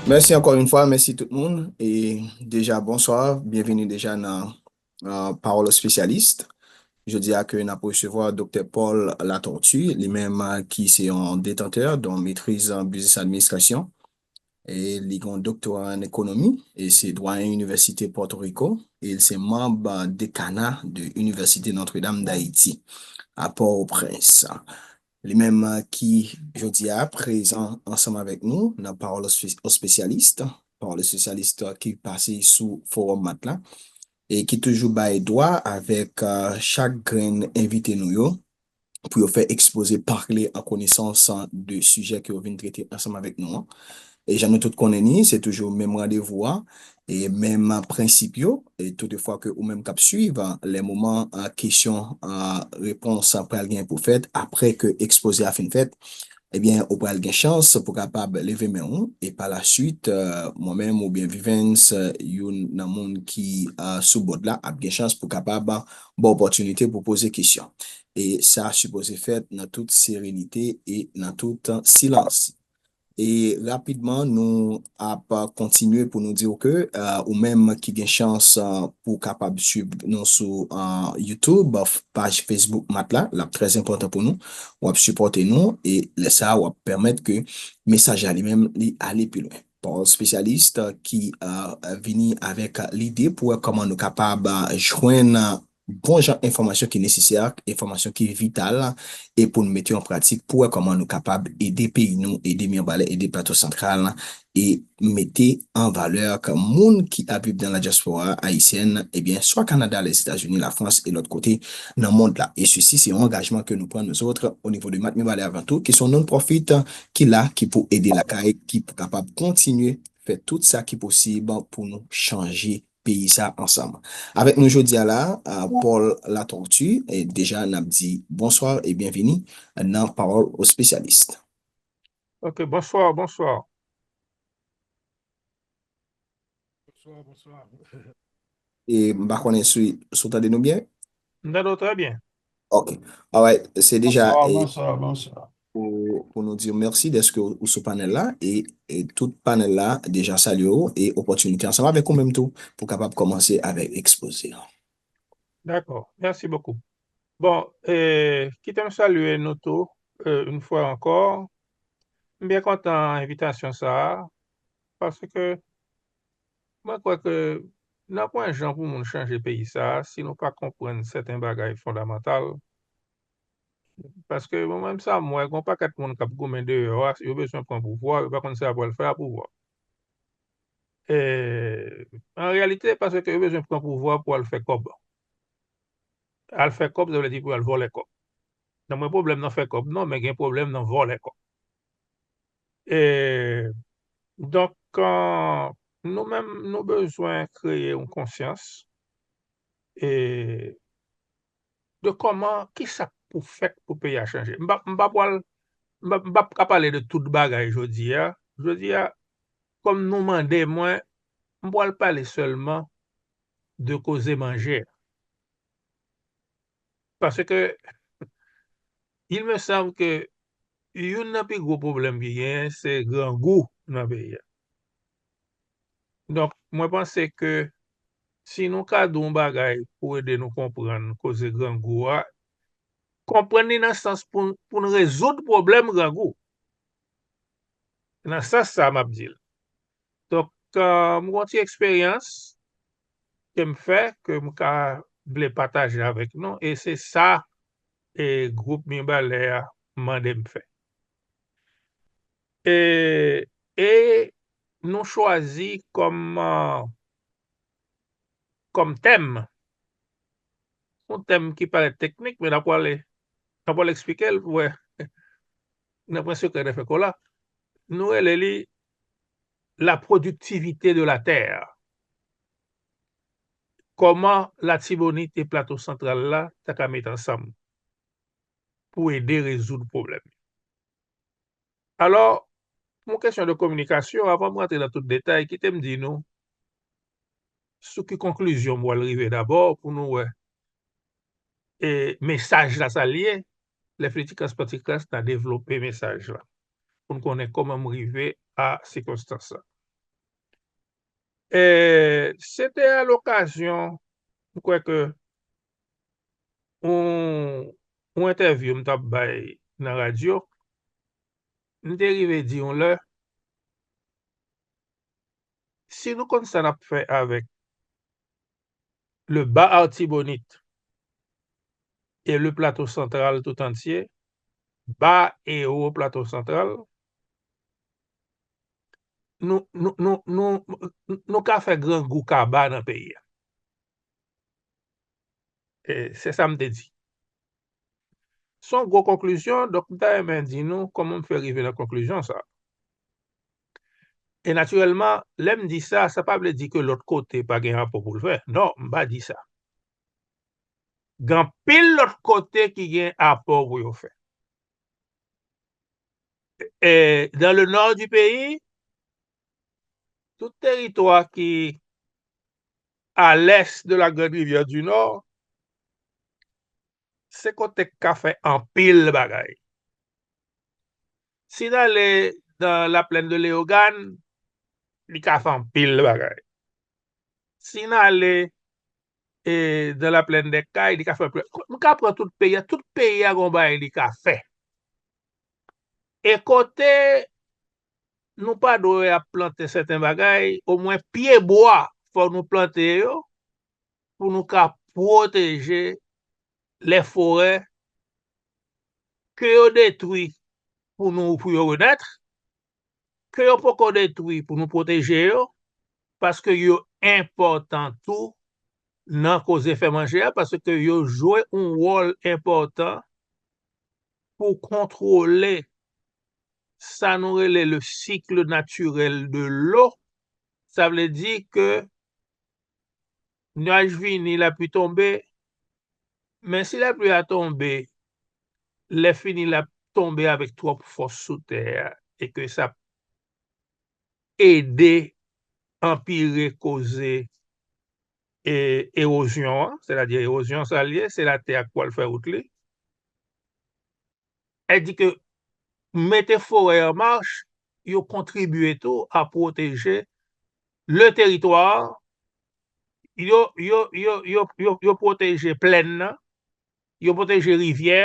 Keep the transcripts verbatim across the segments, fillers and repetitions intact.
Mèsi ankò yon fwa, mèsi tout moun. E deja, bonswa, byenvini deja nan uh, Pawòl Espesyalis. Jodi a ke n ap resevwa Doktè Paul Latortue, li menm uh, ki se yon detantè de yon metriz an biznis administrasyon. E li gen yon doktora an ekonomi, e se dwayen Inivèsite Pòtoriko, e li se manm dekana de Inivèsite Notre-Dame d'Haïti, a Pòtoprens. Li menm ki jodi a prezan ansanm avèk nou nan Pawòl Espesyalis, Pawòl Espesyalis ki pase sou Fowòm Mat la, e ki toujou bay dwa avèk chak grenn envite nou yo pou yo fè ekspoze, pale an konesans de sijè ke yo vin trete ansanm avèk nou an. E jan nou tout konnen ni, se toujou menm randevou a, e menm prensip yo, e toutefwa ke ou menm k ap swiv, lè moman kesyon repons pral gen pou fèt, apre ke ekspoze a fin fèt, ebyen, ou pral gen chans pou kapab leve men ou, e pa la swit, mwen menm oubyen Vivens, youn nan moun ki sou board la, ap gen chans pou kapab ba w opòtinite pou poze kesyon. E sa sipoze fèt nan tout serenite e nan tout silans. E rapidman, nou ap kontinye pou nou di w ke ou menm ki gen chans pou kapab swiv nou sou YouTube, paj Facebook Mat la, l ap trè enpòtan pou nou. W ap sipòte nou e lè sa a, w ap pèmèt ke mesaj la li menm li ale pi lwen. Pawòl Espesyalis ki vini avèk lide pou wè kòman nou kapab jwenn bon jan enfòmasyon ki nesesè, enfòmasyon ki vital, e pou n mete yo an pratik pou wè kòman nou kapab ede peyi nou, ede Mibalè, ede Plato Santral, e mete an valè ke moun ki ap viv nan la dyaspora ayisyèn, ebyen, swa Kanada, Lèzetazini, Lafrans e lòt kote nan mond la. E sesi se yon angajman ke nou pran nou zòt o nivo de Mat Mibalè avan tou, ki se yon non-profit ki la, ki pou ede lakay, ki pou kapab kontinye fè tout sa ki posib pou nou chanje peyi sa ansanm. Avèk nou jodi a la, Paul Latortue, e deja n ap di bonswa e byenvini nan Pawòl Espesyalis. Ok, bonswa, bonswa. Bonswa, bonswa. E m pa konnen si, si w tande nou byen? M tande w trè byen. Ok. Alright, se deja Bonswa, bonswa, bonswa. pou, pou nou di w mèsi dèske ou, ou sou panèl la e, e tout panèl la deja salye w e opòtinite ansanm avèk ou menm tou pou kapab kòmanse avèk ekspoze a. Dakò, mèsi bokou. Bon, e, kite m salye nou tou, e, yon fwa ankò. M byen kontan envitasyon sa a, paske mwen kwè ke nan pwen jan pou moun chanje peyi sa a, si nou pa konprann sèten bagay fondamantal, paske mwen menm sa m wè, gen yon pakèt moun k ap goumen deyò a, yo bezwen pran pouvwa, yo pa konn sa y ap pral fè a pouvwa. E, an reyalite, paske yo bezwen pran pouvwa pou al fè kòb. Al fè kòb, sa vle di pou al vòlè kòb. Nan mwen pwoblèm nan fè kòb non, men gen pwoblèm nan vòlè kòb. E, donk, nou menm, nou bezwen kreye yon konsyans e, de kòman, kisa k pou fèt pou peyi a chanje. M pa, m pa pwal, m pa, m p ap ka pale de tout bagay jodi a. Jodi a, kòm nou mande mwen, m pwal pale sèlman de koze manje a. Paske, il me semble que youn nan pi gwo pwoblèm ki genyen, se grangou nan peyi a. Donk, mwen panse ke si nou ka di yon bagay pou ede nou konprann koze grangou a, konprann li nan sans pou, pou n rezoud pwoblèm grangou. Nan sans sa m ap di l. Donk, m gen yon ti eksperyans ke m fè, ke m ka vle pataje avèk nou, e se sa e gwoup Mibalè a mande m fè. E, e nou chwazi kòm, kòm tèm, yon tèm ki parèt teknik, men n ap pwale, n ap pwale eksplike l pou wè, nan pwen sekrè de fè kola, nou rele li la productivité de la terre. Kòman Latibonit e Plato Santral la ta ka met ansanm pou ede rezoud pwoblèm yo. Alò, pou yon kesyon de kominikasyon, avan m rantre nan tout detay, kite m di nou sou ki konklizyon m pral rive dabò pou nou wè e mesaj la sa l ye, lè Flitikras Pantikras ta devlope mesaj la, pou n konnen kòman m rive a sikonstans sa. E, se te a lokazyon, m kwè ke yon, yon entèvyou m t ap bay nan radyo, m te rive di yon lè, si nou konn sa n ap fè avèk le Bas Artibonite et le Plateau Central tout entier, Bas et Haut Plateau Central, nou, nou, nou, nou, nou ka fè grangou kaba nan peyi a. E se sa m te di. Se yon gwo konklizyon, donk m ta renmen di nou kòman m fè rive nan konklizyon sa a. E natirèlman, lè m di sa, sa pa vle di ke lòt kote pa gen apò pou l fè. Non, m pa di sa. Gen anpil lòt kote ki gen apò pou yo fè. E, dans le nord du pays, tout teritwa ki à l'est de la Grande Rivière du Nord, se kote k ka fè anpil bagay. Si n ale dans la plaine de Léogâne, li ka fè anpil bagay. Si n ale, e, dans la plaine des Cayes, li ka fè anpil. M ka pran tout peyi a, tout peyi a gon bagay li ka fè. E kote nou pa dwe ap plante sèten bagay, omwen pye bwa, fò nou plante yo pou nou ka pwoteje lè forè ke yo detwi pou nou, pou yo renèt, ke yo poko detwi pou nou pwoteje yo, paske yo enpòtan tou nan koze fè manje a, paske yo jwe yon wòl enpòtan pou kontwole sa nou rele le cycle naturel de l'eau. Sa vle di ke nyaj vini, lapli tonbe, men si lapli a tonbe, lè fini l ap tonbe avèk twòp fòs sou tè a, e ke sa ede anpire koze e, ewozyon an, sètadi ewozyon sa l ye, se latè a k pral fè wout li. Sètadi ke mete forè an mach, yo kontribye tou a pwoteje le teritwa, yo, yo, yo, yo, yo, yo pwoteje plèn nan, yo pwoteje rivyè,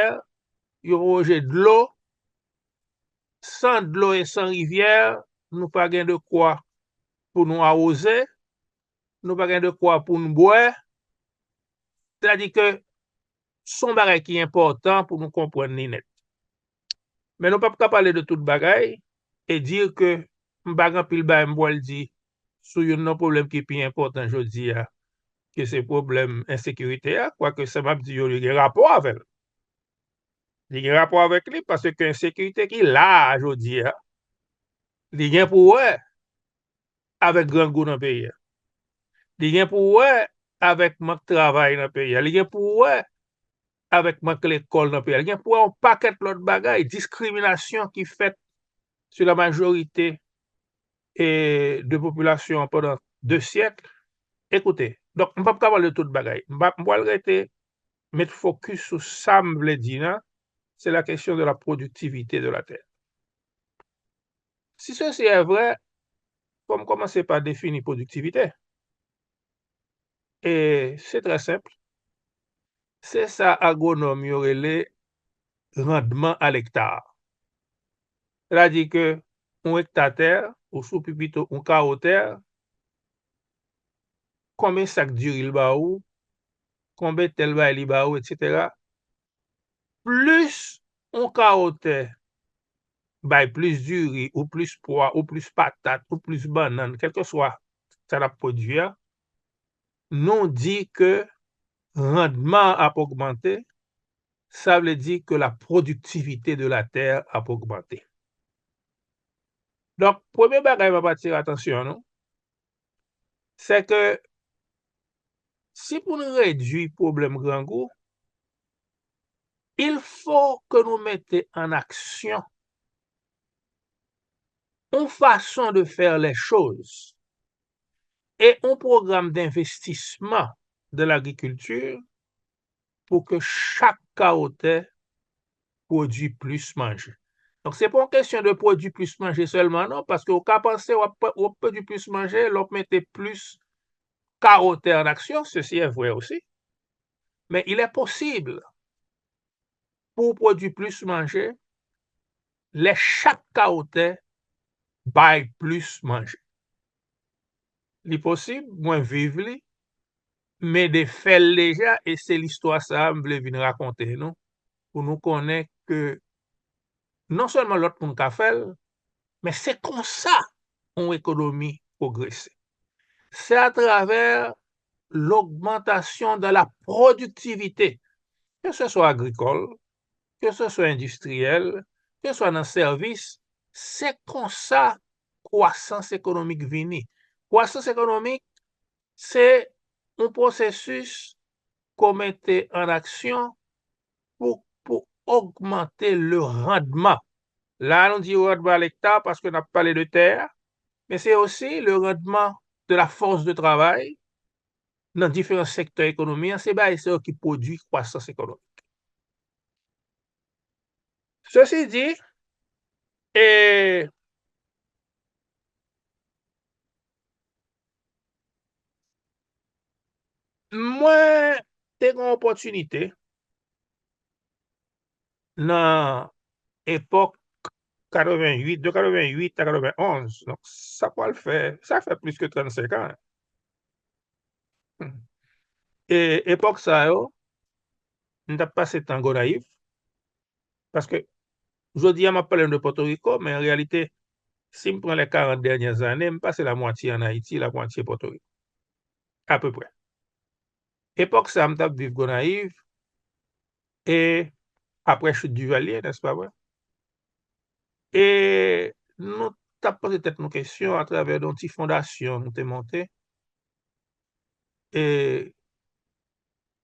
yo pwoteje dlo. San dlo e san rivyè, nou pa gen de kwa pou nou awoze, nou pa gen de kwa pou nou bwè. Sètadi ke se yon bagay ki enpòtan pou nou konprann li nèt. Men nou p ap ka pale de tout bagay e di ke m pa gen anpil bagay m pral di sou youn nan pwoblèm ki pi enpòtan jodi a, ke se pwoblèm ensekirite a, kwake sa m ap di yo, li gen rapò avè l. Li gen rapò avèk li, paske ensekirite ki la a jodi a, li gen pou wè avèk grangou nan peyi a. Li gen pou wè avèk mank travay nan peyi a. Li gen pou wè avèk mank lekòl nan peyi a. Li gen pou wè yon pakèt lòt bagay, diskriminasyon ki fèt sou la majorite e de popilasyon an pandan de syèk. Ekoute, donk, m p ap ka pale de tout bagay. M p ap, m pral rete met fokis sou sa m vle di la, c'est la question de la productivité de la terre. Si ceci est vrai, fò m kòmanse pa defini pwodiktivite. E se trè senp. Se sa agwonòm yo rele randman a lekta. Sètadi ke yon ekta tè, ou si w pi pito yon kawo tè, konbyen sak diri l ba ou, konbyen tèl bagay li ba ou, etsetera. Plis yon kawo tè bay plis diri, ou plis pwa, ou plis patat, ou plis bannann, kèlkeswa sa l ap pwodui a, nou di ke randman an ap ogmante, sa vle di ke la productivité de la terre ap ogmante. Donk, premye bagay m ap atire atansyon nou, se ke si pou n redui pwoblèm grangou, il faut que nou mete an aksyon yon fason de faire les choses e yon pwogram d'investissement dans l'agriculture pou ke chak kawo tè pwodui plis manje. Donk, se pa yon kesyon de pwodui plis manje sèlman, non, paske ou ka panse w ap, w ap pwodui plis manje lè w mete plis kawo tè an aksyon, ceci est vrai aussi. Men il est possible pou w pwodui plis manje lè chak kawo tè bay plis manje. Li posib, mwen viv li, m ede fè l deja, e se listwa sa a m vle vin rakonte nou, pou nou konnen ke non sèlman lòt moun ka fè l, men se konsa yon ekonomi pwogrese. Se atravè l'augmentation de la productivité, ke se swa agrikòl, ke se swa endistriyèl, ke se swa nan sèvis, se konsa kwasans ekonomik vini. Kwasans ekonomik, se yon pwosesis ke w mete an aksyon pou, pou ogmante le randman. La, nou di randman a lekta paske n ap pale de tè a, men se osi le randman de la force de travail nan diferan sektè ekonomi an, se bagay sa yo ki pwodui kwasans ekonomik. Ceci dit, e mwen te gen opòtinite nan epòk katrevenn uit, de katrevenn uit a katrevenn onz. Donk, sa pral fè, sa fè plis ke trannsenk an. E epòk sa yo, m t ap pase tan Gonayiv, paske jodi a m ap pale de Pòtoriko, men an reyalite, si m pran les quarante dernières années, m pase lamwatye an Ayiti, lamwatye Pòtoriko. Apeprè. Epòk sa a, m t ap viv Gonayiv, e apre chit Duvalier, n'est-ce pas vrai? E nou t ap poze tèt nou kesyon atravè yon ti fondasyon nou te monte. E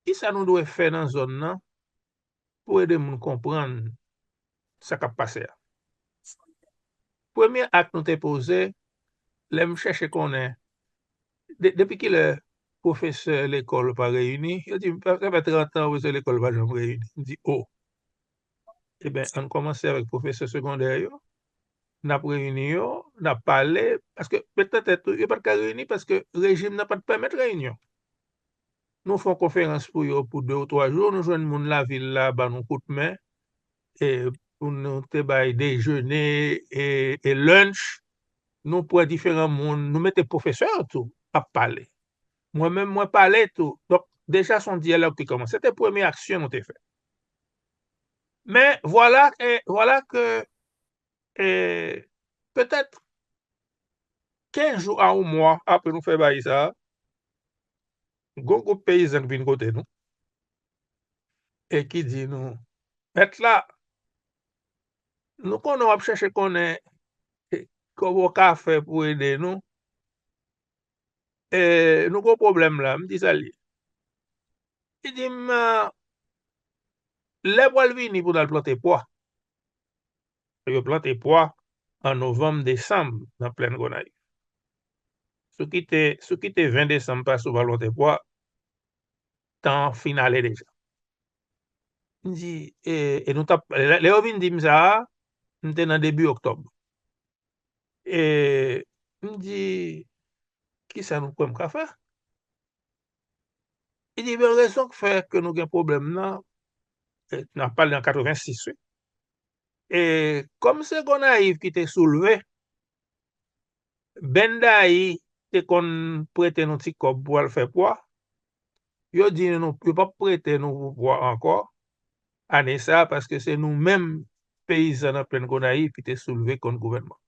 kisa nou dwe fè nan zòn nan pou ede moun konprann sa k ap pase a? Premye ak nou te poze, lè m chèche konnen, de-, depi kilè pwofesè lekòl pa reyini, yo di m, sa fè trant an pwofesè lekòl pa janm reyini. M di, o. Ebyen, ann kòmanse avèk pwofesè segondè yo. N ap reyini yo, n ap pale, paske met nan tèt ou, yo pa t ka reyini paske rejim nan pa t pèmèt reyinyon. Nou fè yon konferans pou yo pou de ou twa jou, nou jwenn moun lavil la ban nou kout men, e pou nou te bay dejene e, e lunch, nou pran diferan moun, nou mete pwofesè yo tou ap pale. Mwen menm, mwen pale tou. Donk, deja se yon dyalòg ki kòmanse. Se te premye aksyon nou te fè. Men, vwala, e, vwala ke, e, petèt kenz jou a yon mwa apre nou fè bagay sa a, gon gwoup peyizan ki vin kote nou e ki di nou, mèt la, nou konnen w ap chèche konnen, e, kòman w ka fè pou ede nou, e, nou gon pwoblèm la. M di, sa l ye? Li di m, lè pral vini pou n al plante pwa. Yo plante pwa an novanm, desanm nan plèn Gonayiv. Si w kite, si w kite ven desanm pase, ou pa plante pwa, tan an fin ale deja. M di, e, e nou t ap, lè, lè yo vin di m sa a, m te nan debi oktòb. E m di, kisa nou kwè m ka fè? Li di, men rezon k fè ke nou gen pwoblèm nan, e, n ap pale an katrevensis, wi. E kòm se Gonayiv ki te soulve, Bendayi te konn prete nou ti kòb pou al fè pwa. Yo di nou, yo p ap prete nou pou pwa ankò ane sa a, paske se nou menm peyizan nan plèn Gonayiv ki te soulve kont gouvènman.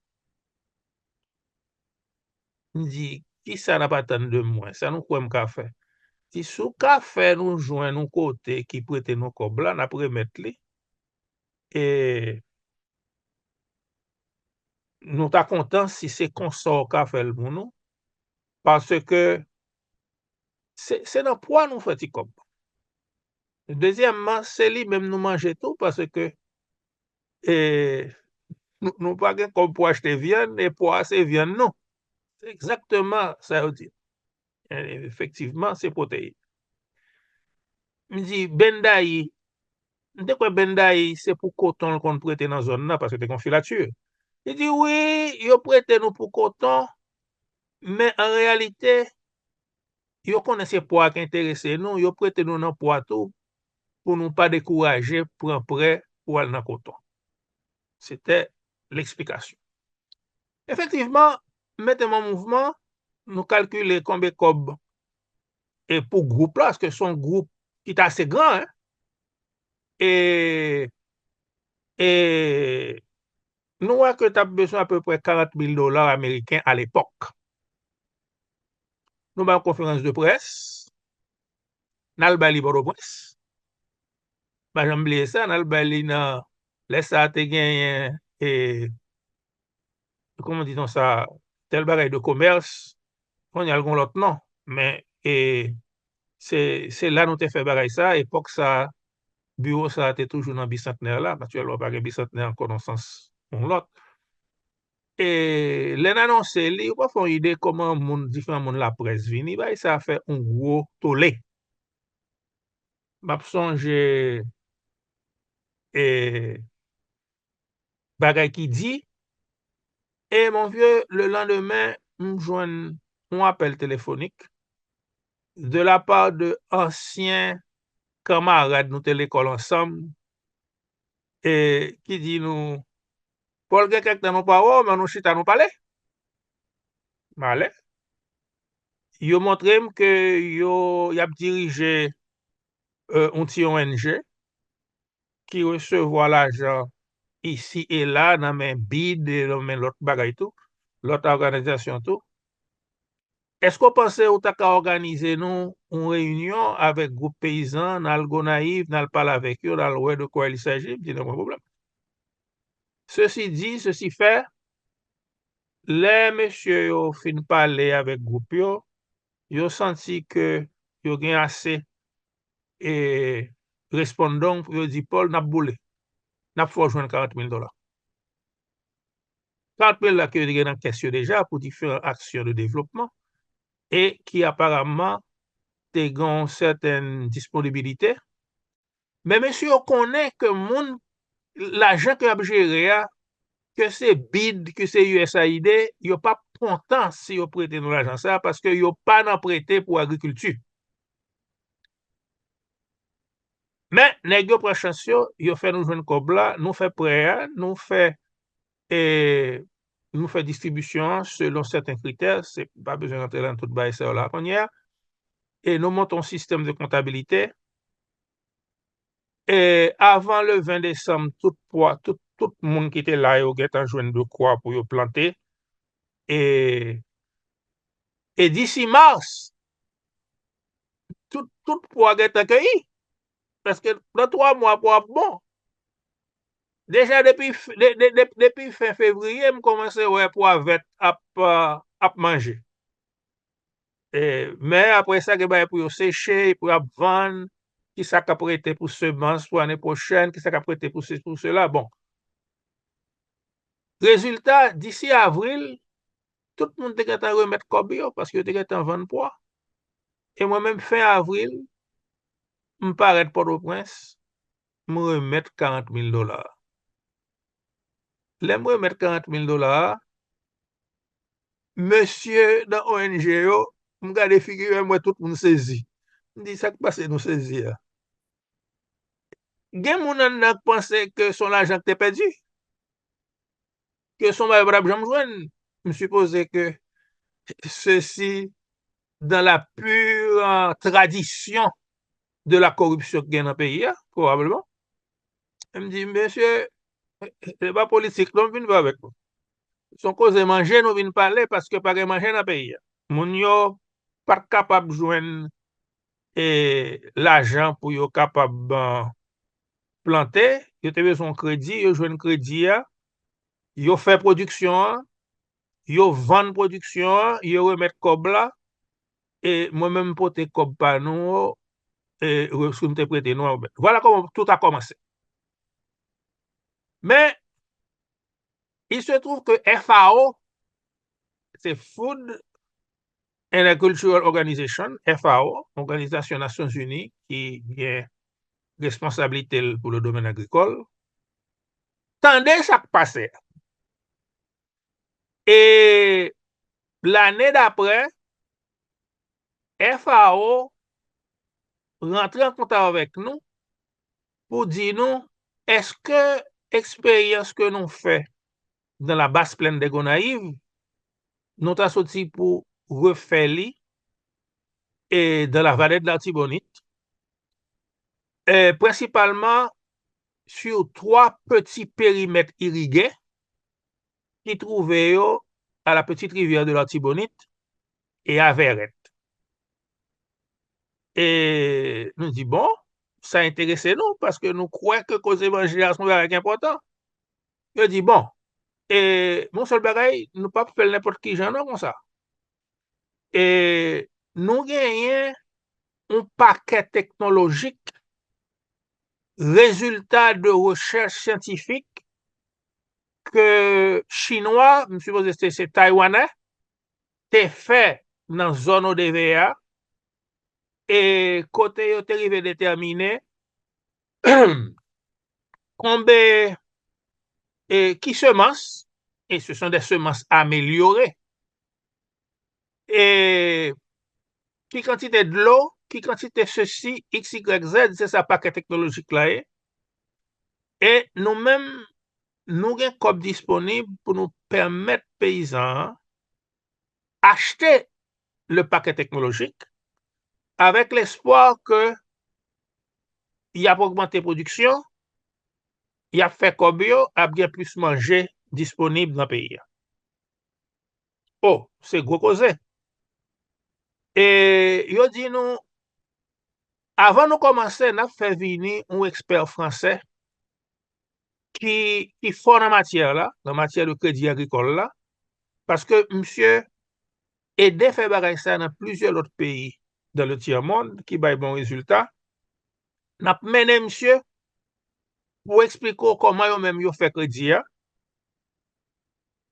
M di, kisa n ap atann de mwen? Sa nou kwè m ka fè? Di, si w ka fè nou jwenn yon kote ki prete nou kòb la, n ap remèt li. E nou ta kontan si se konsa w ka fè l pou nou, paske se, se nan pwa nou fè ti kòb. Dezyèmman, se li menm nou manje tou, paske, e, nou, nou pa gen kòb pou achte vyann, e pwa a se vyann nou. Se egzakteman sa yo di. E, efektivman, se pwoteyin. M di, Bendayi, m te kwè Bendayi se pou koton l konn prete nan zòn nan, paske te gen yon filati. Li di, wi, yo prete nou pou koton, men an reyalite, yo konnen se pwa ki enterese nou, yo prete nou nan pwa tou, pou nou pa dekouraje pran prè pou al nan koton. Se te leksplikasyon. Efektivman, mete m an mouvman, nou kalkile konbe kòb e pou gwoup la, paske se yon gwoup ki t ase gran, en. E, e nou wè ke t ap bezwen apeprè karant mil dola ameriken alepòk. Nou bay yon konferans de près, n al bay li Pòtoprens. Pa janm bliye sa, n al bay li nan, lè sa a te genyen, e, kòman di nou sa, tèl bagay de komès, kounye a l gen yon lòt non. Men, e, se, se la nou te fè bagay sa, epòk sa, biwo sa te toujou nan Bisantnè la, natirèlman pa gen Bisantnè ankò nan sans yon lòt. E lè n anonse li, ou pa fè yon ide kòman moun, diferan moun laprès vini, bagay sa fè yon gwo tole. M ap sonje, e, bagay ki di, e mon vieux, le lendemain, m jwenn yon apèl telefonik de la part de ansyen kanmarad nou te lekòl ansanm, e ki di nou, Paul, gen kèk tan nou pa wè w, men nou chita nou pale. M ale. Yo montre m ke yo, y ap dirije, e, yon ti O N G ki resevwa lajan isi e la nan men bid, e nan men lòt bagay tou, lòt òganizasyon tou. Èske w panse ou ta ka òganize nou yon reyinyon avèk gwoup peyizan, n al Gonayiv, n al pale avèk yo, n al wè de quoi il s'agit? M di, non, pa pwoblèm. Sesi di, sesi fè, lè mesye yo fin pale avèk gwoup yo, yo santi ke yo gen ase, e, respondon pou yo di, Paul, n ap boule. N ap fè w jwenn karant mil dola. Karant mil la ke yo te gen nan kès yo deja pou diferan aksyon de devlopman e ki aparamman te gen yon sètèn disponibilite. Men mesye yo konnen ke moun, lajan ke y ap jere a, ke se bid, ke se U S A I D, yo p ap kontan si yo prete nou lajan sa, paske yo pa nan prete pou agrikilti. Men, nèg yo pran chans yo, yo fè nou jwenn kòb la, nou fè prè a, nou fè, e, nou fè distribisyon an selon sèten kritè, se pa bezwen rantre nan tout bagay sa yo la kounye a. E nou monte yon sistèm de kontabilite. E avan le ven desanm, tout pwa, tout, tout moun ki te la yo gentan jwenn de kwa pou yo plante. E, e d'ici mars, tout, tout pwa gentan keyi. Paske nan twa mwa, pwa ap bon. Deja depi, f- de- de- de- depi fen fevriye, m kòmanse wè pwa vèt ap, ah, ap manje. E, men apre sa, gen bagay pou yo seche, pou y ap vann, ki sa k ap rete pou semans pou ane pwochèn, ki sa k ap rete pou sesi, pou sela. Bon. Rezilta, disi avril, tout moun te gentan remèt kòb yo, paske yo te gentan vann pwa. E mwen menm, fen avril, m parèt Pòtoprens, m remèt karant mil dola. Lè m remèt karant mil dola a, mesye nan O N G yo, m gade figi yo, m wè tout moun sezi. M di, sa k pase nou sezi a? Gen moun anndan k panse ke se yon lajan k te pèdi, ke se yon bagay yo pa t ap janm jwenn. M sipoze ke sesi dans la pure tradition de la corruption ki gen nan peyi a, probableman. E m di, mesye, se pa politik non m vin fè avèk nou. Se yon koze manje nou vin pale, paske pa gen manje nan peyi a. Moun yo pa t kapab jwenn, e, lajan pou yo kapab, ah, plante, yo te bezwen yon kredi, yo jwenn kredi a, yo fè pwodiksyon an, yo vann pwodiksyon an, yo remèt kòb la, e mwen menm m pote kòb pa nou, e, resous m te prete nou an. Vwala kòman tout a kòmanse. Men, il se trouve que F A O, se Food and Agricultural Organization, F A O, Òganizasyon Nasyonzini ki gen responsablite l pou le domèn agrikòl, tande sa k pase a. E lane dapre, F A O rantre an kontak avèk nou pou di nou, èske eksperyans ke nou fè dans la basse plaine des Gonayives, nou ta soti pou refè li e dans la vallée de l'Artibonite, e prensipalman sur twa peti perimèt irige ki twouve yo à la petite rivière de l'Artibonite e a Vèrèt. E nou di, bon, sa enterese nou, paske nou kwè ke koze manje a se yon bagay ki enpòtan. Yo di, bon, e yon sèl bagay, nou p ap fè l nenpòt ki jan non konsa. E nou genyen yon pakèt teknolojik, rezilta de rechèch syantifik ke Chinwa, m sipoze se, se Taywanè, te fè nan zòn O D V A, e kote yo te rive detèmine konbe, e ki semans, e se son de semans amelyore, e ki kantite dlo, ki kantite sesi, X, Y, Z, se sa pakèt teknolojik la ye. E nou menm, nou gen kòb disponib pou nou pèmèt peyizan an achte le pakèt teknolojik avèk lespwa ke y ap ogmante pwodiksyon, y ap fè kòb yo, ap gen plis manje disponib nan peyi a. O, se gwo koze. E yo di nou, avan nou kòmanse, n ap fè vini yon ekspè fransè ki, ki fò nan matyè la, nan matyè de kredi agrikòl la, paske misye ede fè bagay sa nan plizyè lòt peyi dans le tiers monde ki bay bon rezilta. N ap mennen misye pou eksplike w kòman yo menm yo fè kredi a.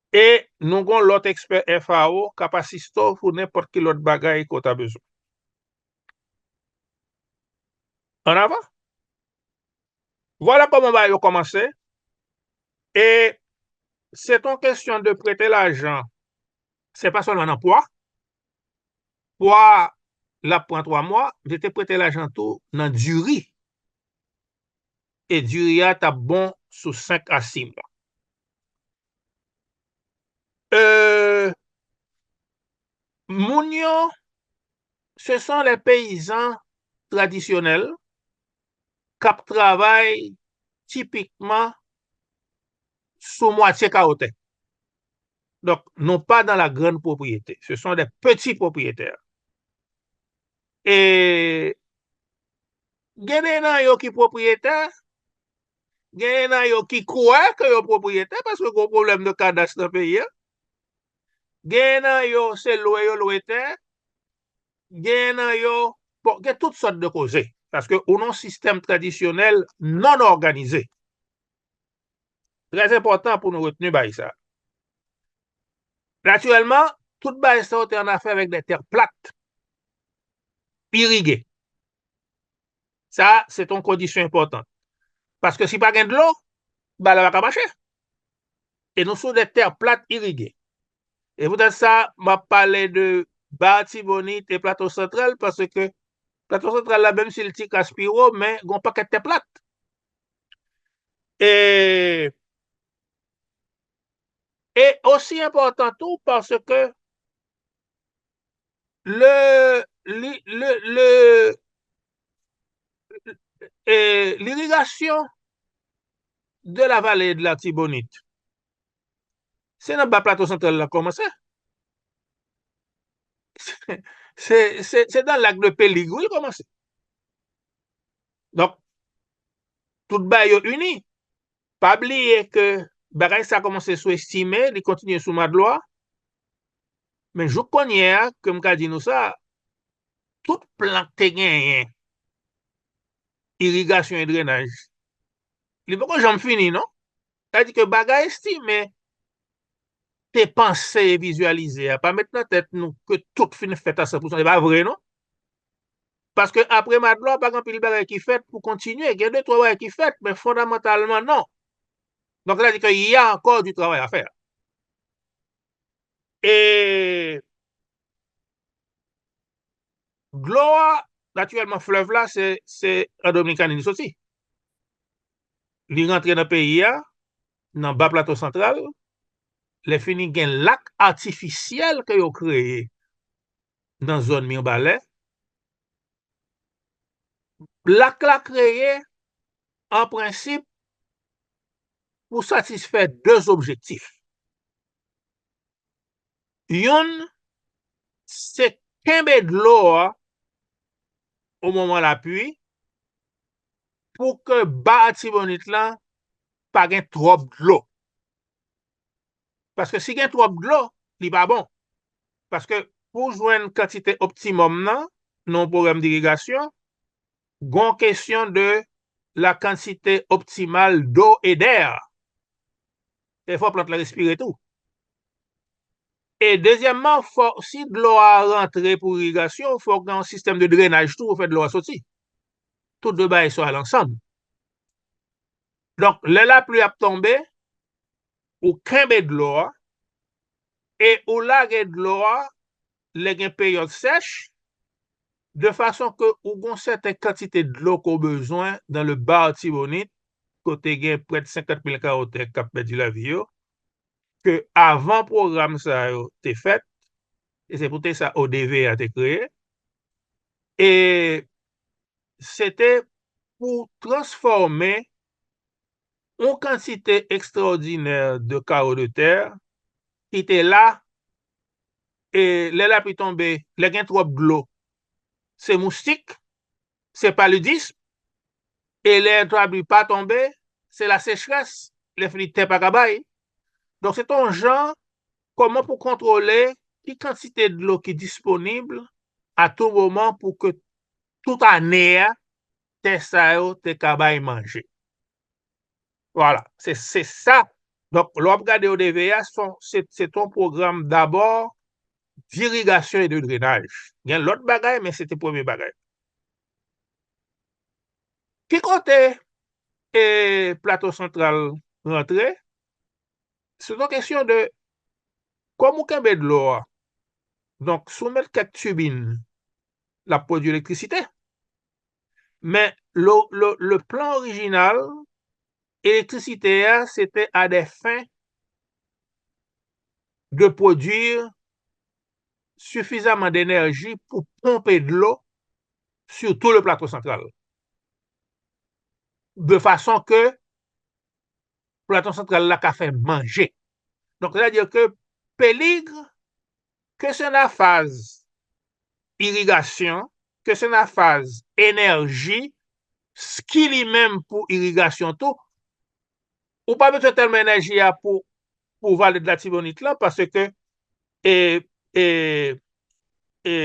E nou gon lòt ekspè F A O k ap asiste w pou nenpòt ki lòt bagay ke w ta bezwen. An avan. Vwala kòman bagay yo kòmanse. E se t on kesyon de prete lajan. Se pa sèlman nan pwa. Pwa, l ap pran twa mwa, yo te prete lajan tou nan diri. E diri a t ap bon sou senk a sis mwa. E, moun yo, ce sont les paysans traditionnels k ap travay tipikman sou mwatye kawo tè. Donk, non pa dans la grande propriété. Ce sont des petits propriétaires. E gen de nan yo ki pwopriyetè, gen nan yo ki kwè ke yo pwopriyetè, paske gon pwoblèm de kadas nan peyi a. Gen nan yo, se lwe yo lwe tè. Gen nan yo, bon, gen tout sòt de koze. Paske ou nan yon sistèm tradisyonèl non òganize. Trè enpòtan pou nou retni bagay sa. Natirèlman, tout bagay sa yo te an afè avèk de tè plat, irige. Sa, se te yon kondisyon enpòtan. Paske si pa gen dlo, bagay la pa ka mache. E nou sou de tè plat irige. E poutèt sa, m ap pale de Ba Latibonit e Plato Santral, paske Plato Santral la, menm si l ti kras pi wo, men gon pakèt tè plat. E, e osi enpòtan tou, paske le, li, le, le, e, lirigasyon de la vallée de l'Artibonite, se nan ba Plato Santral la kòmanse. Se, se, se nan lak de Peligri l kòmanse. Donk, tout bagay yo ini. Pa bliye ke bagay sa kòmanse sou Estime, li kontinye sou Madlwa. Men jouk kounye a, ke m ka di nou sa, tout plan k te genyen irigasyon e drenaj, li poko janm fini, non? Sa di ke bagay Estime te panse e vizyalize a, pa met nan tèt nou ke tout fin fèt a san pou san. Se pa vre, non? Paske apre Madlò, pa gen anpil bagay ki fèt pou kontinye. Gen de twa bagay ki fèt, men fondamantalman, non. Donk, sa vle di ke y a encore du travail à faire. E dlo a, natirèlman, flèv la, se, se an Dominikani li soti. Li rantre nan peyi a, nan ba Plato Santral, lè fini gen lak atifisyèl ke yo kreye nan zòn Mibalè. Lak la kreye, an prensip, pou satisfè de objektif. Youn, se kenbe dlo a o moman lapli, pou ke ba Atibonit lan pa gen twòp dlo. Paske si gen twòp dlo, li pa bon. Paske pou jwenn kantite optimòm nan, nan yon pwogram dirigasyon, gon kesyon de la quantité optimale d'eau et d'air. E fò plant la respire tou. E dezyèmman, fò, si dlo a rantre pou irigasyon, fò gen yon sistèm de drenaj tou pou fè dlo a soti. Tout de bagay sa al ansanm. Donk, lè lapli ap tonbe, ou kenbe dlo a, e ou lage dlo a lè gen peryòd sèch, de fason ke ou gon sèten kantite dlo ke w bezwen dans le Bas Artibonite, kote gen prè de senkant mil kawo tè k ap pèdi lavi yo, ke avan pwogram sa yo te fèt, e se poutèt sa O D V A te kreye, e se te pou transfòme yon kantite ekstraòdinè de kawo de tè ki te la, e lè lapli tonbe, lè gen twòp dlo, se moustik, se palidism, e lè lapli pa tonbe, se lasechrès, lè fini tè pa ka bay. Donk, se te yon jan, kòman pou kontwole ki kantite dlo ki disponib a tou moman pou ke tout ane a, tè sa yo te ka bay manje. Vwala, se, se sa. Donk, lè w ap gade O D V A, se, se, se yon pwogram dabò dirigasyon e de drenaj. Gen lòt bagay, men se te premye bagay. Ki kote, e, Plato Santral rantre? Se yon kesyon de kòman ou kenbe dlo a. Donk, si w met kèk tibin, l ap pwodui elektrisite. Men le, le, le plan orijinal, elektrisite a, se te à des fins de produire suffisamment d'énergie pour pomper de l'eau sur tout le plateau central. De façon que plato santral la ka fè manje. Donk, sètadi ke Peligre, ke se nan faz irigasyon, ke se nan faz enèji, ki li menm pou irigasyon tou, ou pa bezwen tèlman enèji a pou, pou vale de Latibonit lan, paske, e, e, e,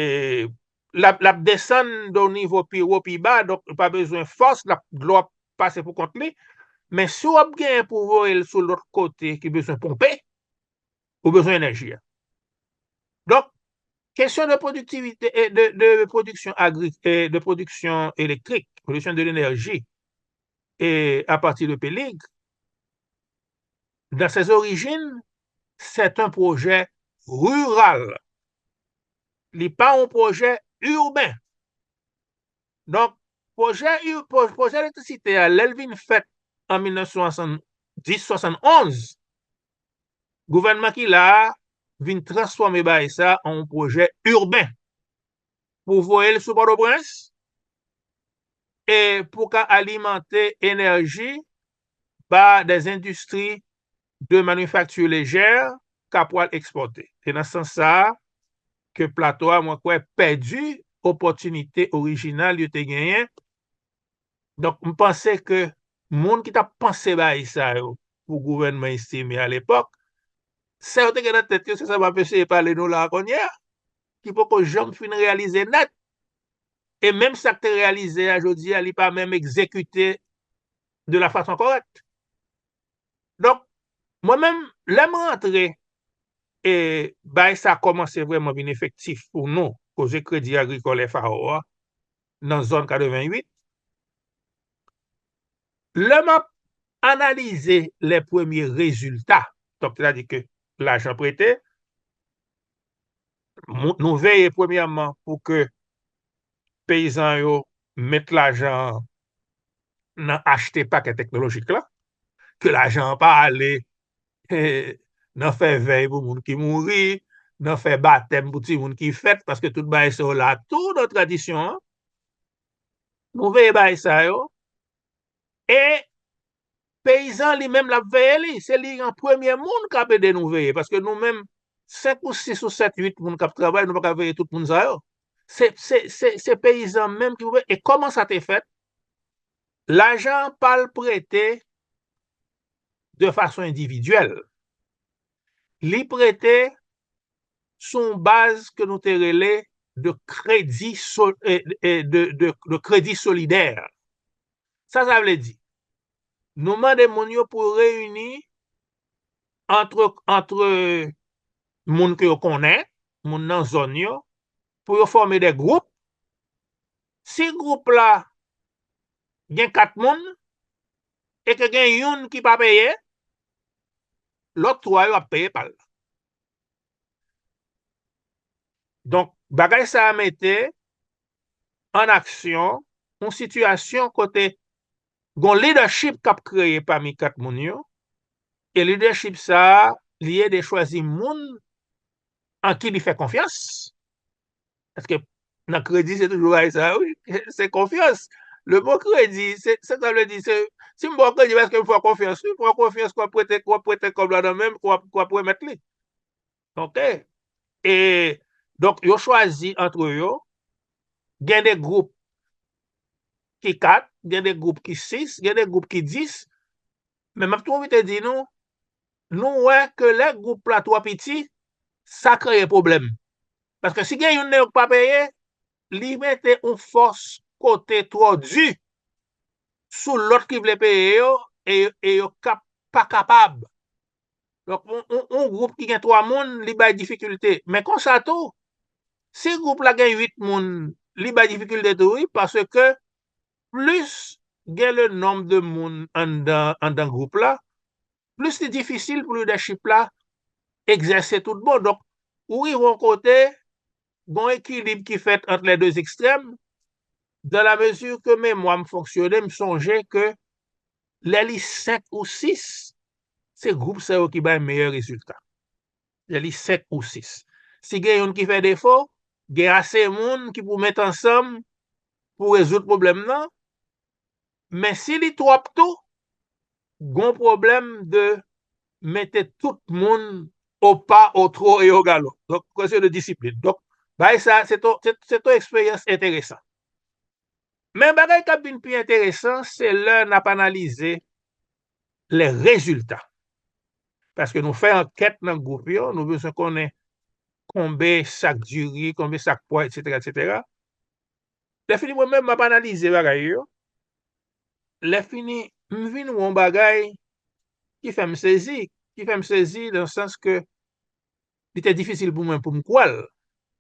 l ap, l ap desann de yon nivo pi wo, pi ba, donk ou pa bezwen fòs, l ap, dlo ap pase pou kont li. Men si w ap genyen pou voye l sou lòt kote ki bezwen ponpe, ou bezwen enèji a. Donk, kesyon de pwodiktivite, e, de, de pwodiksyon agri-, e, de pwodiksyon elektrik, production de l'énergie, e, à partir de Peligre, dans ses origines, c'est un projet rural. Li pa yon pwojè iben. Donk, pwojè, pwojè elektrisite a, lè l vin fèt an mil nèf san swasanndis, swasannonz, gouvènman ki la a vin transfòme bagay sa an yon pwojè iben pou voye l sou Pòtoprens e pou ka alimante enèji ba dè endistri de manifakti lejè k ap pral ekspòte. Se nan sans sa a ke plato a, mwen kwè, pèdi opòtinite orijinal yo te genyen. Donk, m panse ke moun ki t ap panse bagay sa yo pou gouvènman Estime a lepòk, sa yo te gen nan tèt yo, se sa m ap eseye pale nou la a kounye a, ki poko janm fin reyalize nèt. E menm sa k te reyalize a, jodi a, li pa menm egzekite de la fason kòrèk. Donk, mwen menm, lè m rantre, e bagay sa kòmanse vrèman vin efektif pou nou, koze Kredi Agrikòl F A O a, nan zòn katreventuit. Lè m ap analize lè premye rezilta, donk, sètadi ke lajan prete, nou veye premyèman pou ke peyizan yo met lajan nan achte pakèt teknolojik la, ke lajan an pa ale nan fè vèy pou moun ki mouri, nan fè batèm pou timoun ki fèt, paske tout bagay sa yo la tou nan tradisyon an. Nou veye bagay sa yo. E peyizan li menm l ap veye li. Se li an premye moun k ap ede nou veye. Paske nou menm, senk ou sis ou sèt, uit moun k ap travay, nou pa ka veye tout moun sa yo. Se, se, se, se peyizan menm ki pou veye. E kòman sa te fèt? Lajan an pa l prete de fason endividyèl. Li prete sou yon baz ke nou te rele de kredi so, e, e, de, de, de kredi solidè. Sa sa vle di? Nou mande moun yo pou reyini antre, antre moun ke yo konnen, moun nan zòn yo, pou yo fòme de gwoup. Si gwoup la gen kat moun, e ke gen youn ki pa peye, lòt twa yo ap peye pa l. Donk, bagay sa a mete an aksyon yon sitiyasyon kote gon leadership k ap kreye pami kat moun yo, e leadership sa a, li ede chwazi moun an ki li fè konfyans. Paske nan kredi, se toujou bagay sa, wi. Se konfyans. Le mo kredi, se, se sa vle di, se, si m ba w kredi, paske m fè w konfyans, wi, m fè w konfyans, w ap prete, w ap prete kòb la nan men m, w ap, w ap remèt li. Oke? E, donk, yo chwazi antre yo, gen de gwoup ki kat, gen de gwoup ki sis, gen de gwoup ki dis, men m ap twonpite di nou, nou wè ke lè gwoup la twò piti, sa kreye pwoblèm. Paske si gen youn nan yo k pa peye, li mete yon fòs kote twò di sou lòt ki vle peye yo, e, e yo k ap pa kapab. Donk, yon, yon, yon gwoup ki gen twa moun, li bay difikilte. Men konsa tou, si gwoup la gen uit moun, li bay difikilte tou, wi, paske plis gen le nonb de moun anndan, anndan gwoup la, plis li difisil pou lidèchip la egzèse tout bon. Donk, ou rive yon kote, gon ekilib ki fèt ant les deux extrêmes, dans la mesure que memwa m fonksyone, m sonje ke lè li senk ou sis, se gwoup sa yo ki bay meyè rezilta. Lè li senk ou sis. Si gen youn ki fè defo, gen ase moun ki pou met ansanm pou rezoud pwoblèm nan. Men si li twòp tou, gon pwoblèm de mete tout moun au pas, au trot et au galop. Donk, kesyon de disiplin. Donk, bagay sa, se ton, se, se ton eksperyans enteresan. Men bagay k ap vin pi enteresan, se lè n ap analize les résultats. Paske nou fè ankèt nan gwoup yo, nou bezwen konnen konbe sak diri, konbe sak pwa, etsetera, etsetera. Lè fini, mwen menm, m ap analize bagay yo. Lè fini, m vin wè yon bagay ki fè m sezi, ki fè m sezi nan sans ke li te difisil pou mwen pou m kwè l.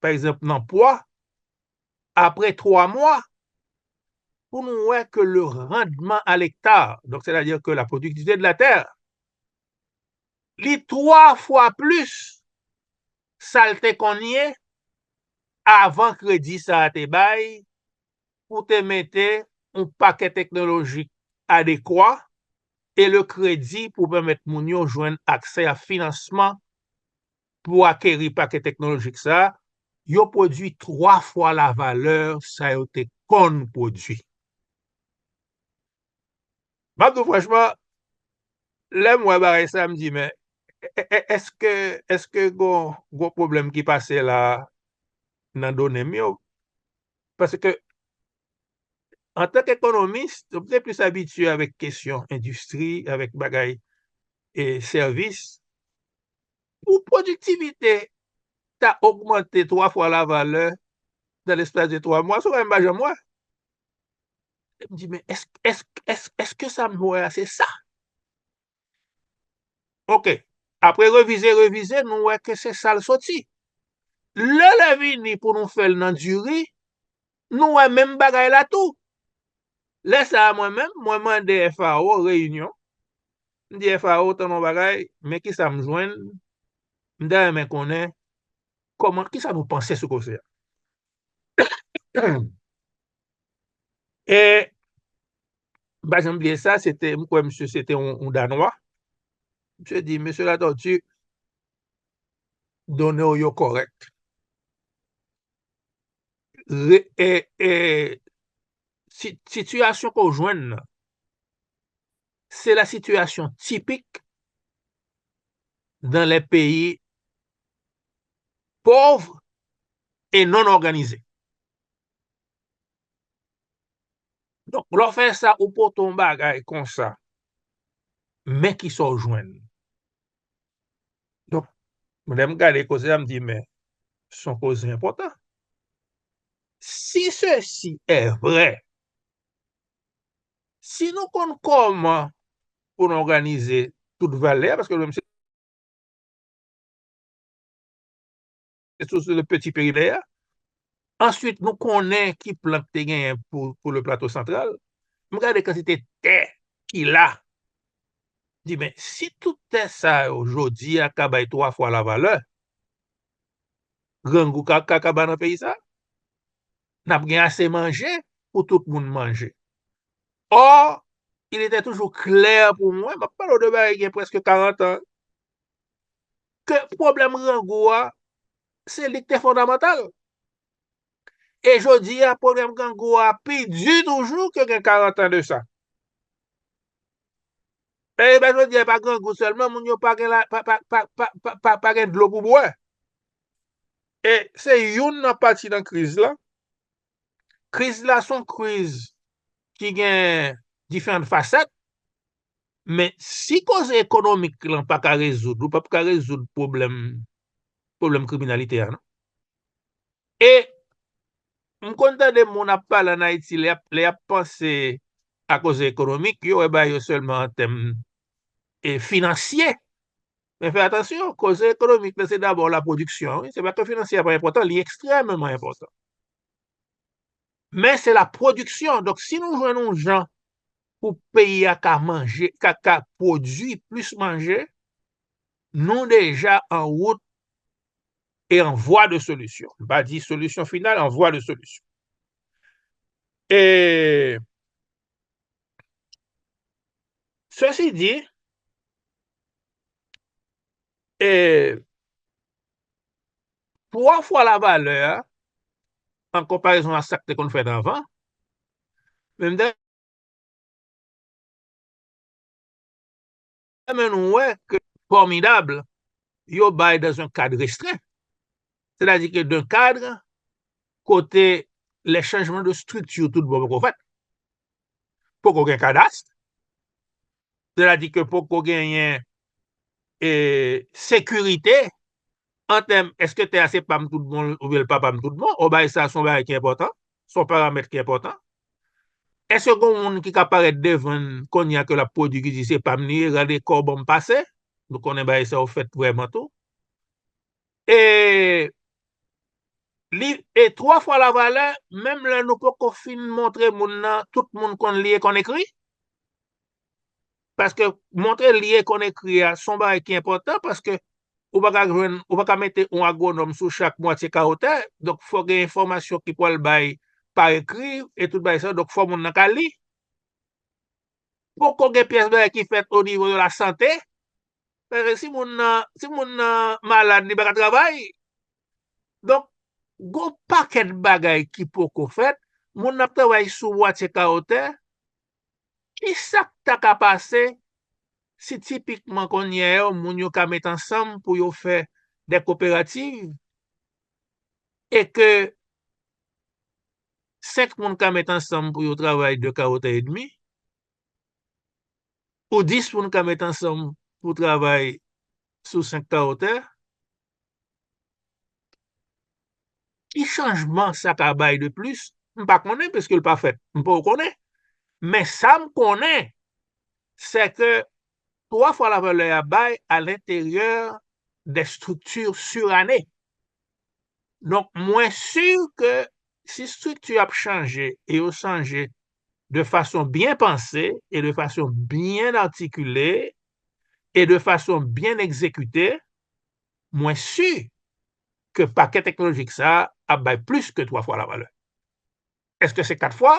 Pa egzanp, nan pwa, apre twa mwa, pou nou wè ke le rendement à l'hectare, donc c'est-à-dire que la productivité de la terre, li twa fwa plis sa l te konn ye avan kredi sa a te bay pou te mete yon pakèt teknolojik adekwa e le kredi pou pèmèt moun yo jwenn aksè a finansman pou akeri pakèt teknolojik sa a, yo pwodui twa fwa lavalè sa yo te konn pwodui. M ap di w franchman, lè m wè bagay sa, m di, men, e, e, èske, èske gon, gon pwoblèm ki pase la nan done m yo? Paske, antan k ekonomis, m te plis abitye avèk kesyon endistri, avèk bagay, e, sèvis. Pou pwodiktivite ta ogmante twa fwa lavalè dans l'espace de twa mwa, se yon bagay m pa janm wè. M di, men èske, èske, èske, èske sa m wè a, se sa? Oke. Apre revize, revize, nou wè ke se sa l soti. Lè lè vini pou nou fè l nan diri, Nou wè menm bagay la tou. Lè sa a, mwen menm, mwen mande F A O reyinyon. M di F A O, tann yon bagay, men kisa m jwenn, m ta renmen konnen kòman, kisa nou panse sou koze a. E m pa janm bliye sa, se te, m kwè misye se te yon, yon Danwa. Misye di, Mesye Latortue, done w yo kòrèk. Re, e, e, si, sitiyasyon ke w jwenn nan, c'est la situation typique dans les pays pauvres et non organisés. Donk, lè w fè sa, ou pote yon bagay konsa, men kisa w jwenn. Donk, lè m gade koze a, m di, men, se yon koze enpòtan. Si ceci est vrai, si nou konn kòman pou n òganize tout valè a, paske nou menm se sou le peti peyi dèyè. Answit, nou konnen ki plan ki te genyen pou, pou le Plato Santral. M gade kantite tè ki la. Di, men, si tout tè sa yo, jodi a, ka bay twa fwa lavalè, grangou ka, ka, ka ba nan peyi sa? N ap gen ase manje pou tout moun manje. Or, il était toujours clair pou mwen, m ap pale w de bagay gen prèske karant an, ke pwoblèm grangou a, se li ki te fondamantal. E jodi a, pwoblèm grangou a pi di toujou ke gen karant an de sa. E ben, jodi a, e pa grangou sèlman, moun yo pa gen la, pa, pa, pa, pa, pa, pa, pa gen dlo pou bwè. E se youn nan pati nan kriz la. Kriz la se yon kriz ki gen diferan fasèt, men si koze ekonomik lan pa ka rezoud, ou p ap ka rezoud pwoblèm, pwoblèm kriminalite a, non. E m konn tande moun ap pale ann Ayiti, lè y ap, lè y ap panse a koze ekonomik, yo wè bagay yo sèlman an tèm, e, finansye. Men fè atansyon, koze ekonomik la, se dabò lapwodiksyon, wi. Se pa ke finansye a pa enpòtan, li ekstrèmeman enpòtan. Men se lapwodiksyon. Donk, si nou jwenn yon jan pou peyi a ka manje, ka, ka pwodui plis manje, nou deja an wout e an vwa de solisyon. M pa di solisyon final, an vwa de solisyon. E, sesi di, e, twa fwa lavalè a, an konparezon a sa k te konn fèt anvan, men m te renmen nou wè ke fòmidab, yo bay dans un cadre restreint. Sètadi ke d'un cadre kote les changements de structure tout bon poko fèt. Poko gen kadas. Sètadi ke poko genyen, e, sekirite an tèm, èske tè a se pa m tout bon oubyen l pa pa m tout bon? Ò, bagay sa a se yon bagay ki enpòtan, se yon paramèt ki enpòtan. Èske gen yon moun ki ka parèt devan n kounye a ke l ap pwodui ki di se pa m li ye, gade kòman m pase? Nou konnen bagay sa yo fèt vrèman tou. E li, e twa fwa lavalè, menm lè nou poko fin montre moun nan, tout moun konn li e konn ekri. Paske montre li e konn ekri a, se yon bagay ki enpòtan, paske ou pa ka jwenn, ou pa ka mete yon agwonòm sou chak mwatye kawo tè, donk fò gen enfòmasyon ki pral bay pa ekri, e tout bagay sa yo, donk fò moun nan ka li. Poko gen pyès bagay ki fèt o nivo de lasante. Paske si moun nan, si moun nan malad, li pa ka travay. Donk, gon pakèt bagay ki poko fèt. Moun nan ap travay sou mwatye kawo tè. Kisa k ta ka pase si tipikman kounye a yo, moun yo ka met ansanm pou yo fè de koperativ e ke senk moun ka met ansanm pou yo travay de kawo tè edmi, ou dis moun ka met ansanm pou travay sou senk kawo tè, ki chanjman sa ka bay de plis? M pa konnen, paske l pa fèt. M poko konnen. Men sa m konnen, se ke twa fwa lavalè a bay à l'intérieur des structures surannées. Donk, mwen si ke si estrikti ap chanje e yo chanje de fason byen panse e de fason byen atikile e de fason byen egzekite, mwen si ke pakè teknolojik sa a ap bay plis ke twa fwa lavalè. Èske se kat fwa?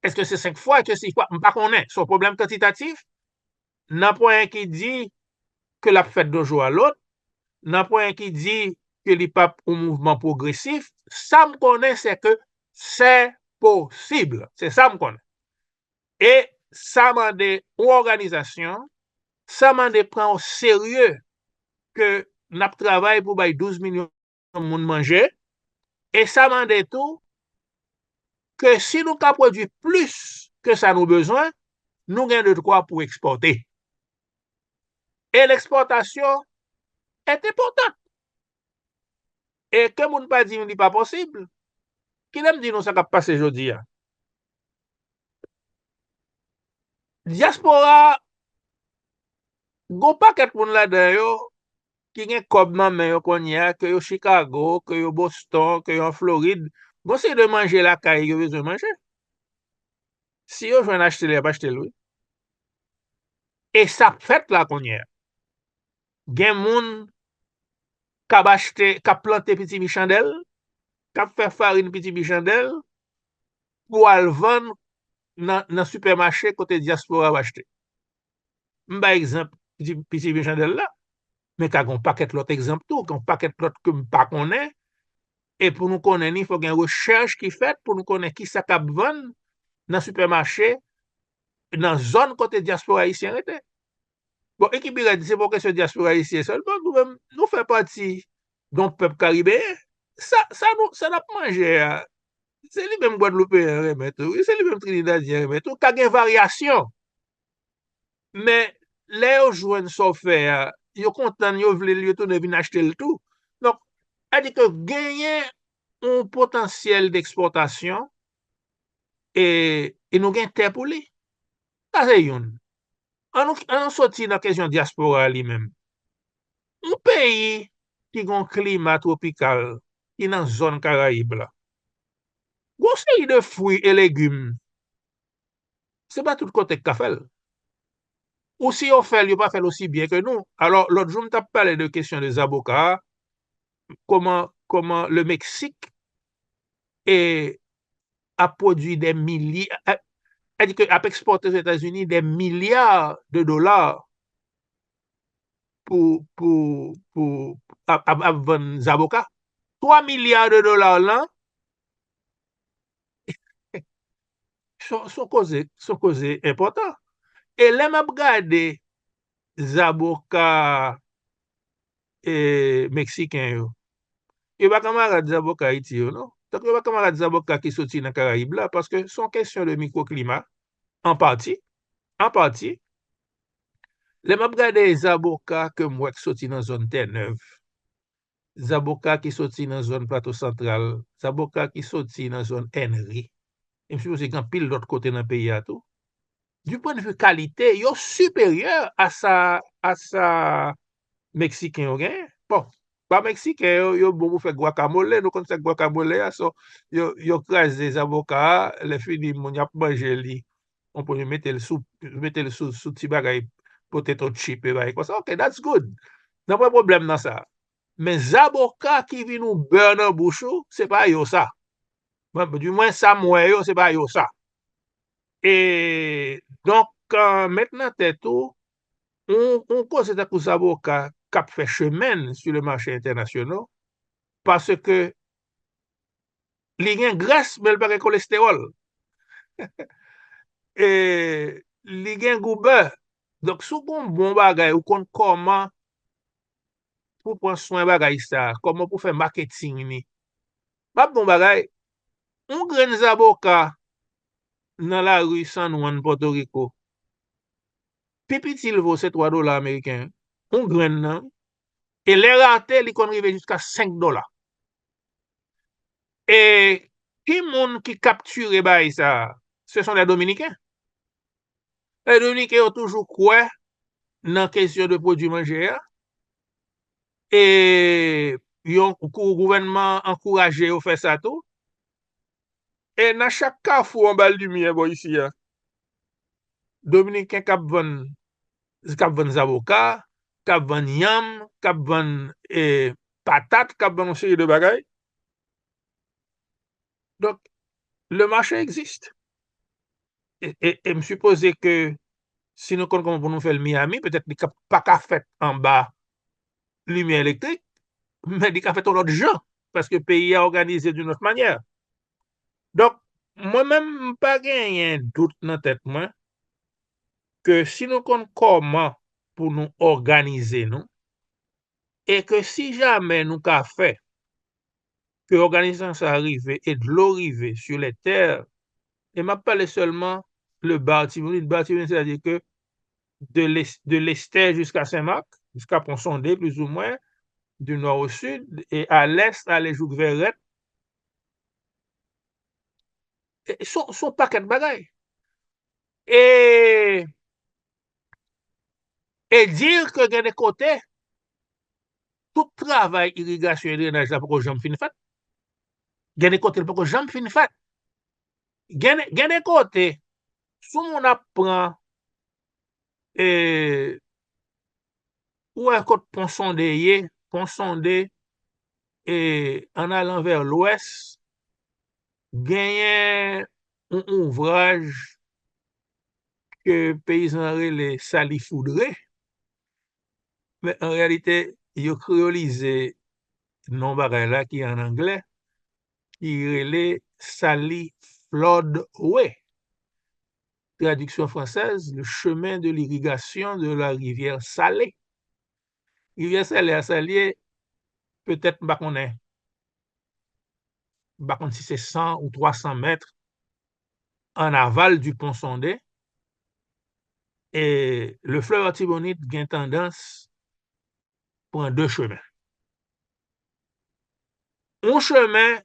Èske se senk fwa? Èske se sis fwa? M pa konnen. Se yon pwoblèm kantitatif. Nan pwen ki di ke l ap fèt de jou a lot, nan pwen ki di ke li p ap yon mouvman pwogresif, sa m konnen se ke se posib. Se sa m konnen. E sa mande yon òganizasyon, sa mande pran o serye ke n ap travay pou bay douz milyon moun manje, e sa mande tou ke si nou ka pwodui plis ke sa nou bezwen, nou gen de kwa pou ekspòte. E lekspòtasyon est enpòtan. E ke moun pa di m li pa posib. Kilè m di nou sa k ap pase jodi a? Dyaspora, gon pakèt moun ladan yo ki gen kòb nan men yo kounye a, ke yo Chicago, ke yo Boston, ke yo an Florid, gon seri de manje lakay yo bezwen manje. Si yo jwenn achte l, y ap achte l, wi. E sa ap fèt la kounye a. Gen moun k ap achte, k ap plante pitimi chandèl, k ap fè farin pitimi chandèl pou al vann nan, nan sipèmache kote dyaspora ap achte. M bay egzanp pitimi chandèl la, men ka gen yon pakèt lòt egzanp tou, gen yon pakèt lòt ke m pa konnen. E pou nou konnen li, fò gen rechèch ki fèt pou nou konnen kisa k ap vann nan sipèmache, nan zòn kote dyaspora ayisyen rete. Bon, Ekip Ired di se pa yon kesyon dyaspora ayisyen sèlman, nou menm, nou fè pati de yon pèp karibeyen. Sa, sa nou, sa n ap manje a, se li menm Gwadloupeyen an renmen tou, wi, se li menm Trinidadyen an renmen tou. Ka gen varyasyon. Men, lè yo jwenn sa w fè a, yo kontan l, yo vle l, yo tounen vin achte l tou. Donk, sa di ke genyen yon potansyèl dekspòtasyon e, e nou gen tè pou li. Sa se youn. An nou, an nou soti nan kesyon dyaspora a li menm. Yon peyi ki gen yon klima twopikal, ki nan zòn Karayib la, gen yon seri de fwi e legim, se pa tout kote k ka fè l. Ou si yo fè l, yo pa fè l osi byen ke nou. Alò, lòt jou, m t ap pale de kesyon de zaboka a, kòman, kòman le Mexique e, ap pwodui de milya, e, sètadi ke ap ekspòte Ozetazini de milya de dola pou, pou, pou ap, ap, ap vann zaboka. Twa milya de dola lan, se, se yon koze, se yon koze enpòtan. E lè m ap gade zaboka e, meksiken yo, yo pa kanmarad zaboka Ayiti yo, non. Tankou yo pa kanmarad zaboka ki soti nan Karayib la, paske se yon kesyon de mikwoklima, an pati, an pati. Lè m ap gade zaboka ke m wè k soti nan zòn Tènèv, zaboka ki soti nan zòn Plato Santral, zaboka ki soti nan zòn Ènri, e m sipoze gen anpil lòt kote nan peyi a tou. Du point de vue kalite, yo siperyè a sa, a sa Meksiken yo genyen. Bon, pa Meksiken yo, yo bon pou fè gwakamole, nou konn sa gwakamole a, so, yo, yo kraze zaboka a, lè fini, moun y ap manje li. Yon pwen yo mete l sou, mete l sou, sou ti bagay potato chip e bagay konsa. Ok, that's good. Nan pwen pwoblèm nan sa. Men zaboka ki vin ou bè nan bouch ou, se pa yo sa. Mwen, di mwen sa m wè yo, se pa yo sa. E donk, euh, met nan tèt ou, yon, yon koze tankou zaboka k ap fè chemen l sur le marché international, paske li gen grès, men l pa gen kolestewòl. E li gen gou bè. Donk, si w gen yon bon bagay, ou konn kòman pou pran swen bagay sa, kòman pou fè maketing li. M ap di w yon bagay, yon grenn zaboka nan lari San Juan, Pòtoriko, pi piti l vo se twa dola ameriken. Yon grenn nan. E lè rate, li konn rive jiska senk dola. E ki moun ki kaptire bagay sa a? Se son lè dominiken. Lè dominiken yo toujou kwè nan kesyon de pwodui manje a. E yon kou gouvènman ankouraje yo fè sa tou. E nan chak kafou anba limyè bò isi a, Dominiken k ap vann, k ap vann zaboka, k ap vann yanm, k ap vann eh, patat, k ap vann yon seri de bagay. Donk, le marché existe. E, e, e m sipoze ke si nou konn kòman pou nou fè l Miami, petèt li ka, pa ka fèt anba limyè elektrik, men li ka fèt yon lòt jan, paske peyi a òganize d'une autre manière. Donk, mwen menm, m pa genyen dout nan tèt mwen ke si nou konn kòman pou nou òganize nou, e ke si jamè nou ka fè ke òganizasyon sa a rive e dlo rive sur les terres, e m ap pale sèlman le Ba Latibonit. Ba Latibonit, sètadi ke de l'est, de l'estè jiska Senmak, jiska Pon Sonde, plizoumwen, du nò o sid, e a lès, ale jouk Vèrèt. E, se, se yon pakèt bagay. E, e di ke gen de kote, tout travay irigasyon e drenaj la poko janm fin fèt. Gen de kote, l poko janm fin fèt. Gen, gen de kote, si yon moun ap pran, e, ou wè kot Pon Sonde ye, Pon Sonde, e, an alan vè lwès, genyen yon ouvraj ke peyizan an rele Salifoudre, men an reyalite, yo kreyolize non bagay la ki an anglè, ki rele Sally Flood Way. Traduction française, le chemin de l'irrigation de la rivière Salée. Rivyè Salé a, sa l ye, petèt, m pa konnen. M pa konn si se san ou twa san mèt an aval du Pon Sonde. E le fleuve Artibonite gen tandans pran de chemen. Yon chemen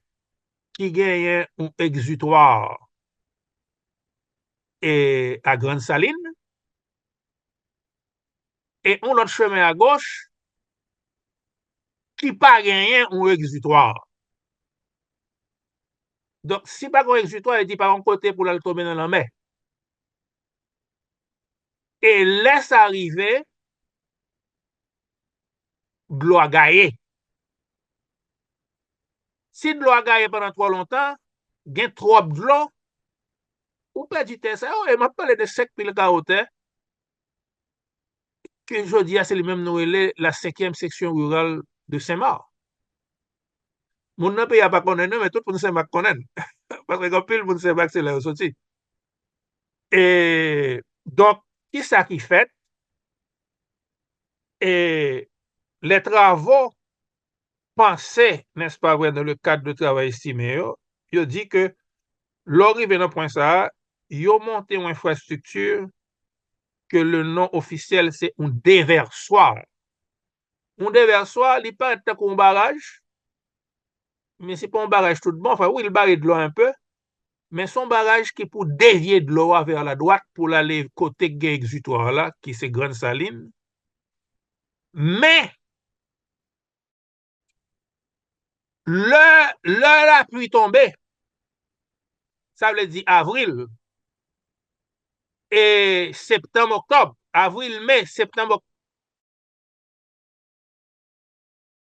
ki genyen yon egzitwa e a Grann Salin, e yon lòt chemen a goch ki pa genyen yon egzitwa. Donk, si pa gen yon egzitwa, e di pa gen kote pou l al tonbe nan lanmè. E lè sa rive, dlo a gaye. Si dlo a gaye pandan twò lontan, gen twòp dlo, ou pèdi tè sa yo, e m ap pale de senk mil kawo tè, ke jodi a se li menm nou rele la cinquième section rurale de Saint-Marc. Moun nan peyi a pa konnen non, men tout moun Senmak konnen l. Paske gen anpil moun Senmak se la yo soti. E donk, kisa ki fèt? E les travaux pensés, n'est-ce pas vrai, dans le cadre de travay estime yo, yo di ke lè w rive nan pwen sa a, yo monte yon enfrastrikti ke le non ofisyèl se yon devèswa. Yon devèswa, li parèt tankou yon baraj, men se pa yon baraj tout bon. Anfen, wi, li bare dlo a enpe, men se yon baraj ki pou devye dlo a vers la droite pou l ale kote k gen egzitwa la, ki se Grann Salin. Men, lè, lè lapli tonbe, sa vle di avril, e septanm, oktòb, avril, me, septanm,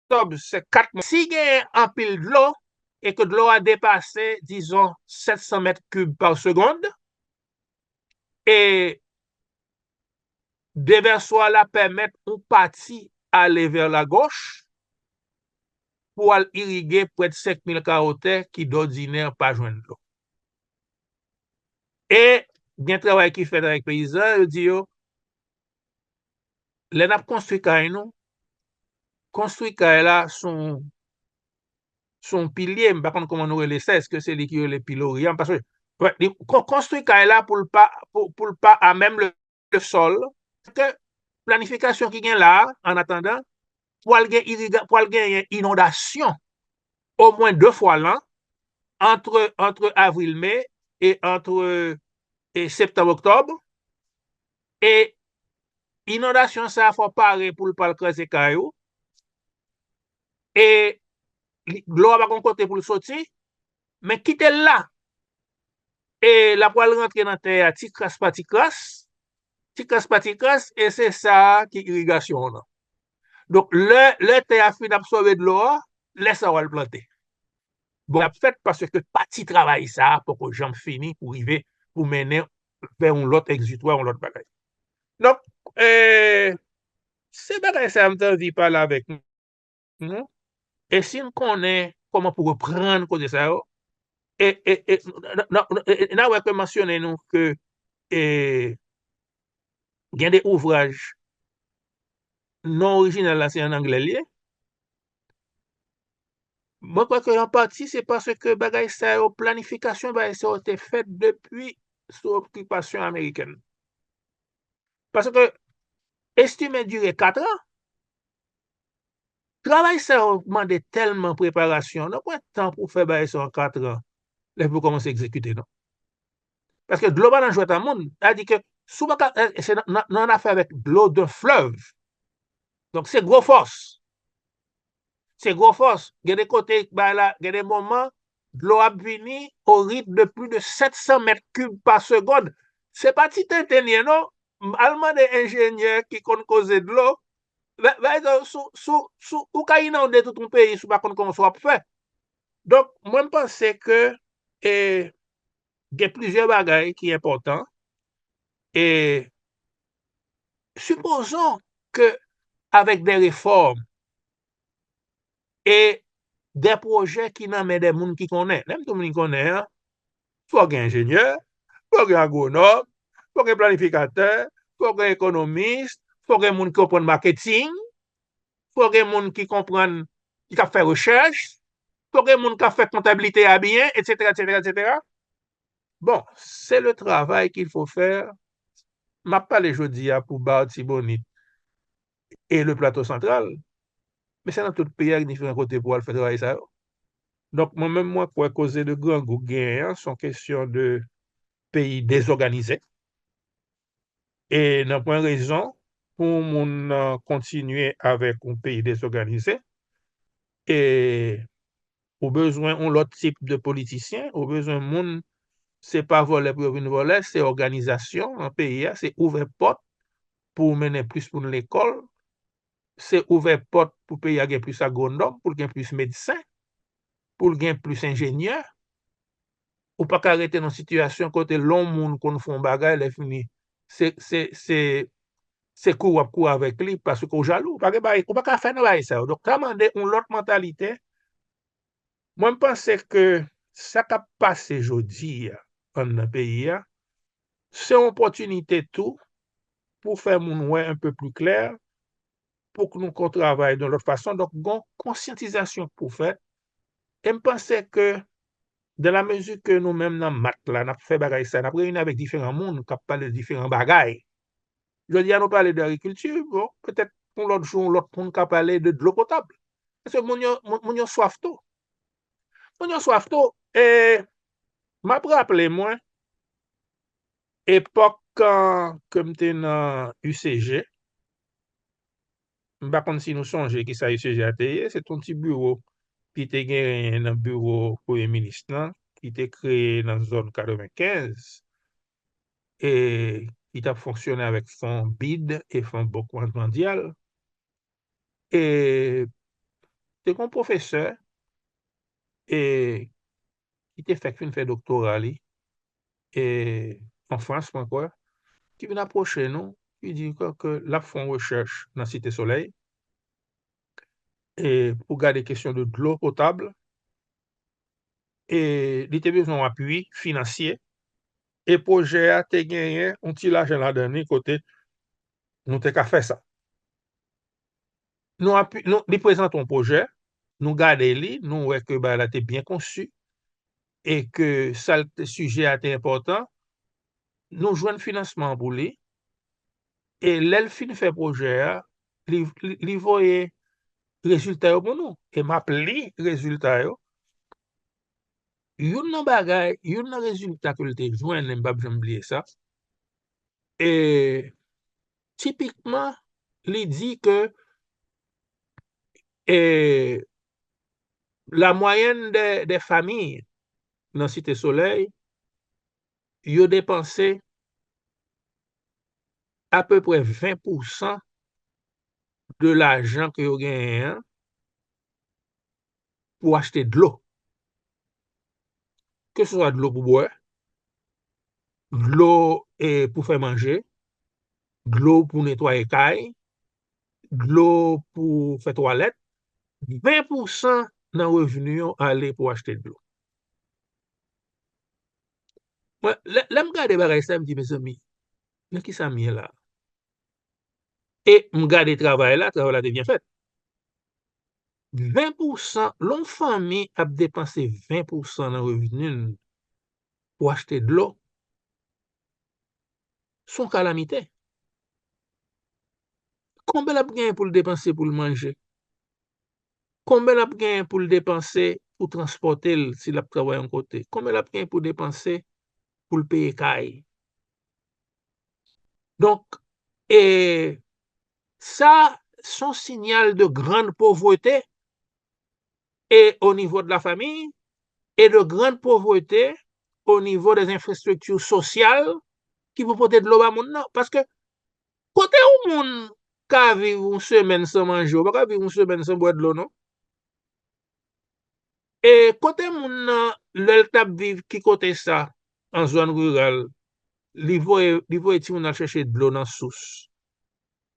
oktòb, se kat mwa. Si genyen anpil dlo e ke dlo a depase, dizon, sèt san mèt kib pa segonn, e devèswa la pèmèt yon pati ale vers la gauche pou al irige prè de senk mil kawo tè ki dòdinè pa jwenn dlo. E gen travay ki fèt avèk peyizan, yo di yo, lè n ap konstwi kay nou, konstwi kay la sou, sou yon pilye, m pa konn kòman nou rele sa, èske se li ki rele pilori a, paske, wè, li kon-, konstwi kay la pou l pa, pou, pou l pa à même le, le sol, ke planifikasyon ki gen la a, an atandan, pral gen iriga-, pral genyen inondasyon omwen de fwa lan, antre, antre avril, me, e antre, e septanm, oktòb, e inondasyon sa a fò pare pou l pral kraze kay ou, e li, dlo a pa gon kote pou l soti, men kite l la, e l ap pral rantre nan tè a ti kras pa ti kras, ti kras pa ti kras, e se sa a ki irigasyon an nan. Donk, lè, lè tè a fin absòbe dlo a, lè sa a w al plante. Bon, l ap fèt paske pati travay sa a poko janm fini pou rive, pou mennen vè yon lòt egzitwa, yon lòt bagay. Donk, e, se bagay sa a m te anvi pale avèk nou. E si n konnen kòman pou reprann koze sa yo, e, e, e, n, n, n, e, n a wè ke mansyone nou ke, e, gen de ouvraj, non orijinal la se an anglè l ye. Mwen kwè ke an pati se paske bagay sa yo, planifikasyon bagay sa yo te fèt depi sou okipasyon amerikèn. Paske estime dire kat an, travay sa yo mande tèlman preparasyon, nou pran tan pou fè bagay sa yo an kat an, lè pou kòmanse egzekite, non. Paske dlo pa nan jwèt a moun. Sa di ke si w pa ka, e, se nan, nan, nan afè avèk dlo de flèv. Donk, se gwo fòs. Se gwo fòs. Gen de kote, bay la, gen de moman, dlo ap vini au rythme de plus de sept cents mètres cubes par seconde. Se pa ti tenten l ye, non. Al mande enjenyè ki konn koze dlo. Bay, bay egzanp, sou, sou, sou, ou ka inonde tout yon peyi si w pa konn kòman sa w ap fè. Donk, mwen, m panse ke, e, gen plizyè bagay ki enpòtan. E sipozon ke avèk de refòm e de pwojè ki nan men de moun ki konnen, lè m di moun ki konnen an, fò gen enjenyè, fò gen agwonòm, fò gen planifikatè, fò gen ekonomis, fò gen moun ki konprann maketing, fò gen moun ki konprann, ki ka fè rechèch, fò gen moun ki ka fè kontablite a byen, etsetera, etsetera, etsetera. Bon, c'est le travail qu'il faut faire. M ap pale jodi a pou Ba Atibonit e le Plato Santral, men se nan tout peyi a, gen diferan kote pou al fè travay sa yo. Donk, mwen menm, mwen kwè koze de grangou genyen an, se yon kesyon de peyi dezòganize. E nan pwen rezon pou yon moun nan kontinye avèk yon peyi dezòganize, e ou bezwen yon lòt tip de politisyen, ou bezwen moun, se pa vòlè pou yo vin vòlè, se òganizasyon nan peyi a, se ouvè pòt pou mennen plis moun lekòl, se ouvè pòt pou peyi a gen plis agwonòm, pou l gen plis medsen, pou l gen plis enjenyè. Ou pa ka rete nan sitiyasyon kote lè yon moun konn fè yon bagay, lè fini, se, se, se, se kou w ap kou avèk li paske w jalou. Ou pa gen bagay, ou pa ka fè nan bagay sa yo. Donk, sa mande yon lòt mantalite. Mwen, m panse ke sa k ap pase jodi a anndan peyi a, se yon opòtinite tou pou fè moun wè un peu plus clair, pou ke nou ka travay de lòt fason. Donk, gon konsyantizasyon k pou fèt. E m panse ke, dans la mesure ke nou menm nan mat la, n ap fè bagay sa, n ap reyini avèk diferan moun k ap pale de diferan bagay. Jodi a, nou pale de agrikilti, bon, petèt yon lòt jou, yon lòt moun ka pale de dlo potab. Paske moun yo, moun, moun yo swaf tou. Moun yo swaf tou. E m ap raple mwen, epòk, e, ke m te nan U C G, m pa konn si nou sonje kisa U C G a te ye, se t on ti biwo ki te genyen nan biwo premye minis lan, ki te kreye nan zòn katrevenkenz, e ki t ap fonksyone avèk fon bid e fon Bank Mondyal. E te gen yon pwofesè, e ki te fèk fin fè doktora li, e an Frans, mwen kwè, ki vin apwoche nou, ki di ke, ke l ap fè yon rechèch nan Site Solèy, e pou gade kesyon de dlo potab, e li te bezwen yon apui finansye, e pwojè a te genyen yon ti lajan ladan li kote nou te ka fè sa. Nou api-, nou, li prezante yon pwojè, nou gade li, nou wè ke bagay la te byen konsi, e ke sa l te, sijè a te enpòtan, nou jwenn finansman pou li, e lè l fin fè pwojè a, li, li, li voye rezilta yo pou nou. E m ap li rezilta yo. Youn nan bagay, youn nan rezilta ke l te jwenn, e m p ap janm bliye sa, e tipikman, li di ke, e, la moyenne des, des familles nan Site Solèy, yo depanse apeprè ven pousan de lajan ke yo genyen an pou achte dlo. Keseswa dlo pou bwè, dlo, e, pou fè manje, dlo pou netwaye kay, dlo pou fè twalèt, ven pousan nan revni yo ale pou achte dlo. Mwen, lè, lè m gade bagay sa, m di, mezanmi, nan kisa m ye la? E m gade travay la, travay la te byen fèt. Ven pousan, lè yon fanmi ap depanse ven pousan nan revni l pou achte dlo, se yon kalamite. Konbyen l ap genyen pou l depanse pou l manje? Konbyen l ap genyen pou l depanse pou transpòte l si l ap travay yon kote? Konbyen l ap genyen pou depanse pou l peye kay? Donk, e sa, se yon sinyal de grande pauvreté et au niveau de la famille et de grande pauvreté au niveau des infrastructures sociales ki pou pote dlo ba moun nan. Paske kote yon moun ka viv yon semèn san manje, ou pa ka viv yon semèn san bwè dlo, non. E kote moun nan, lè l t ap viv, ki kote sa, an zòn riral, li voye, li voye timoun al chèche dlo nan sous.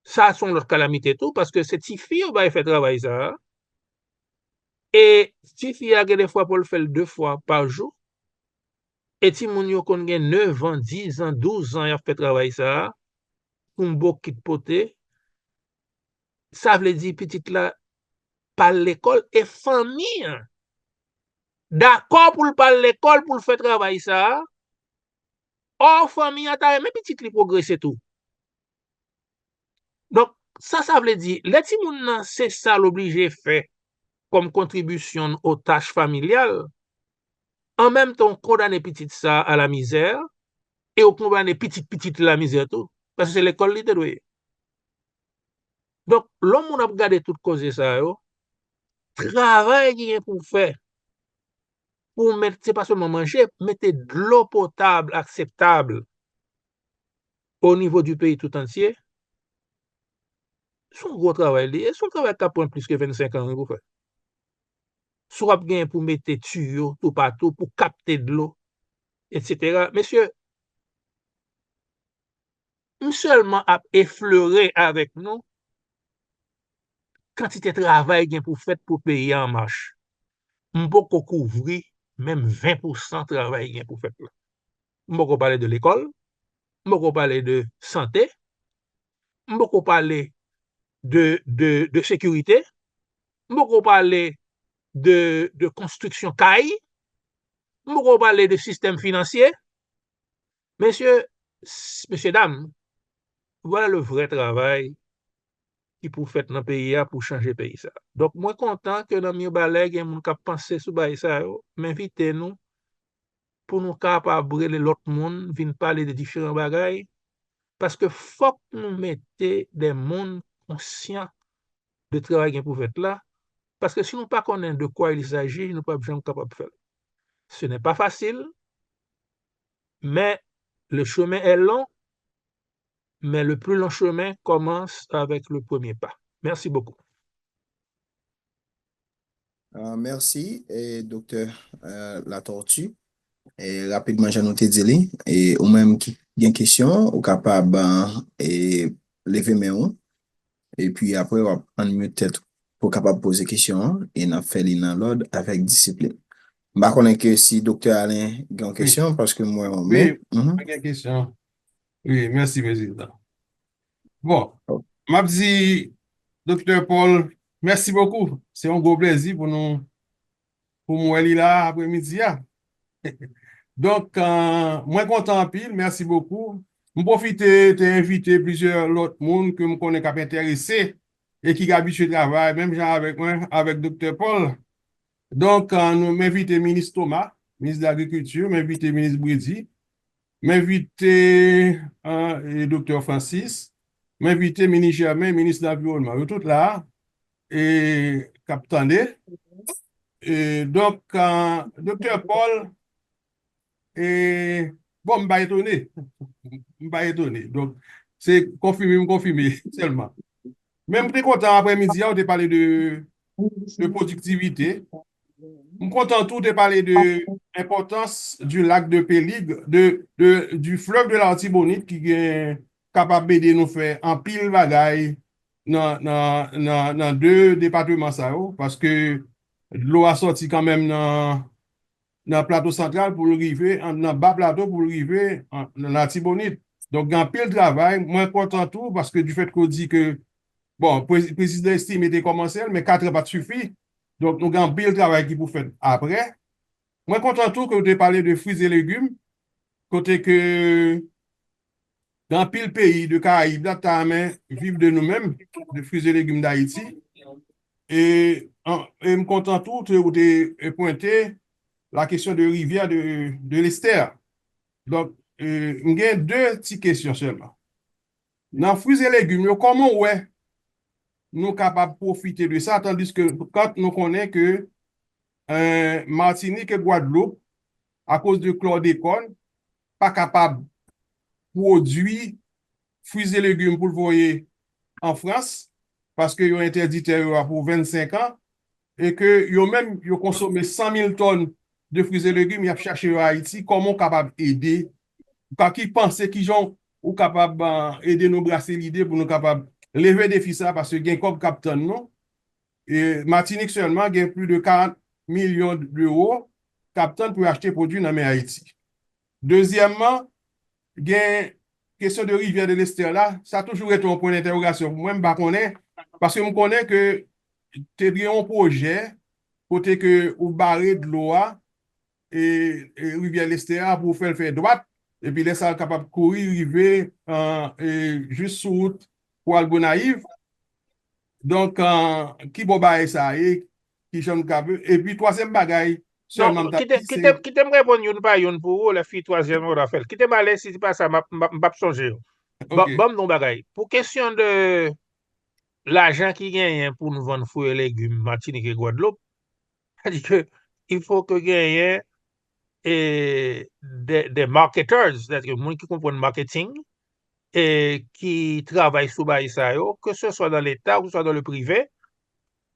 Sa se yon lòt kalamite tou, paske se tifi yo bay fè travay sa a. E tifi a, gen de fwa pou l fè l de fwa pa jou. E timoun yo konn gen nèf an, dis an, douz an, y ap fè travay sa a, pou yon bokit pote. Sa vle di pitit la pa al lekòl, e fanmi an dakò pou l pa al lekòl, pou l fè travay sa a. Ò, fanmi an ta renmen pitit li pwogrese tou. Donk, sa sa vle di, lè timoun nan se sa l oblije fè kòm kontribisyon aux tâches familiales, an menm tan w kondane pitit sa a la misère, e w kondane pitit pitit li la misère tou, paske se lekòl li te dwe ye. Donk, lè yon moun ap gade tout koze sa yo, travay ki gen pou fè pou w met, se pa sèlman manje, mete dlo potab akseptab au niveau du pays tout entier, se yon gwo travay li ye. Se yon travay k ap pran plis ke vennsenk an, wi, pou fè. Si w ap genyen pou mete tiyo toupatou, pou kapte dlo, etsetera. Mesye, m sèlman ap eflere avèk nou kantite travay gen pou fèt pou peyi a an mach. M poko kouvri menm ven pousan travay gen pou fèt la. M poko pale de lekòl, m poko pale de sante, m poko pale de, de, de sekirite, m poko pale de, de konstriksyon kay, m poko pale de sistèm finansye. Mesye, s-, mesye dam, vwala le vrè travay ki pou fèt nan peyi a pou chanje peyi sa. Donk, mwen kontan ke nan Mibalè gen moun k ap panse sou bagay sa yo. M envite nou pou nou kapab rele lòt moun vin pale de diferan bagay, paske fòk nou mete de moun konsyan de travay gen pou fèt la, paske si nou pa konnen de quoi il s'agit, nou p ap janm kapab fè l. Ce n'est pas facile, mais le chemin est long, mais le plus long chemin commence avec le premier pas. Merci beaucoup. Ah, mèsi, e, Doktè, e, Latortue. E, rapidman, jan nou te di li, e, ou menm ki gen kesyon, ou kapab, e, leve men ou. Epi apre, w ap unmute tèt ou pou w kapab poze kesyon an, e n ap fè li nan lòd avèk disiplin. M pa konnen ke si Doktè Alain gen yon kesyon, paske m wè yon men. Wi, mwen gen kesyon. Wi, mèsi, Prezidan. Bon, m ap di, Doktè Paul, mèsi bokou. Se yon gwo plezi pou nou, pou m wè li la apremidi a. Donk, e, mwen kontan anpil, mèsi bokou. M pwofite te envite plizyè lòt moun ke m konnen k ap enterese e ki abitye travay menm jan avèk mwen, avèk Doktè Paul. Donk, e, nou, m envite Minis Thomas, Minis de Lagrikilti, m envite Minis Brady, m envite, e, e, Doktè Francis, m envite Minis Germain, Minis Lanviwònman. Yo tout la, e, k ap tande. E, donk, e, Doktè Paul, e, Bon, m pa etone. M pa etone. Donk, se konfime m konfime sèlman. Men m te kontan aprèmidi a, ou te pale de, de pwodiktivite. M kontan tou te pale de enpòtans du lac de Péligre, de, de, du fleuve de l'Artibonite ki gen kapab ede nou fè anpil bagay nan, nan, nan, nan de depatman sa yo, paske dlo a sòti kanmenm nan, nan Plato Santral pou l rive, an- nan Ba Plato pou l rive an- nan Latibonit. Donk, gen anpil travay. Mwen kontan tou, paske du fait ke w di ke, bon, pre- prezidan Estimé te kòmanse l, men kat an pa t sifi. Donk, nou gen anpil travay ki pou fèt apre. Mwen kontan tou ke w te pale de fruits et légumes, kote ke gen anpil peyi de Karayib la ta renmen viv de nou menm, de fruits et légumes d'Haïti. E, an- e m kontan tou te, ou te pwente la kesyon de rivyè de, de Lestè. Donk, e, m gen de ti kesyon sèlman. Nan fruits et légumes yo, kòman w wè nou kapab pwofite de sa, tandiske kan nou konnen ke eh, Matinik e Gwadloup, akoz de klòdekòn, pa kapab pwodui fruits et légumes pou l voye an Frans, paske yo entèdi tè yo a pou vennsenk an, e ke yo menm, yo konsome san mil tòn de fruits et légumes, y ap chache yo Ayiti, kòman w kapab ede? Ou ka ki panse, kijan w kapab, ah, ede nou brase lide pou nou kapab leve defi sa, paske gen kòb k ap tann nou. E Matinik sèlman gen plis de karant milyon dewo k ap tann pou yo achte pwodui nan men Ayiti. Dezyèmman, gen kesyon de rivyè de Lestè la, sa toujou rete yon pwen dentèwogasyon pou mwen, m pa konnen, paske m konnen ke te gen yon pwojè kote ke ou bare dlo a, e, e rivyè Lestè a pou w fè l fè dwat, epi lè sa a l kapab kouri rive, eh, e, jis sou wout pou al Gonayiv. Donk, eh, ki bò bagay sa a ye, ki jan n ka, epi twazyèm bagay, sèlman m t ap di, se kite, kite m reponn youn pa youn pou ou, lè fini twazyèm ou ta fè l. Kite m ale, si se pa sa, m ap- m ap- m p ap sonje yo. Ban- Ok. Ban m di w yon bagay. Pou kesyon de lajan ki genyen pou n vann fwi e legim Matinik e Gwadloup, sa di ke il faut que genyen e, de, de marketers, sètadi moun ki konprann marketing, e ki travay sou bagay sa yo, ke se swa nan Leta ou swa nan le prive,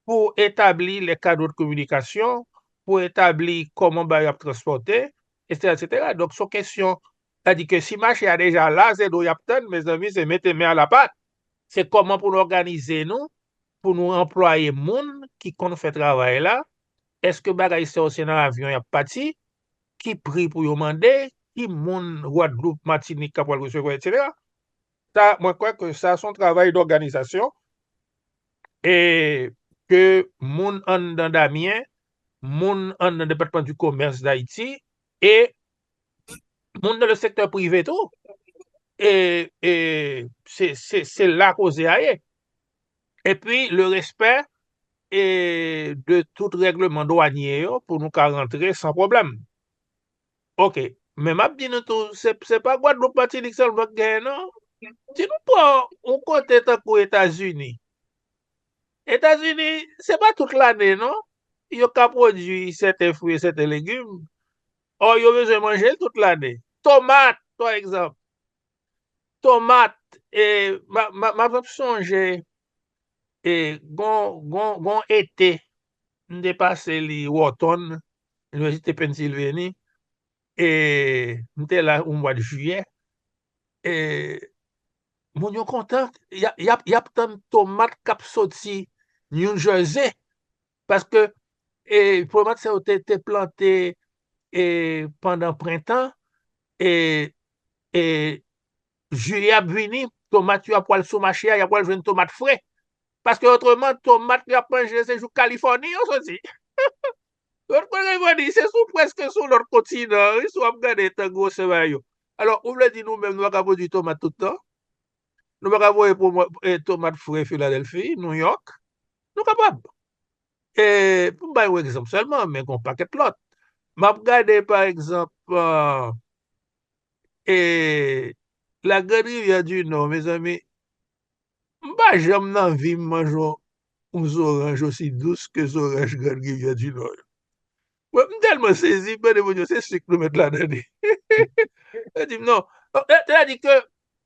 pou etabli les canaux de communication, pou etabli kòman bagay yo ap transpòte, etsetera, etsetera. Donk, se yon kesyon, sètadi ke si mache a deja la, se dlo y ap tann, mezanmi, se mete men a la pat. Se kòman pou nou òganize nou, pou nou anplwaye moun ki konn fè travay la. Èske bagay sa yo se nan avyon y ap pati? Ki pri pou yo mande? Ki moun Gwadloup, Matinik k ap pral resevwa, etsetera? Sa, mwen kwè ke sa se yon travay dòganizasyon e ke moun anndan Damyen, moun anndan Depatman di Komès Dayiti e moun nan le sektè prive tou. E, e se, se, se la koze a ye. Epi, le respè e de tout règleman dwanye yo pou nou ka rantre san pwoblèm. Ok. Men m ap di nou tou, se, se pa Gwadloup, Matinik sèlman k genyen, non. Si nou pran yon kote tankou Etazini, Etazini, se pa tout lane, non. Yo ka pwodui sèten fwi e sèten legim. Ò, yo bezwen manje l tout lane. Tomat, pa egzanp. Tomat, e, m a- m a- m ap sonje, e, gon, gon, gon ete, m te pase li Wharton, Inivèsite Pennsilveni, e m te la yon mwa de jiyè, e moun yo kontan, y ap, y ap, y ap tann tomat k ap soti New Jersey, paske, e, tomat sa yo te, te plante, e, pandan prentan, e, e, jiyè ap vini, tomat yo ap pral sou mache a, y ap pral jwenn tomat fre. Paske otreman, tomat y ap manje, se jouk Kalifòni yo soti. Lòt kote yo di, se sou, prèske sou lòt kontinan, wi, si w ap gade tan gwosè bagay yo. Alò, ou vle di nou menm, nou pa ka pwodui tomat tout tan? Nou pa ka voye pwomo- e, tomat fre Filadèlfi, Nouyòk? Nou kapab. E, pou m bay yon egzanp sèlman, men gen yon pakèt lòt. M ap gade, pa egzanp, e, e, la Grande Rivière du Nord, mezanmi, m pa janm nan vi m manje yon, yon zoranj osi dous ke zoranj Grande Rivière du Nord yo. Mwen, m tèlman sezi, m mande moun yo, se sik nou met ladan li. Yo di m non. Donk, sètadi ke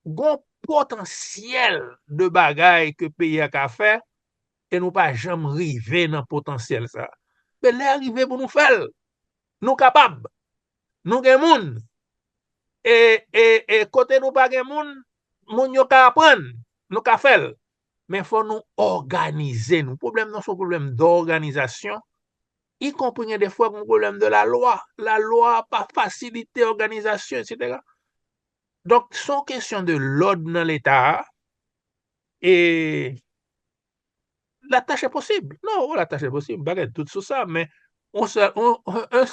gon potansyèl de bagay ke peyi a ka fè, e nou pa janm rive nan potansyèl sa. Men lè a rive pou nou fè l. Nou kapab. Nou gen moun. E, e, e kote nou pa gen moun, moun yo ka aprann. Nou ka fè l. Men fò nou òganize nou. Pwoblèm nan se yon pwoblèm dòganizasyon. Ikonpri gen de fwa gen pwoblèm de lalwa. Lalwa pa fasilite òganizasyon, etsetera. Donk, se yon kesyon de lòd nan Leta a. E la tâche est possible. Non, la tâche est possible. M pa gen dout sou sa, men on sèl, on, on, un,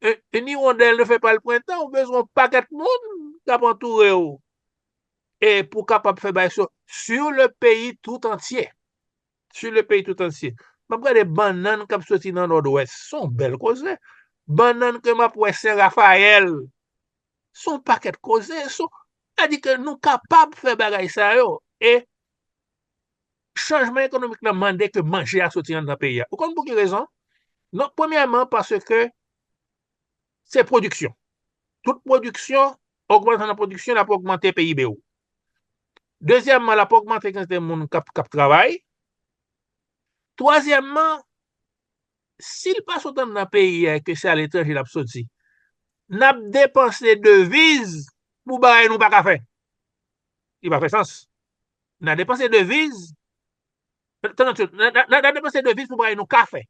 un, une hirondelle ne fait pas le printemps. Ou bezwen yon pakèt moun k ap antoure w. E pou kapab fè bagay sa sur le pays tout entier. Sur le pays tout entier. M ap gade bannann k ap soti nan Nòdwès. Se yon bèl koze. Bannann ke m ap wè Sen Rafayèl. Se yon pakèt koze. Se, sètadi ke nou kapab fè bagay sa yo. E chanjman ekonomik lan mande ke manje a soti anndan peyi a. Ou konn pou ki rezon? Non, premyèman, paske se pwodiksyon. Tout pwodiksyon, ogmantasyon nan pwodiksyon, l ap ogmante P I B w. Dezyèmman, l ap ogmante kantite moun k ap, k ap travay. Twazyèmman, si l pa sot anndan peyi a e ke se aletranje l ap soti, n ap depanse deviz pou bagay nou pa ka fè. Li pa fè sans. N a depanse deviz. Tande, n a, n a, n a depanse deviz pou bagay nou ka fè.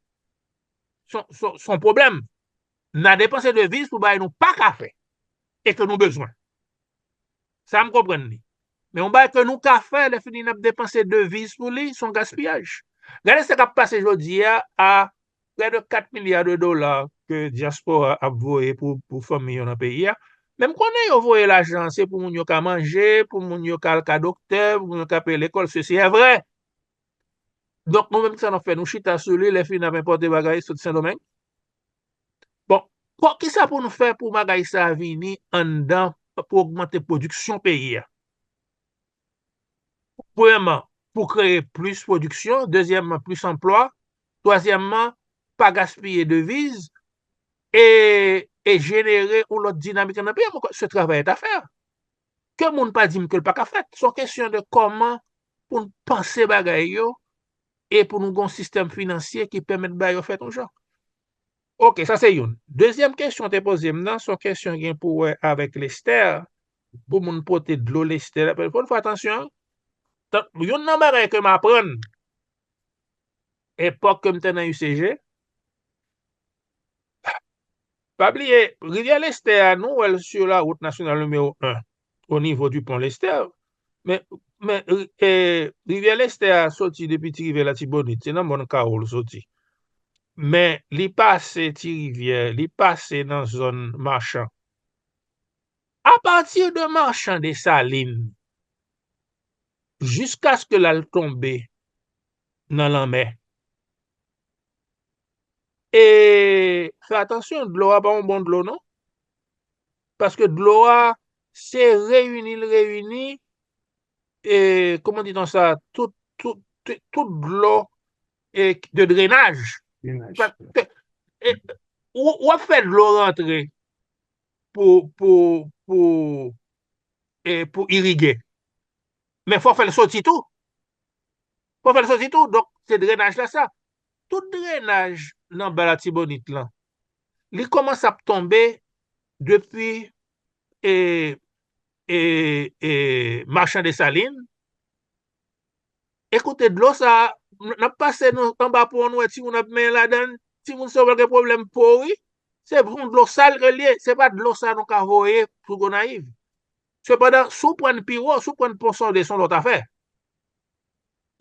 Se yon, se yon, se yon pwoblèm. N a depanse deviz pou bagay nou pa ka fè e ke nou bezwen. Sa m konprann li. Men yon bagay ke nou ka fè, lè fini n ap depanse deviz pou li, se yon gaspiyaj. Gade sa k ap pase jodi a, a prè de kat milya de dola ke dyaspora ap voye pou, pou fanmi yo nan peyi a. Men m konnen yo voye lajan, se pou moun yo ka manje, pou moun yo ka al ka doktè, pou moun yo ka peye lekòl, sesi è vrè. Donk, nou menm, kisa n ap fè? Nou chita sou li, lè fini n ap enpòte bagay sot Sendomeng. Bon, kisa pou nou fè pou bagay sa a vini anndan, pou ogmante pwodiksyon peyi a? Premyèman, pou kreye plis pwodiksyon, dezyèmman, plis anplwa, twazyèmman, pa gaspiye deviz, e, e jenere yon lòt dinamik anndan peyi a. Mwen kwè ce travail est à faire. Ke moun pa di m ke l pa ka fèt. Se yon kesyon de kòman pou n panse bagay yo e pou nou gen yon sistèm finansye ki pèmèt bagay yo fèt yon jan. Oke, sa se youn. Dezyèm kesyon w te poze m nan, se yon kesyon ki gen pou wè avèk Lestè, pou moun pote dlo Lestè la. Fò n fè atansyon. Tan, youn nan bagay ke m aprann epòk ke m te nan U C G, pa bliye, Rivyè Lestè a, nou wè l sur la route nationale numéro un, au niveau du pont Lestè. Men, men, e, Rivyè Lestè a soti depi Ti Rivyè Latibonit, se nan mòn Kawo l soti. Men li pase Ti Rivyè, li pase nan zòn Machan. Apati de Machan Desalin, jiskaske l al tonbe nan lanmè. E fè atansyon, dlo a pa yon bon dlo, non. Paske dlo a, se reyini l reyini, e, comment dit-on ça, tout, tout, tout, tout dlo, e, de drenaj. Drenaj. Paske, e, ou, w ap fè dlo rantre pou, pou, pou, e, pou irige. Men fò fè l soti tou. Fò fè l soti tou. Donk, se drenaj la sa. Tout drenaj nan ba Latibonit lan, li kòmanse ap tonbe depi, e, e, e, Machan Desalin. Ekoute, dlo sa a, n ap pase nou anba pon, nou wè timoun ap benyen ladan l. Timoun sa yo pral gen pwoblèm po, wi. Se yon dlo sal ke l ye. Se pa dlo sa nou ka voye sou Gonayiv. Sepandan, si w pran l pi wo, si w pran l pon Sonde, se yon lòt afè.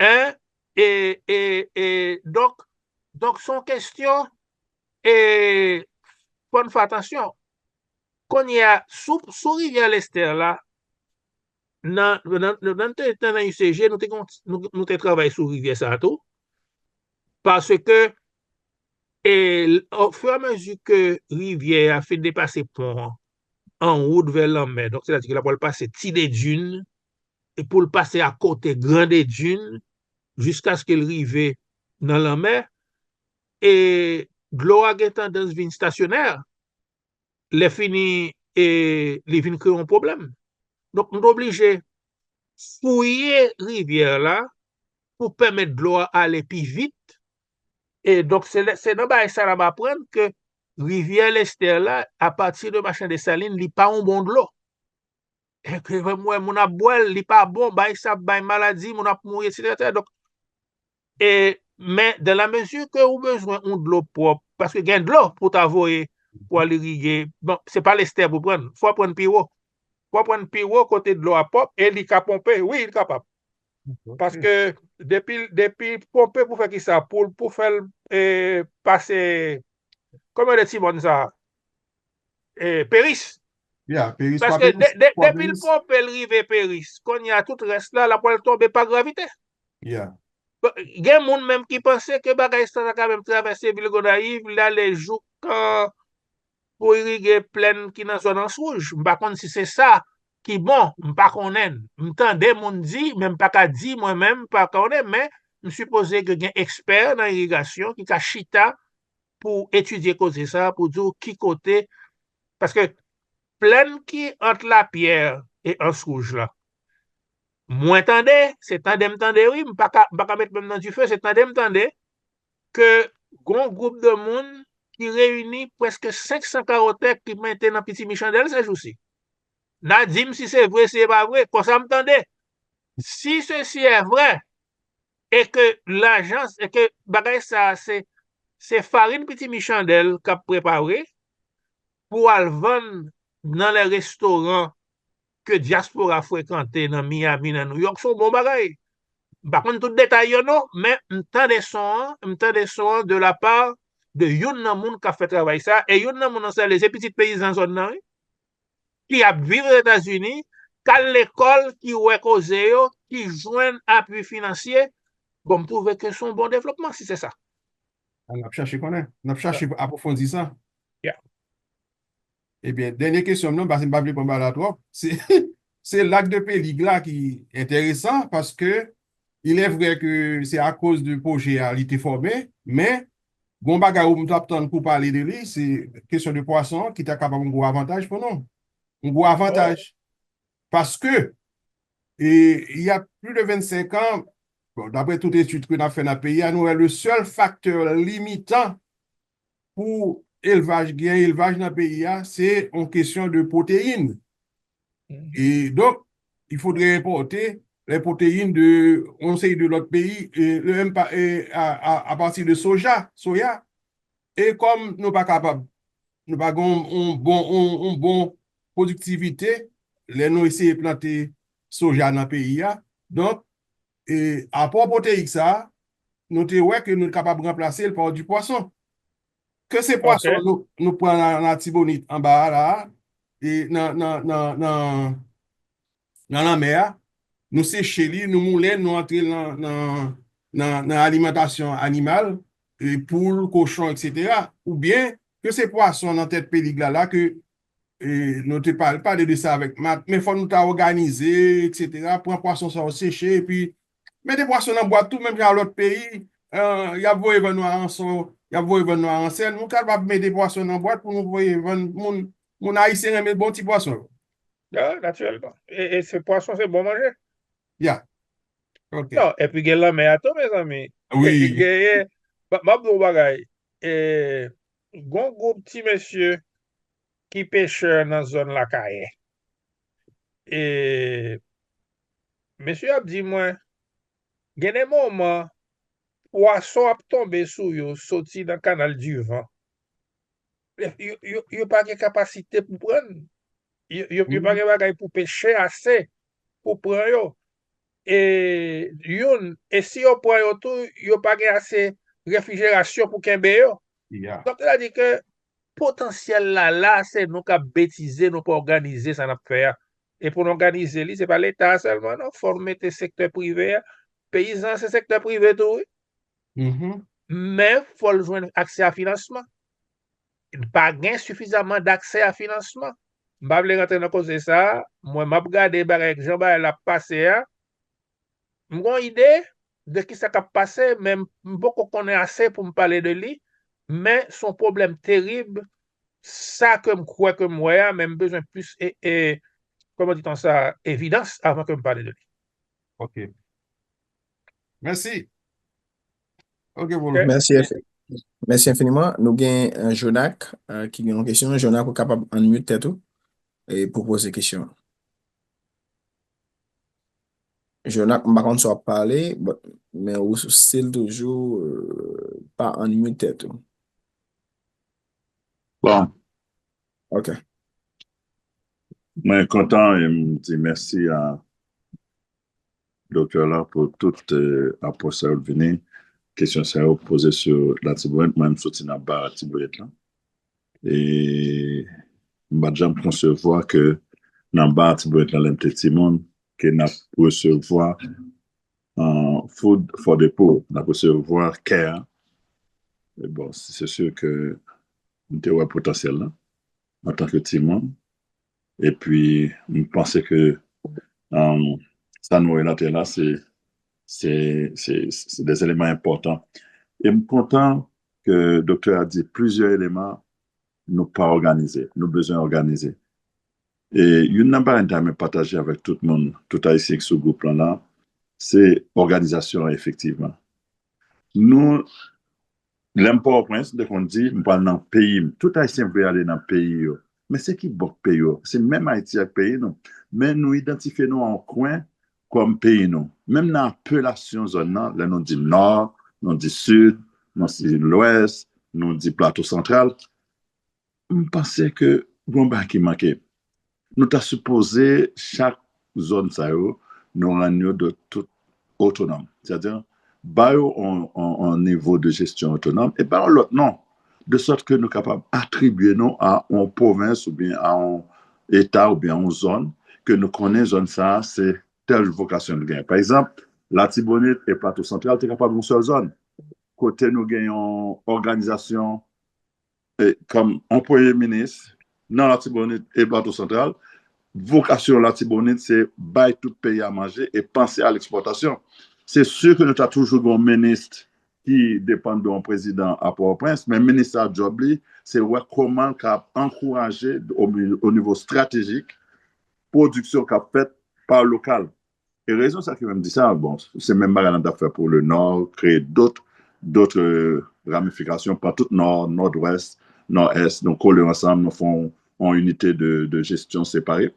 Hein? E, e, e, donk, donk, se yon kesyon, e, fò n fè atansyon. Kounye a, sou, sou rivyè Lestè la, nan, nan, nan, nan te, te nan U C G, nou te, kon- nou, nou te travay sou rivyè sa a tou. Paske, e, au fur et à mesure ke rivyè a fin depase pon an, an wout vè lanmè, donk, sètadi ke l ap pral pase Ti Dedin, e pou l pase akote Gran Dedin, jiskaske l rive nan lanmè, e dlo a gen tandans vin stasyonè, lè fini, e, li vin kreye yon pwoblèm. Donk, nou te oblije fouye rivyè la pou pèmèt dlo a ale pi vit. E donk, se lè- se nan bagay sa la m aprann ke rivyè Lestè la, apati de Machin Desalin, li pa yon bon dlo. E ke mwen, moun ap bwè l, li pa bon, bay sa ap bay maladi, moun ap mouri, etsetera, etsetera. Donk, e, men, dans la mesure ke ou bezwen yon dlo pwòp, paske gen dlo pou ta voye pou al irige, bon, se pa Lestè pou pran, fò pran pi wo. Fò pran pi wo kote dlo a pwòp e li ka ponpe, wi, li kapab. Paske depi, depi ponpe pou fè ki sa, pou, pou fè l, e, pase, kòman de ti mòn sa? E, Peris. Ya, Peris pa Paske Peris, de, de, depi l ponpe, l rive Peris, kounye a tout rès la, l ap pral tonbe pa gravite. Ya. Bon, gen moun menm ki panse ke bagay sa ta ka menm travèse vil Gonayiv, l ale jouk, e, pou irige plèn ki nan zòn Ans Wouj. M pa konn si se sa ki bon, m pa konnen. M tande moun di, men m pa ka di mwen menm, m pa konnen, men m sipoze ke gen ekspè nan irigasyon ki ka chita pou etidye koze sa, pou di w ki kote, paske plèn ki ant Lapyè e Ans Wouj la, mwen tande, se tande m tande, wi, m pa ka, m pa ka met men m nan dife, se tande m tande ke gon gwoup de moun ki reyini prèske senk san kawo tè ki mete nan Piti Michandèl se jou si. N a di m si se vre, si se pa vre, konsa m tande. Si ceci est vrai, e ke lajans, e ke bagay sa a se, se farin Piti Michandèl k ap prepare pou al vann nan lè restoran ke dyaspora frekante nan Miami, nan New York, se yon bon bagay. M pa konn tout detay yo non, men m tande son an, m tande son an de la part de youn nan moun k ap fè travay sa, e youn nan moun nan se, se pitit peyizan zòn nan, wi, ki ap viv Ozetazini, k al lekòl, ki wè koze yo, ki jwenn apui finansye. Bon, m twouve ke se yon bon devlopman, si se sa. A, n ap chache konnen. N ap chache apwofondi sa. Ya. Ebyen, dènye kesyon m nan, paske m pa vle pran bagay la twòp, se, se Lac de Pelig la ki enteresan, paske il est vrai que c'est à cause de pwojè a li te fòme, men gon bagay ou m t ap tann pou pale de li, se kesyon de pwason an ki ta kapab yon gwo avantaj pou nou. Yon gwo avantaj. Paske, e, il y a plus de vingt-cinq ans, bon, daprè tout etid ke n ap fè nan peyi a, nou wè le sèl faktè limitan pou elvaj, gen elvaj nan peyi a, se yon kesyon de pwoteyin. E donk, il faudrait importer les protéines de yon seri de lòt peyi, e, le, e, a, a, à partir de soja, soya. E kòm nou pa kapab, nou pa gen yon, yon bon, yon, yon bon pwodiktivite, lè nou eseye plante soja nan peyi a. Donk, e, apò pwoteyik sa a, nou te wè ke nou kapab ranplase l pa di pwason. Ke se pwason nou, nou pran nan, nan Latibonit anba a la, e nan, nan, nan, nan, nan lanmè a, nou seche li, nou moulen, nou antre l nan, nan, nan, nan alimantasyon animal, e poul, kochon, etsetera. Oubyen, ke se pwason nan tèt pelig la, la, ke, e, nou te pale, pale de sa avèk Mat, men fò nou ta òganize, etsetera, pran pwason sa yo seche, epi mete pwason nan bwat tou, menm jan lòt peyi, e, y ap voye vann nou aransò, y ap voye vann nou aransèl, nou kapab mete pwason nan bwat pou nou voye vann moun, moun ayisyen renmen bon ti pwason yo. Ya, natirèlman. E, e se pwason, se bon manje. Ya. Ok. Non, epi gen lanmè a tou, mezanmi. Wi. Genyen, m, m ap di w yon bagay. E, gon gwoup ti mesye ki pechè nan zòn Lakayè. E, mesye ap di mwen, gen de moman, pwason ap tonbe sou yo, soti nan kanal Divan. Yo, yo, yo pa gen kapasite pou pran. Yo, yo, yo pa gen bagay pou peche ase pou pran yo. E youn, e si yo pran yo tou, yo pa gen ase refrijerasyon pou kenbe yo. Ya. Donk, sètadi ke potansyèl la la, se nou k ap betize, nou pa òganize sa n ap fè a. E pou n òganize li, se pa Leta a sèlman, non. Fò n mete sektè prive a. Peyizan se sektè prive tou, wi. Men, fò l jwenn aksè a finansman. Pa gen sifizaman daksè a finansman. M pa vle rantre nan koze sa a. Mwen, m ap gade bagay, jan bagay la ap pase a. M gon ide de kisa k ap pase, men m, m poko konnen ase pou m pale de li. men se yon pwoblèm terib, sa ke m kwè ke m wè a, men m bezwen plis, e, e, kòman di tan sa, evidans avan ke m pale de li. Ok. Mèsi. Ok, pou Ok. Mèsi, enfi- mèsi enfiniman. Nou gen euh, Jonak euh, ki gen yon kesyon. Jonak, ou kapab unmute tèt ou e pou poze kesyon. Jonak, m pa konn si w ap pale, but- men ou still toujou euh, pa unmute tèt ou. Bon, Ok. mwen kontan e m di mèsi a doktè la pou tout euh, apwòch sa yo vini, kesyon sa yo poze sou Latibonit. Mwen, m soti nan ba Latibonit la. E m pa t janm konsevwa ke nan ba Latibonit la, lè m te timoun, ke n ap resevwa uh, food for the poor, n ap resevwa care. E bon, se si ke m te wè potansyèl la antanke timoun. Epi, m panse ke um, sa nou relate la, se se se se de eleman enpòtan. E m kontan ke doktè a di plizyè eleman nou pa òganize, nou bezwen òganize. E youn nan bagay m ta renmen pataje avèk tout moun, tout Ayisyen ki sou gwoup lan la, se òganizasyon an efektivman. Nou, lè m Pòtoprens, m te konn di, m pral nan peyi m. Tout Ayisyen vle ale nan peyi yo. Men se ki bò k peyi yo? Se menm Ayiti ak peyi nou. Men nou idantifye nou a yon kwen kòm peyi nou. Menm nan apelasyon zòn nan, lè nou di Nò, nou di Sid, nou di Lwès, nou di Plato Santral, m panse ke gen yon bagay ki manke. Nou ta sipoze chak zòn sa yo, nou rann yo de tout otonòm. Sètadi, ba yo yon, yon, yon nivo de jesyon otonòm e ba yo lòt non. De sòt ke nou kapab atribye nou a yon pwovens oubyen a yon eta oubyen a yon zòn ke nou konnen zòn sa a se tèl vokasyon l gen. Pa egzanp, Latibonit e Plato Santral te kapab yon sèl zòn. Kote nou gen yon òganizasyon e, kòm yon premye minis nan Latibonit e Plato Santral, vokasyon Latibonit se bay tout peyi a manje e panse a lekspòtasyon. Se si ke nou ta toujou gen yon minis ki depann de yon prezidan a Pòtoprens, men minis sa djòb li, se wè kòman l ka ankouraje o, o nivo estratejik pwodiksyon k ap fèt pa lokal. E rezon sa ki fè m di sa, bon, se menm bagay la n t ap fè pou le Nò, kreye dòt, dòt euh, ramifikasyon pa tout Nò, Nòdwès, Nòdès, nou kole ansanm, nou fè yon, yon inite de, de jesyon separe.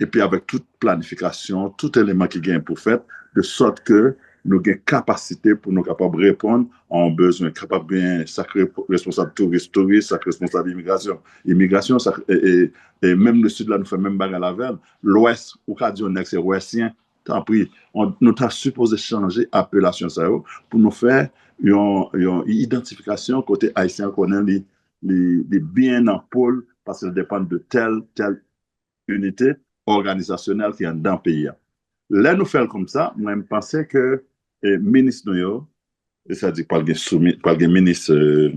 Epi avèk tout planifikasyon, tout eleman ki gen pou fèt, de sòt ke nou gen kapasite pou nou kapab reponn a yon bezwen, kapab gen sa k re- responsab touris, touris, sa k responsab imigrasyon, imigrasyon, sa k- e, e, e menm le Sid la, nou fè menm bagay la avè l. Lwès, ou ka di yon nèg se wèsyen, tanpri, on- nou ta sipoze chanje apelasyon sa yo pou nou fè yon, yon idantifikasyon kote Ayisyen an konnen li, li, li byen nan po l paske l depann de tèl, tèl inite òganizasyonèl ki anndan peyi a. Lè nou fè l konsa, mwen, m panse ke eh, minis nou yo, e sa di pral gen soumi, pral gen minis eh,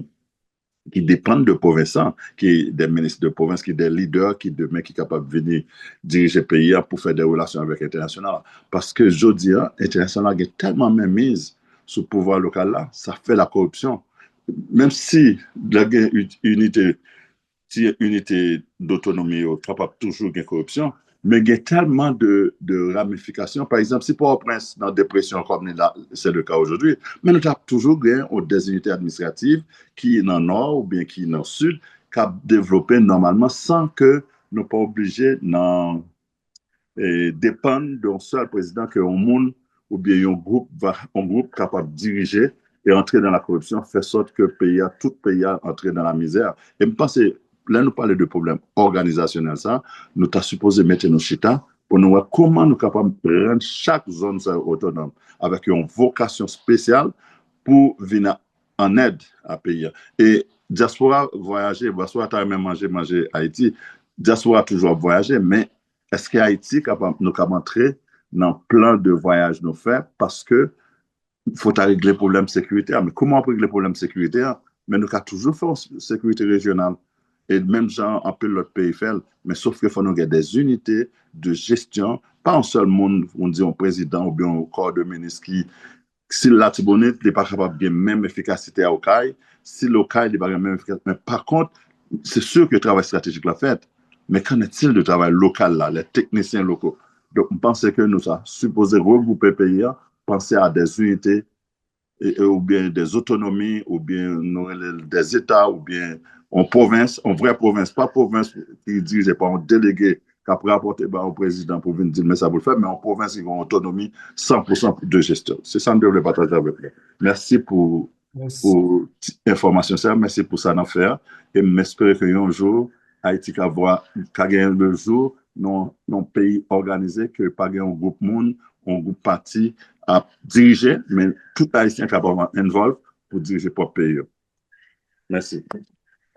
ki depann de pwovens lan, ki de minis de pwovens, ki de lidè ki demen ki kapab vini dirije peyi a pou fè de relasyon avèk entènasyonal la. Paske jodi a, entènasyonal la gen tèlman menmiz sou pouvwa lokal la, sa fè la koripsyon. Menm si la gen inite ti inite dotonomi yo kapab toujou gen koripsyon, men gen tèlman de, de ramifikasyon. Pa egzanp, si Pòtoprens nan depresyon kòm li la, se le ka ojodwi, men nou t ap toujou gen yon dezinite administrativ ki nan nò oubyen ki nan sid k ap devlope nòmalman san ke nou pa oblije nan e, depann de yon sèl prezidan ke yon moun oubyen yon gwoup va yon gwoup kapab dirije e antre nan la koripsyon, fè sòt ke peyi a, tout peyi a antre nan la mizè. E m panse lè nou pale de pwoblèm òganizasyonèl sa, nou ta sipoze mete nou chita pou nou wè kòman nou kapab rann chak zòn sa yo otonòm avèk yon vokasyon espesyal pou vin an èd a peyi a. E dyaspora vwayaje, dyaspora ta renmen manje, manje Ayiti. Dyaspora toujou ap vwayaje, men èske Ayiti kapab, nou kapab antre nan plan de vwayaj nou fè paske fò ta regle pwoblèm sekirite a. Men kòman w ap regle pwoblèm sekirite a? Men nou ka toujou fè yon sekirite rejyonal. E menm jan anpil lòt peyi fè l. Men sof ke fò nou gen de inite de jesyon, pa yon sèl moun, ou di yon prezidan oubyen yon kò de minis ki si l Latibonit, li pa kapab gen menm efikasite a Okay. Si l Okay, li pa gen menm efikasite. Men pa kont, se si ke travay estratejik la fèt. Men qu'en est-il de travay lokal la, les techniciens locaux? Donk, m panse ke nou ta sipoze regwoupe peyi a, panse a des unités, e, e, oubyen des autonomies, oubyen nou rele l des États, oubyen yon pwovens, yon vrè pwovens, pa pwovens ki dirije pa yon delege k ap rapòte ba yon prezidan pou vin di l men sa pou l fè, men yon pwovens ki gen yon otonomi san pou san de jesyon. Se sa m te vle pataje avèk nou. Mèsi pou, pou ti enfòmasyon sa, mèsi pou sa n ap fè a, e m espere ke yon jou Ayiti ka vwa, ka gen le jou nan yon peyi òganize, ke pa gen yon gwoup moun, yon gwoup pati ap dirije, men tout Ayisyen kapab involve pou dirije pwòp peyi yo. Mèsi.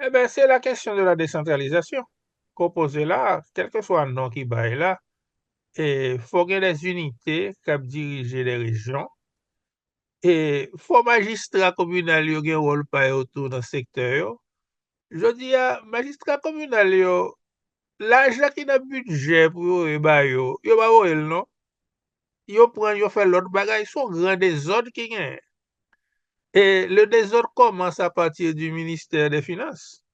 Eben, se la kesyon de la desantralizasyon ke w poze la, kèlkeswa non ki bay la, e fò gen des unités k ap dirije des régions, e fò majistra kominal yo gen wòl pa yo tou nan sektè yo. Jodi a, majistra kominal yo, lajan ki nan bidjè pou yo voye ba yo, yo pa voye l non. Yo pran l, yo fè lòt bagay, se yon gran dezòd ki genyen. E le désordre commence à partir du ministère des Finances.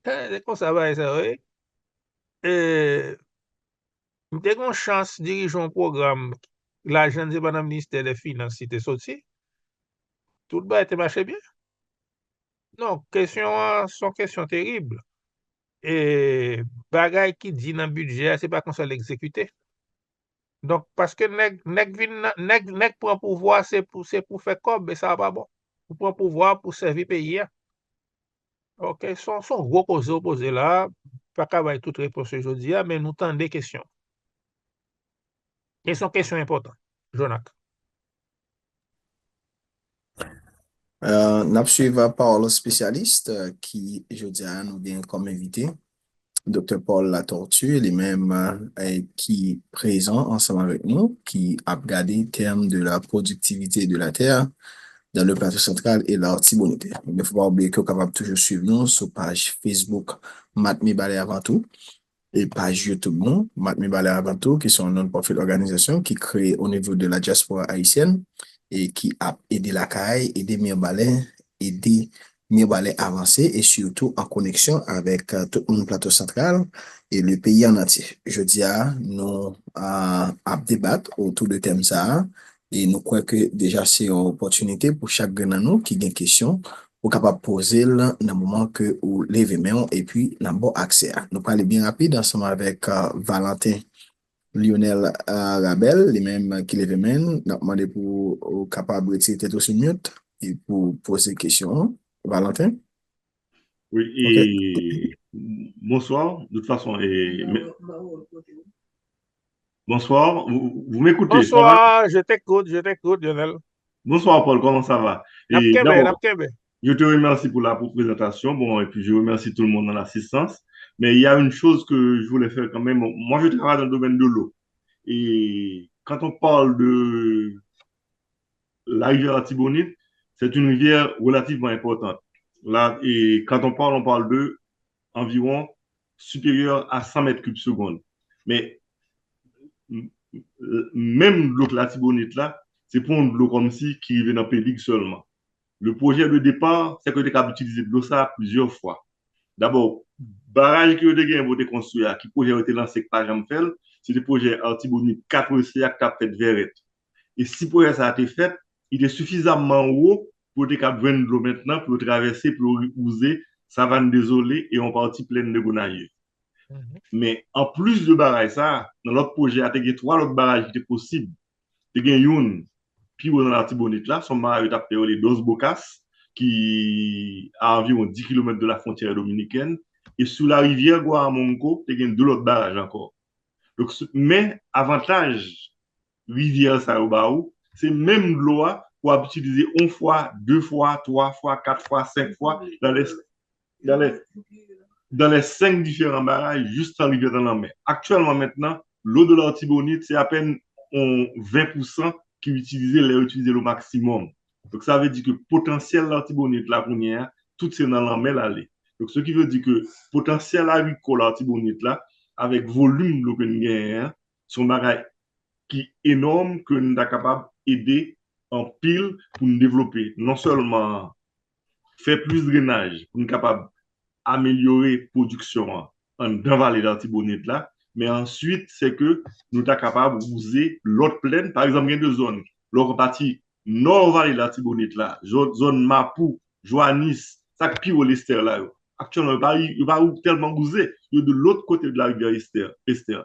Eh, se konsa bagay sa yo ye. E m te gen yon chans dirije yon pwogram, lajan se pa nan ministè de finans li te soti. Tout bagay te mache byen. Non, kesyon an se yon kesyon terib. E bagay ki di nan bidjè a, se pa konsa l egzekite. Donk, paske nèg, nèg vin nan, nèg, nèg pran pouvwa, se pou, se pou fè kòb, e sa pa bon. Ou pran pouvwa pou sèvi peyi a. Ok, se yon, se yon gwo koze w poze la, pa ka bay tout repons yo jodi a, men nou tande kesyon. E se yon kesyon enpòtan, Jonak. Euh, n ap swiv pawòl spesyalis, euh, ki jodi a nou gen kòm envite Doktè Paul Latortue, li menm, euh, ki prezan ansanm avèk nou, ki ap gade tèm de la productivité de la terre dans le Plateau Central et l'Artibonite. Men fò pa bliye ke w kapab toujou swiv nou sou paj Facebook Mat Mibalè avan tou, e paj YouTube nou, Mat Mibalè avan tou, ki se yon non-profit òganizasyon ki kreye o nivo de la dyaspora ayisyèn e ki ap ede lakay, ede Mibalè, ede Mibalè avanse e sitou an koneksyon avèk, euh, tout moun Plato Santral e le peyi an antye. Jodi a, nou, euh, ap debat otou de tèm sa a e nou kwè ke deja se yon opòtinite pou chak grenn nan nou ki gen kesyon ou kapab poze l nan moman ke ou leve men w epi n ap ba w aksè a. Nou prale byen rapid ansanm avèk, euh, Valentin Lionel, euh, Rabel, li menm ki leve men l, n ap mande pou ou kapab retire tèt ou sou mute e pou poze kesyon an. Valentin? Oui, et bonsoir. De toute façon, et, mais, bonsoir, vous, vous m'écoutez, ça va? Bonsoir, je t'écoute, je t'écoute, Lionel. Bonsoir, Paul, comment ça va? N ap Et kenbe, n d'abord, ap kenbe. je te remercie pour la pour présentation. Bon, et puis je remercie tout le monde dans l'assistance. Mais il y a une chose que je voulais faire quand même. Moi, je travaille dans le domaine de l'eau. Et quand on parle de la rivière Latibonite, c'est une rivière relativement importante. Là, et quand on parle, on parle de environ supérieur à cent mètres cubes seconde. Men, m- m- menm dlo Latibonit la, se pa yon dlo kòmsi ki rive nan Pelig sèlman. Le projet de départ, c'est que te kab itilize dlo sa a plizyè fwa. Dabò, baraj ke yo te genyen pou te konstwi a, ki pwojè yo te lanse k pa janm fè l, se te pwojè Artibonit kat C a k t ap fèt Vèrèt. E si pwojè sa a te fèt, li te sifizamman wo pou yo te kab jwenn dlo mentnan pou yo travèse, pou yo wouze Savann Dezole e yon pati plèn de Gonayiv. Men, anplis de baraj sa a, nan lòt pwojè a, te gen twa lòt baraj ki te posib. Te gen youn pi wo nan Latibonit la, se yon baraj yo t ap fè rele Dòs Bokas, ki a anviwon dis kilomèt de la frontière dominicaine. E sou larivyè Guaramongo, te gen de lòt baraj ankò. Donk, men avantaj rivyè sa yo ba ou, se menm dlo a ou ap itilize yon fwa, de fwa, twa fwa, kat fwa, senk fwa, dans les, dans les, dans les cinq différents barrages, jis tan rivyè nan lanmè. Aktyèlman mentnan, l'eau de l'Artibonite, se apèn yon ven pou san ki itilize lè yo itilize l o maksimòm. Donk, sa vle di ke potansyèl Latibonit la kounye a, tout se nan lanmè l ale. Donk, ce qui veut dire que potansyèl agrikòl Latibonit la, avèk volim dlo ke n genyen an, se yon bagay ki enòm ke n ta kapab ede anpil pou n devlope non sèlman fè plis drenaj pou n kapab amelyore pwodiksyon an anndan vale Latibonit la, men answit, se ke nou ta kapab wouze lòt plèn. Pa egzanp, gen de zòn, lè w pran pati nò vale Latibonit la, zòn, zòn Mapou, Jwanis, sa k pi wo Lestè la yo. Aktyèlman, yo pa, yo pa tèlman wouze, yo de lòt kote de larivyè Estè, Estè.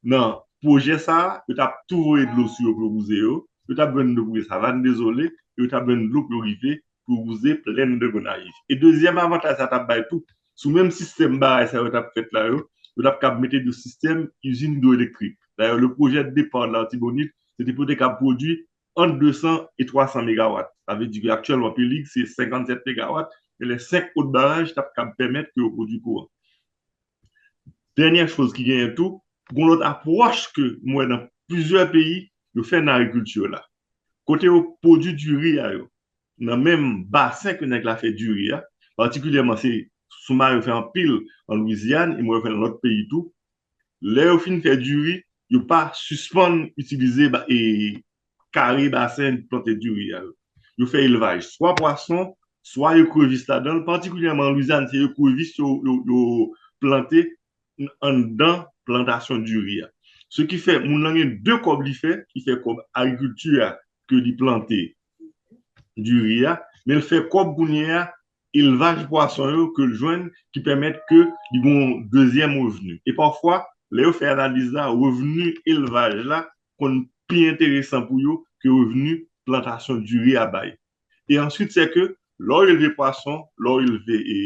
Nan pwojè sa a, yo t ap tou voye dlo sou yo pou yo wouze yo, yo t ap jwenn dlo pou yo Savann Dezole, e yo t ap jwenn dlo pou yo rive pou yo wouze plèn de Gonayiv. E dezyèm avantaj sa t ap bay tou, sou menm sistèm baraj sa yo t ap fèt la yo, yo t ap kab mete de sistèm izin idwoelektrik. Dayè, le pwojè de depa de Latibonit, se te pou te kab pwodui ant de san e twa san megawat. Sa vle di ke aktyèlman, Pelig, se senkannsèt megawat, men lè senk lòt baraj t ap kab pèmèt ke yo pwodui kouran. Dènyè choz ki genyen tou, gon lòt apwòch ke m wè nan plizyè peyi, yo fè nan agrikilti la. Kote yo pwodui diri a yo, nan menm basen ke nèg la fè diri a, patikilyèman se Soumare yo fè anpil an Lwizyàn, e m wè yo fè nan lòt peyi tou. Lè yo fin fè diri, yo pa sispann itilize ba, e, kare basen plante diri a yo. Yo fè elvaj, swa pwason, swa yo krevis ladan l. Patikilyèman an Lwizyàn, se yo krevis yo, yo, yo plante anndan plantasyon diri a. Se ki fè, moun nan gen de kòb li fè, ki fè kòb agrikilti a, ke li plante diri a, men l fè kòb kounye a, elvaj pwason yo ke l jwenn, ki pèmèt ke li gen yon dezyèm revni. E pafwa, lè yo fè analiz la, revni elvaj la konn pi enteresan pou yo ke revni plantasyon diri a bay. E answit, se ke lè w elve pwason, lè w elve e,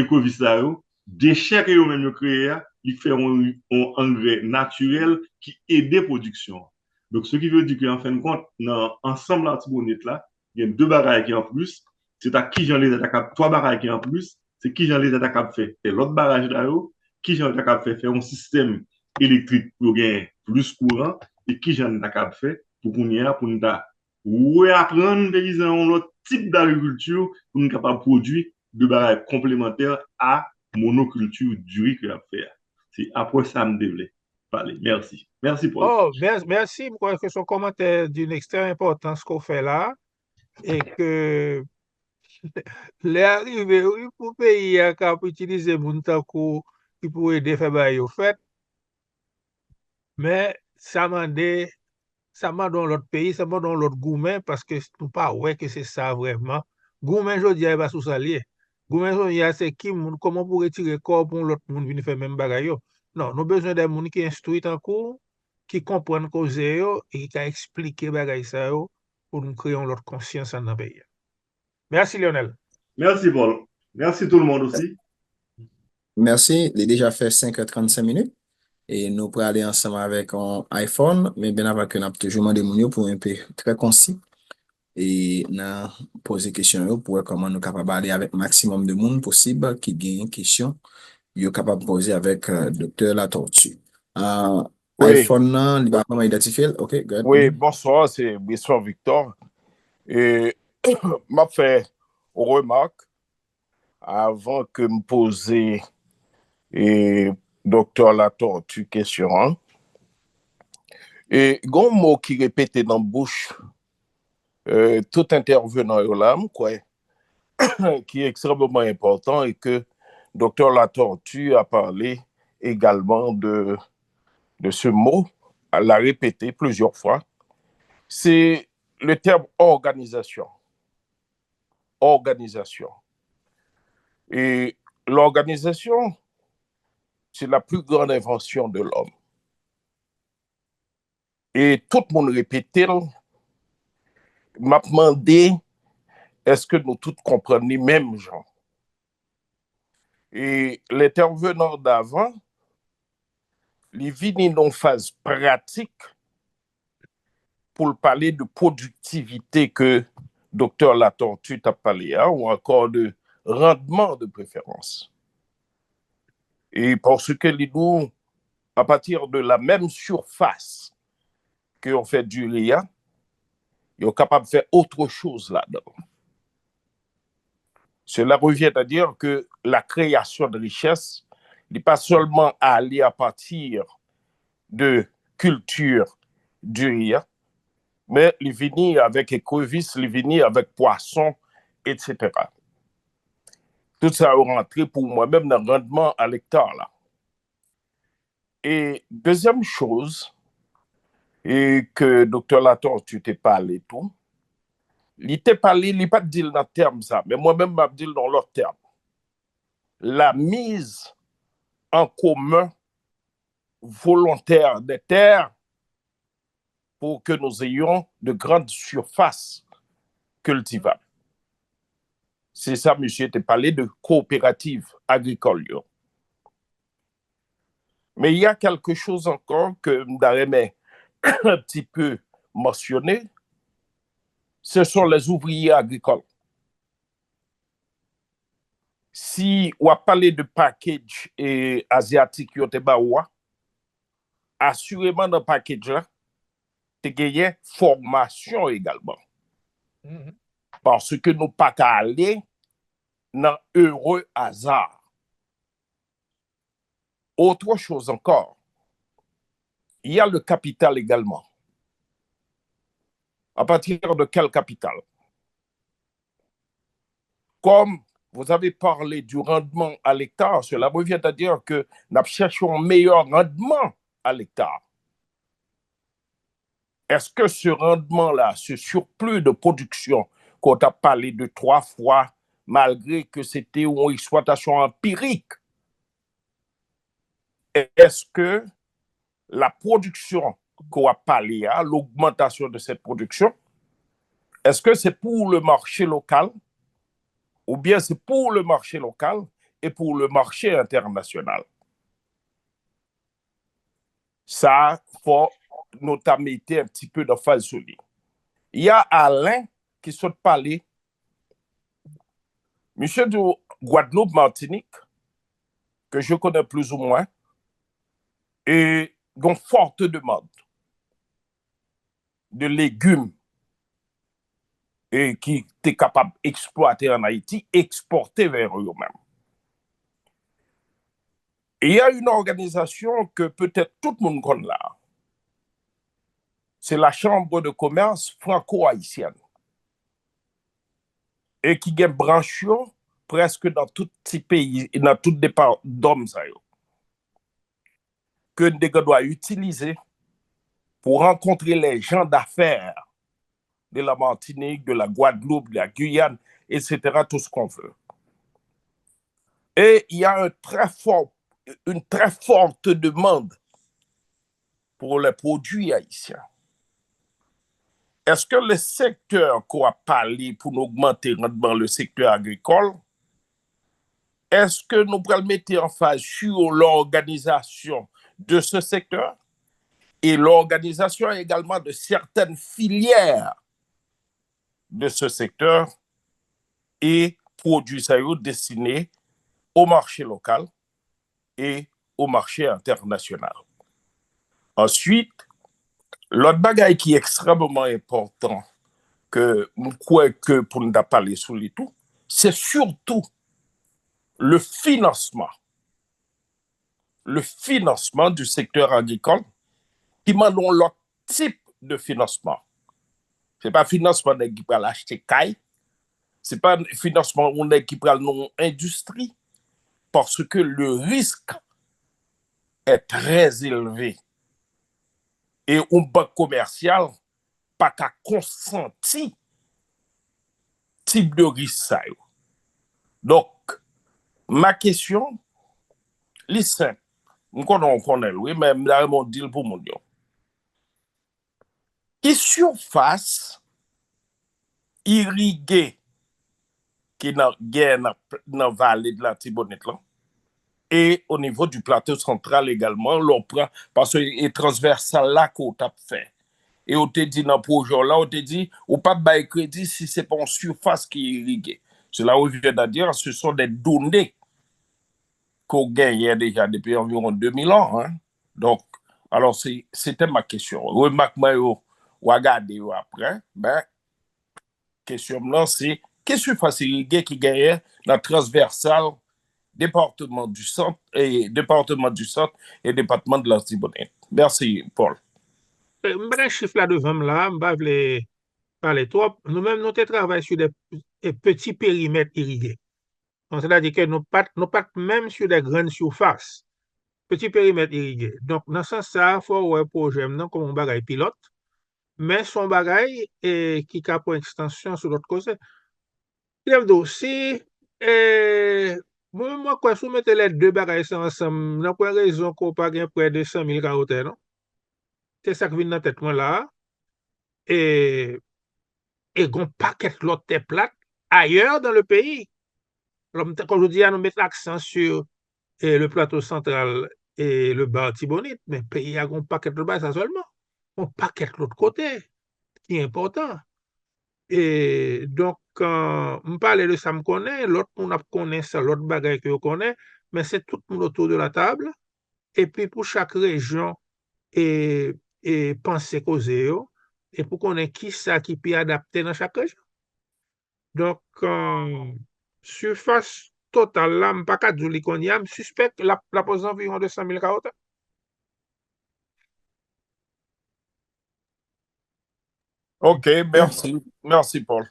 ekrevis la yo, dechè ke yo menm yo kreye a, li fè yon, yon angrè natirèl ki ede pwodiksyon an. Donk, se ki vle di ke, an fen de kont, nan ansanm Latibonit la, gen de bagay ki an plis, se ta kijan Leta ta kab, twa bagay ki an plis, se kijan Leta ta kab fè, fè lòt baraj la yo, kijan yo ta kab fè, fè yon sistèm elektrik pou yo gen plis kouran, e kijan n ta kab fè pou kounye a, pou n ta reaprann peyizan yon lòt tip dagrikilti pou n kapab pwodui de bagay konplemantè a monokilti diri ke y ap fè a. Se apwòch sa a m te vle pale. Mèsi. Mèsi, Paul. Oh, mè- mèsi. M kwè ke se yon kòmantè d'une extrême importance ke w fè la. E ke lè a rive, wi, pou peyi a ka ap itilize moun tankou ki pou ede fè bagay yo fèt. Men sa mande, sa mande yon lòt peyi, sa mande yon lòt goumen, paske nou pa wè ke se sa vrèman. Goumen jodi a, e pa sou sa l ye. Goumen jodi a, se ki moun, kòman pou retire kò w pou yon lòt moun vin fè menm bagay yo. Non, nou bezwen de moun ki enstwi tankou w, ki konprann koze yo, e ki ka eksplike bagay sa yo pou nou kreye yon lòt konsyans anndan peyi a. Mèsi, Lionel. Mèsi, Paul. Mèsi, tout le monde aussi. Mèsi. Li deja fè senk è trannsenk minit. E nou prale ansanm avèk yon iPhone, men byen avan ke n ap toujou mande moun yo pou enpe trè konsi. E nan poze kesyon yo pou wè kòman nou kapab ale avèk maksimòm de moun posib ki gen kesyon yo kapab poze avèk, euh, Doktè Latortue. Ah, wi. iPhone nan, li pa vrèman idantifye l. Ok, good. Wi, bonswa, se Brisson Victor. E m ap fè remak avan ke m poze e Doktè Latortue kesyon an. E gon mo ki repete nan bouch, e, tout entèvenan yo la, m kwè, ki ekstrèmeman enpòtan e ke Doktè Latortue a pale egalman de, de ce mot, l'a répété plusieurs fois, c'est le terme organisation. Organisation. Et l'organisation, c'est la plus grande invention de l'homme. E tout moun repete l, m ap mande, èske nou tout konprann li menm jan? E l'intervenant d'avant, li vini nan faz pratik pou l pale de pwodiktivite ke Doktè Latortue t ap pale a, ou ankò de randman de preferans. E paske li di w, à partir de la même surface ke yo fè diri a, yo kapab fè autre chose ladan. Cela revient à dire que la création de richesse n'est pas seulement aller à partir de culture diri a, Men li vini avèk ekrevis, li vini avèk pwason, etsetera. Tout sa yo rantre pou mwen menm nan randman a lekta la. E dezyèm choz, e ke Doktè Latortue te pale tou, li te pale, li pa t di l nan tèm sa, men mwen menm m ap di l nan lòt tèm. La mise en commun volontaire des terres pour que nous ayons de grandes surfaces cultivables. Se sa misye te pale de kooperativ agrikòl yo. Men il y a quelque chose encore que m ta renmen un petit peu mentionner, ce sont les ouvriers agricoles. Si w ap pale de package e azyatik yo te ba ou a, asireman nan package la, te genyen fòmasyon egalman. Paske nou pa ka ale nan heureux hasard. Autre chose encore, il y a le capital également. À partir de quel capital? Comme vous avez parlé du rendement à l'hectare, cela revient à dire que n ap chèche yon meyè randman a lekta. Èske se randman la, se surplus de production, ke w t ap pale de twa fwa, malgre ke se te yon eksplwatasyon anpirik, èske la production ke w ap pale a, l'augmentation de cette production, est-ce que c'est pour le marché local ou bien c'est pour le marché local et pour le marché international? Sa, fò nou ta mete un petit peu d'emphase sou li. Il y a Alain ki sot pale. Misye di w Gwadloup, Matinik, que je connais plus ou moins, e gen yon forte demande de légumes e ki te kapab eksplwate an Ayiti, ekspòte vè yo menm. Il y a une organisation que peut-être tout moun konn la. C'est la Chambre de Commerce Franco-Haïtienne. E ki gen branch yo prèske nan tout ti peyi, nan tout depa dòm sa yo. Ke n te gen dwa itilize pour rencontrer les gens d'affaires de la Martinique, de la Guadeloupe, de la Guyane, et cetera, tout ce qu'on veut. Et il y a un très fort, une très forte demande pour les produits haïtiens. Est-ce que le secteur qu'on a parlé pour augmenter rendement, le secteur agricole, est-ce que nous pourrions mettre emphase sur l'organisation de ce secteur et l'organisation également de certaines filières de ce secteur et produits sa yo destinés au marché local et au marché international. Answit, lòt bagay ki ekstrèmman enpòtan ke m kwè ke pou n ta pale sou li tou, se sitou le financement. Le financement du secteur agricole ki mande yon lòt tip de finansman. Se pa finansman nèg ki pral achte kay, se pa finansman yon nèg ki pral nan yon endistri, paske le risque est très élevé. E yon bank komèsyal pa ka konsanti tip de risk sa yo. Donk, ma kesyon, li senp. M konnen w konnen l, wi, men m ta renmen w di l pou moun yo. Ki sifas irige ki nan, gen nan, nan vale de Latibonit lan? E o nivo di Plato Santral egalman, lè w pran, paske e transvèsal la ke w t ap fè. E yo te di nan pwojè w la, yo te di, ou p ap bay kredi si se pa yon sifas ki irige. Cela revient à dire, ce sont des données ke w genyen deja depi anviwon de mil an, hein. Donk, alò, se, se te ma kesyon. Remak mwen yo, w a gade yo apre, men kesyon m nan se, ki sifas irige ki genyen nan transvèsal depatman di Sant, e depatman di Sant e depatman de Latibonit? Mèsi, Paul. M pa gen chif la devan m la, m pa vle pale twòp. Nou menm, nou te travay sou de e, peti perimèt irige. Donk, sètadi ke nou pa t, nou pa t menm sou de grann sifas. Peti perimèt irige. Donk, nan sans sa a, fò w wè pwojè m nan kòm yon bagay pilòt, men se yon bagay e, ki ka pran ekstansyon sou lòt kote. Kidèm di w, si e, mwen menm mwen kwè si w mete lè de bagay sa ansanm, nan pwen rezon ke w pa gen prè de san mil kawo tè, non? Se sa k vin nan tèt mwen la a. E, e gon pakèt lòt tè plat ayè dan le peyi. Alò, m te, kòm jodi a, nou met aksan sou e, le Plato Santral e le Ba Latibonit, men peyi a gon pakèt lòt bagay sa sèlman. Gon pakèt lòt kote ki enpòtan. E donk, e, m pale de sa m konnen, lòt moun ap konnen sa, lòt bagay ke yo konnen, men se tout moun otou de la tab, epi pou chak rejyon e, e panse koze yo, e pou konnen ki sa ki pi adapte nan chak rejyon. Donk, e, sifas total la, m pa ka di w li kounye a, m sispèk l ap, l ap ozanviwon de san mil kawo tè. Ok, mèsi. Mèsi, Paul.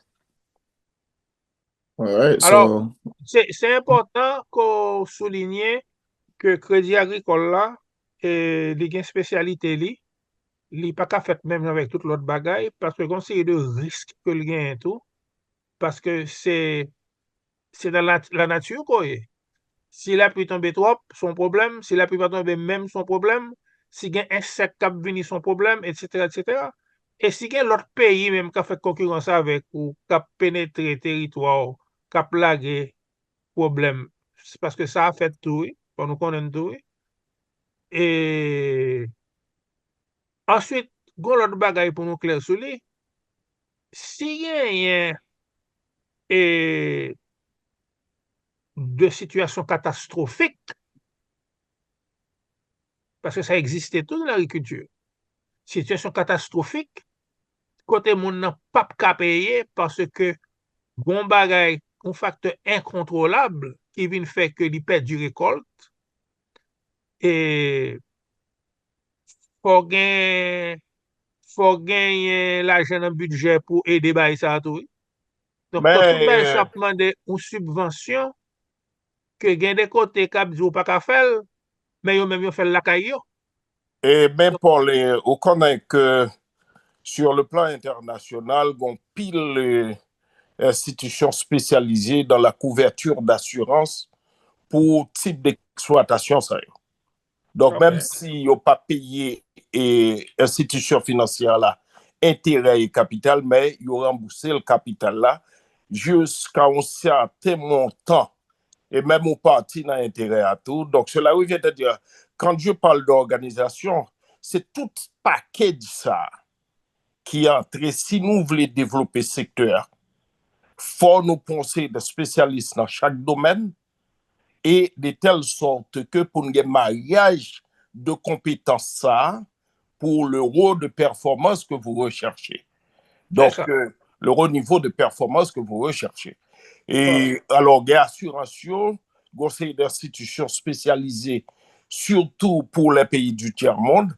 Alò, se, se enpòtan ke w soulinye ke Kredi Agrikòl la, e, li gen espesyalite li, li pa ka fèt menm jan avèk tout lòt bagay, paske gon seri de risk ke l genyen tou, paske se, se nan la, lanati ke w ye. Si lapli tonbe twòp, se yon pwoblèm. Si lapli pa tonbe menm, se yon pwoblèm. Si gen ensèk k ap vini, se yon pwoblèm, etsetera, etsetera. E si gen lòt peyi menm k ap fè konkirans avèk ou, k ap penetre teritwa w, k ap lage pwoblèm, se paske sa ap fèt tou, wi. Fò nou konnen tou, wi. E answit, gon lòt bagay pou nou klè sou li. Si genyen e, de sitiyasyon katastwofik, paske sa egziste tou nan lagrikilti, sitiyasyon katastwofik, kote moun nan p ap ka peye paske gon bagay, yon faktè enkontwolab ki vin fè ke li pèdi rekòlt, e fò gen, fò genyen lajan nan bidjè pou ede bagay sa a tou, wi. Donk, tout bagay sa ap mande yon sibvansyon ke gen de kote k ap di w pa ka fè l, men yo menm yo fè l lakay yo. E men Paul, ou konnen ke sur le plan international, gon pil enstitisyon espesyalize dans la couverture d'assurance pou tip d'eksplwatasyon sa yo. Donk, menm si yo pa peye e enstitisyon finansyè la enterè e kapital, men yo ranbouse l kapital la jiska yon sèten montan, e menm yon pati nan enterè a tou. Donc, cela revient à dire, quand je parle d'organisation, c'est tout package sa ki antre. Si nou vle devlope sektè a, fò nou pran yon seri de espesyalis nan chak domèn, e de telle sorte que pou n gen maryaj de konpetans sa a pour l'euro de performance que vous recherchez. Donc, euh, le haut niveau de performance que vous recherchez. E alò, gen asirans yo, gon seri de enstitisyon espesyalize, sitou pou lè peyi di tyè mond,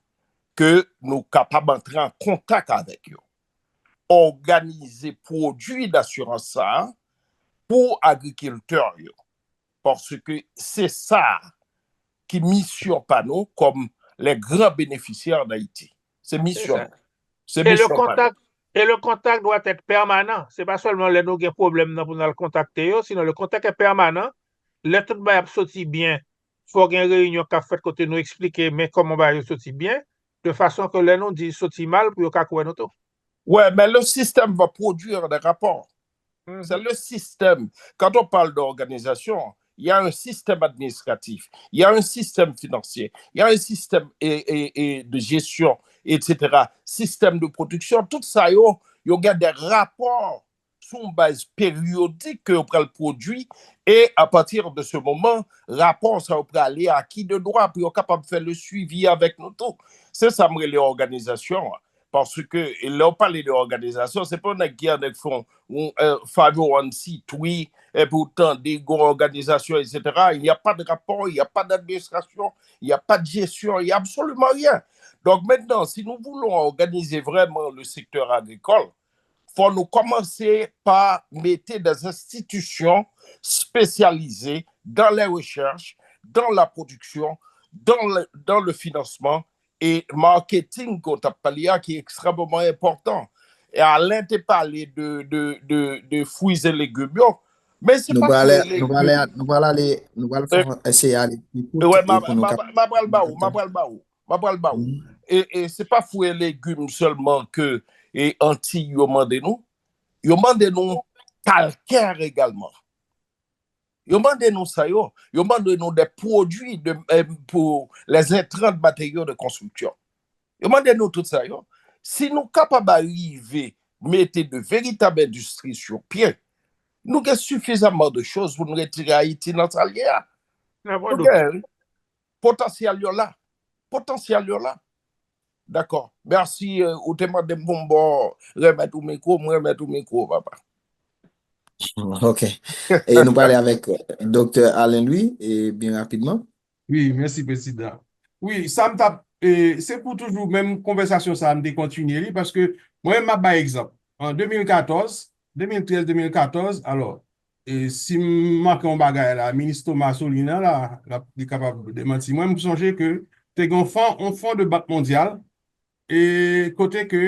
ke nou kapab antre an kontak avèk yo. Òganize pwodui dasirans sa a pou agrikiltè yo. Paske se sa ki misyon pa nou kòm les grands bénéficiaires d'Haïti. Se misyon nou. Se misyon pa nou. E le kontak doit être permanent. Se pa sèlman lè nou gen pwoblèm nan pou n al kontakte yo, sinon le contact est permanent. Lè tout bagay ap soti byen, fò gen reyinyon k ap fèt kote nou eksplike men kòman bagay yo soti byen, de fason ke lè nou di soti mal pou yo ka kwè nou tou. Ouais, mais le système va produire des rapports. C'est le système. Quand on parle d'organisation, il y a un système administratif, il y a un système financier, il y a un système et, et, et de gestion, et cetera. Système de production, tout sa yo, yo gen des rapports sou yon baz peryodik ke yo pral pwodui, e a partir de ce moment, rapò sa yo prale acquis de droit pou yo kapab fè le suivi avèk nou tou. Se sa m rele òganizasyon an. Paske lè w pale de òganizasyon, se pa yon nèg ki annik fè yon five oh one C three, epi w tande gon òganizasyon, et cetera. Il n'y a pas de rapport, il n'y a pas d'administration, il n'y a pas de gestion, il n'y a absolument rien. Donc maintenant, si nous voulons organiser vraiment le secteur agricole, faut nous commencer par mettre des institutions spécialisées dans les recherches, dans la production, dans le, dans le financement et marketing qu'on t'a parlé, qui est extrêmement important. Et Alain t'a parlé de, de, de, de fruits et légumes. Mais c'est pas fruits et légumes. Nou pral ale, nou pral fè eseye ale. Ouais, ma pral ba ou, ma pral ba ou. M ap pral ba ou. E, e se pa fwi e legim sèlman ke e Antiy yo mande nou. Yo mande nou kalkè egalman. Yo mande nou sa yo. Yo mande nou de pwodui de, eh, pou les intrants de matériaux de construction. Yo mande nou tout sa yo. Si nou kapab arive mete de veritab endistri sou pye, nou gen sifizaman de choz pou nou retire Ayiti nan sa l ye a. Nou gen potansyèl yo la. Potansyèl yo la. Dakò. Mèsi, ou te mande m pou m ba w remèt ou mikwo, m remèt ou mikwo, papa. Ok. E nou pale avèk Doktè Alain Louis, e byen rapidman. Wi, mèsi, Prezidan. Wi, sa m t ap, e, se pou toujou menm konvèsasyon sa a, m te kontinye li, paske mwen menm m ap bay egzanp. An de mil katòz, de mil trèz, de mil katòz, alò, e si m manke yon bagay la, Minis Thomas Solinan la, l ap, li kapab demanti mwen, m sonje ke te gen yon fon, yon fon de Bank Mondyal, e kote ke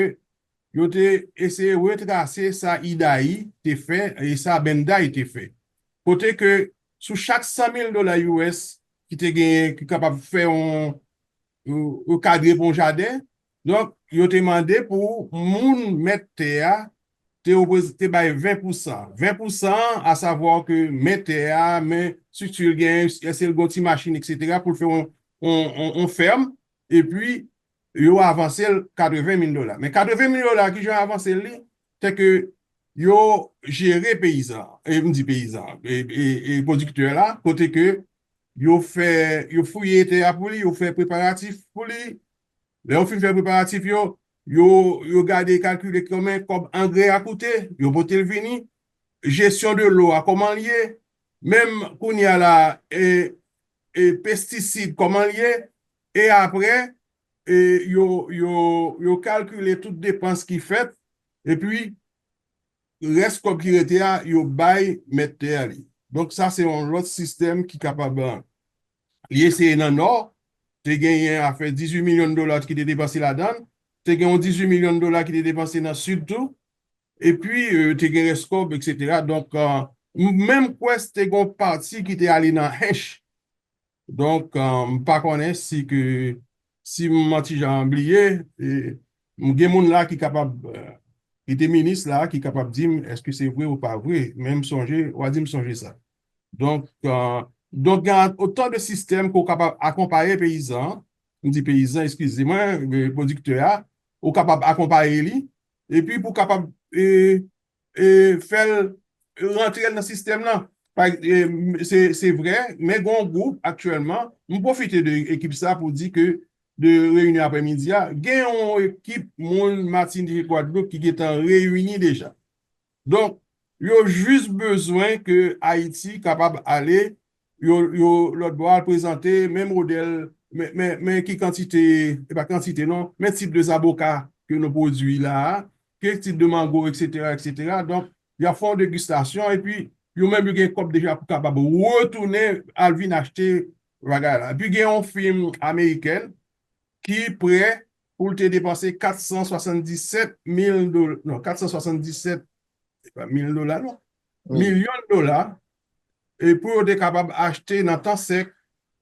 yo te eseye retrase sa IDAI te fè e sa BENDAI te fè. Kote ke sou chak san mil dola U S ki te genyen, ki kapab fè yon, yon, yon kadre pou yon jaden, donk, yo te mande pou moun mèt tè a te, reprez- te bay ven pousan. Ven pousan, asavwa ke mèt tè a, men estrikti l genyen, èske l gen yon ti machin, etsetera, pou l fè yon, yon, yon, yon fèm, epi yo avanse l katreven mil dola. Men katreven mil dola, kijan yo avanse l li? Se ke yo jere peyizan, e m di peyizan, e, e, e pwodiktè la, kote ke yo fè, yo fouye tè a pou li, yo fè preparatif pou li. Lè yo fin fè preparatif yo, yo, yo gade, kalkile konbyen kòb angrè a koute, yo pote l vini. Jesyon de lo a, kòman l ye? Menm kounye a la, e, e pestisid, kòman l ye? E apre, e yo, yo, yo kalkile tout depans ki fèt, epi rès kòb ki rete a, yo bay mèt tè a li. Donk, sa se yon lòt sistèm ki kapab, li eseye nan Nò, te genyen afè dizuit milyon dola ki te depanse ladan l, te gen yon dizuit milyon dola ki te depanse nan Sid tou, epi, e, te gen rès kòb, etsetera. Donk, e, m menm kwè se te gen yon pati ki te ale nan Hinche. Donk, e, m pa konnen si ke, si m an ti jan bliye, e, m gen moun la ki kapab, e, ki te minis la, ki kapab di m èske se vre ou pa vre, men m sonje, w a di m sonje sa. Donk, e, donk, gen otan de sistèm ke w kapab akonpaye peyizan, m di peyizan, eskize mwen, e, pwodiktè a, ou kapab akonpaye li, epi pou w kapab, e, e, fè l rantre l nan sistèm nan. Pa, e, se, se vre, men gen yon gwoup aktyèlman, m pwofite de ekip sa pou di ke de reyinyon aprèmidi a, gen yon ekip moun Matinik e Gwadloup ki gentan reyini deja. Donk, yo jis bezwen ke Ayiti kapab ale, yo, yo lòt bò al prezante men modèl, men, men, men ki kantite, e pa kantite non, men tip de zaboka ke nou pwodui la a, ki tip de mango, etsetera, etsetera. Donk, y ap fè yon degistasyon, epi yo menm yo gen kòb deja pou kapab retounen al vin achte bagay la. Epi gen yon fim amerikèn ki prè pou l te depanse kat san swasanndisèt mil dola, non, kat san swasanndisèt, se pa mil dola, non, milyon dola, e pou yo te kapab achte nan tan sèk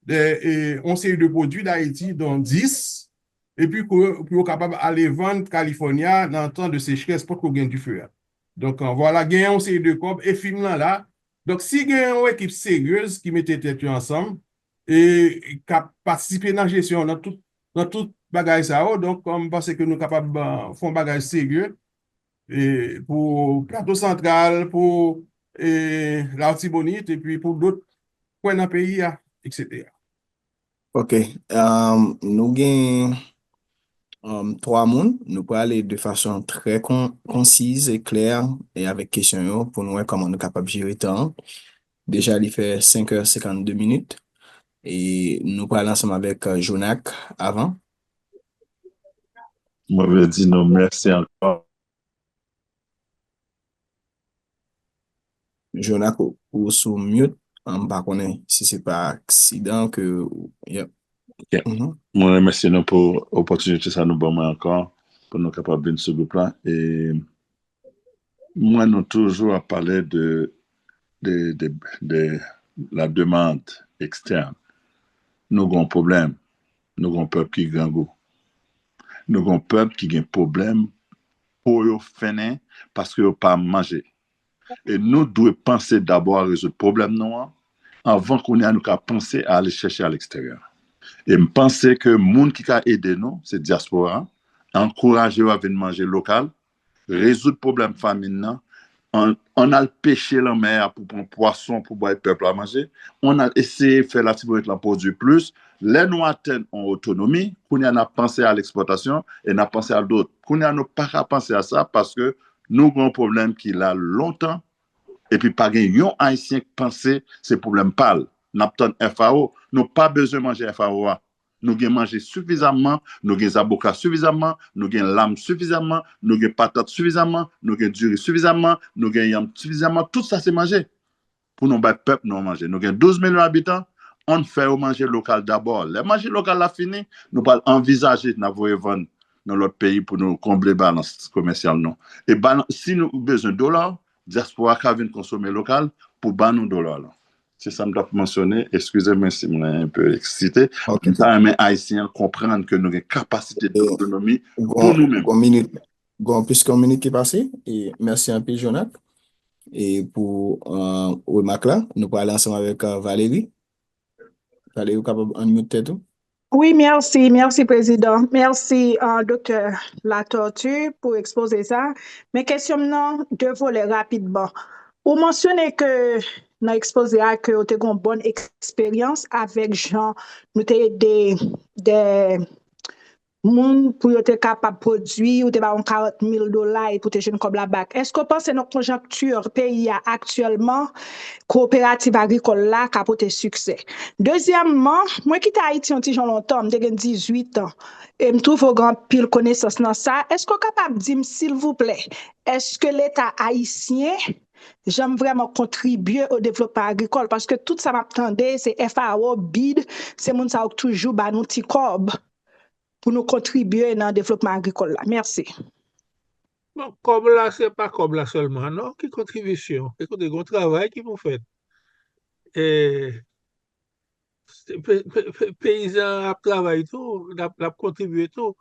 de, e, yon seri de pwodui Dayiti, don dis, epi pou, pou yo kapab ale vann California nan tan de sechrès, potko gen dife a. Donk, e, vwala, gen yon seri de kòb, e fim lan la. Donk, si gen yon ekip seryez ki mete tèt yo ansanm, e k ap patisipe nan jesyon, nan tout, nan tout bagay sa yo, donk, m panse ke nou kapab, e, fè yon bagay serye, e, pou Plato Santral, pou, e, Latibonit, epi pou dòt kwen nan peyi a, etsetera. Ok. Um, nou gen, um, twa moun. Nou prale de fason trè kon, konsiz e klè, e avèk kesyon yo, pou nou wè kòman nou kapab jere tan an. Deja, li fè senk è senkannde minit. E nou prale ansanm avèk, e, Jonak avan. Mwen vle di nou mèsi ankò. Jonak, ou, ou sou mute. M pa konnen si se pa aksidan ke ou, yep. Ok. Mwen remèsye nou pou opòtinite sa nou ban mwen ankò pou nou kapab vin sou gwoup la. E mwen, nou toujou ap pale de, de, de, de la demande externe. Nou gen yon pwoblèm. Nou gen yon pèp ki grangou. Nou gen yon pèp ki gen pwoblèm, po yo fennen paske yo pa manje. E nou dwe panse dabò a rezoud pwoblèm nou an, anvan kounye a nou ka panse a ale chèche a leksteryè. E m panse ke moun ki ka ede nou, se dyaspora, ankouraje yo a vin manje lokal, rezoud pwoblèm famin nan, ann, ann al peche lanmè a pou pran pwason pou bay pèp la manje, ann al eseye fè Latibonit lan pwodui plis. Lè nou atenn yon otonomi, kounye a n ap panse a lekspòtasyon e n ap panse a dòt. Kounye a nou pa ka panse a sa paske nou gen yon pwoblèm ki la lontan, epi pa gen yon Ayisyen k panse se pwoblèm pa l. N ap tann F A O, nou pa bezwen manje F A O a. Nou gen manje sifizamman, nou gen zaboka sifizamman, nou gen lam sifizamman, nou gen patat sifizamman, nou gen diri sifizamman, nou gen yanm sifizamman. Tout sa se manje pou nou bay pèp nou an manje. Nou gen douz milyon abitan, ann fè yo manje lokal dabò. Lè manje lokal la fini, nou pral anvizaje n ap voye vann nan lòt peyi pou nou konble balans komèsyal nou. E balans, si nou bezwen dola, dyaspora ka vin konsome lokal pou ba nou dola lan. Se sa m t ap mansyone. Eskize mwen si mwen enpe eksite. Ok. M ta renmen Ayisyen an konprann ke nou gen kapasite E, dotonomi pou gon, nou menm. Gon minit, gon plis ke yon minit ki pase. E mèsi anpil, Jonak. E pou, euh, remak la, nou prale ansanm avèk, euh, Valérie. Valérie, ou kapab unmute tèt ou? Wi, mèsi, mèsi, Prezidan. Mèsi, euh, Doktè Latortue, pou ekspoze sa. Men kesyon m nan, de volè rapidman. Ou mansyone ke nan ekspoze a ke ou te gen yon bòn eksperyans avèk jan nou te ede de moun pou yo te kapab pwodui, ou te ba yon karant mil dola e pou te jwenn kòb la bak. Èske w panse nan konjonkti peyi a aktyèlman, kowoperativ agrikòl la ka pote siksè? Dezyèmman, mwen kite Ayiti yon ti jan lontan, m te gen dizuit an, e m twouve w gen anpil konesans nan sa. Èske w kapab di m, silvouplè, èske Leta ayisyen janm vrèman kontribye o devlopman agrikòl? Paske tout sa m ap tande, se F A O, bid, se moun sa yo k toujou ba nou ti kòb pou nou kontribye nan devlopman agrikòl la. Mèsi. Bon, kòb la, se pa kòb la sèlman, non? Ki kontribisyon? Ekoute, gen yon travay ki pou fèt. E, pe- pe- pe- peyizan ap travay tou, l ap, l ap kontribye tou.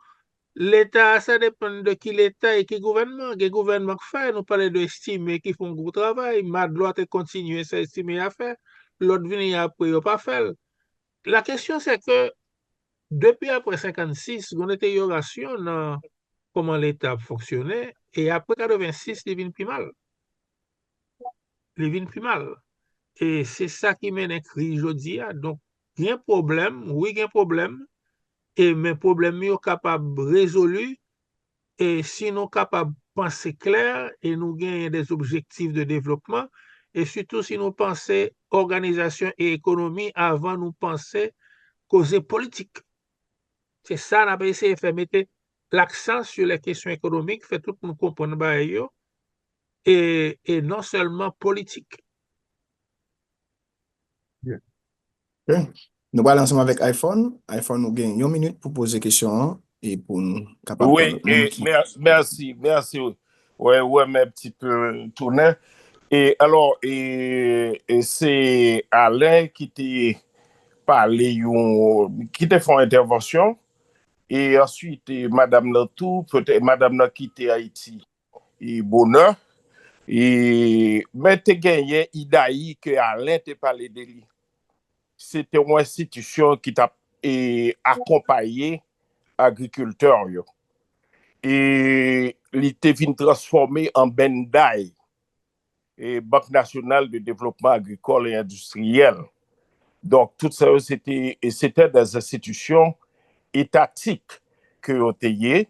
Leta, sa depann de ki Leta e ki gouvènman. Gen gouvènman k fè, nou pale de Estimé ki fè yon gwo travay, Madlo a te kontinye sa Estimé a fè, lòt vini apre yo pa fè l. La kesyon se ke depi apre senkannsis, gen yon deteryorasyon nan kòman Leta ap fonksyone, e apre katrevensis, li vin pi mal. Li vin pi mal. E se sa ki mennen kriz jodi a. Donk, gen pwoblèm, wi, gen pwoblèm, e men pwoblèm yo kapab rezoli, e si nou kapab panse klè, e nou genyen de objektif de devlopman, e sitou si nou panse òganizasyon e ekonomi avan nou panse koze politik. Se sa n ap eseye fè, mete laksan sou lè kesyon ekonomik, fè tout moun konprann bagay yo, e, e non sèlman politik. Ok. Nou pral ansanm avèk iPhone. iPhone, ou gen yon minit pou poze kesyon an e pou nou kapab Wi, pale. Moun e, ki mè- mèsi, mèsi. Wè, wè, mè pti pe tounen. E alò, e, e se Alen ki te pale yon, ki te fè yon entèvansyon. E answit, e, madanm nan tou, petèt madanm nan kite Ayiti e bonè. E, men te genyen IDAI ke Alen te pale de li. Se te yon enstitisyon ki t ap, e, akonpaye agrikiltè yo. E li te vin transfòme an BANDAE, e, Banque Nationale de Développement Agricole et Industriel. Donk, tout sa yo, se te, e se te de enstitisyon etatik ke yo te ye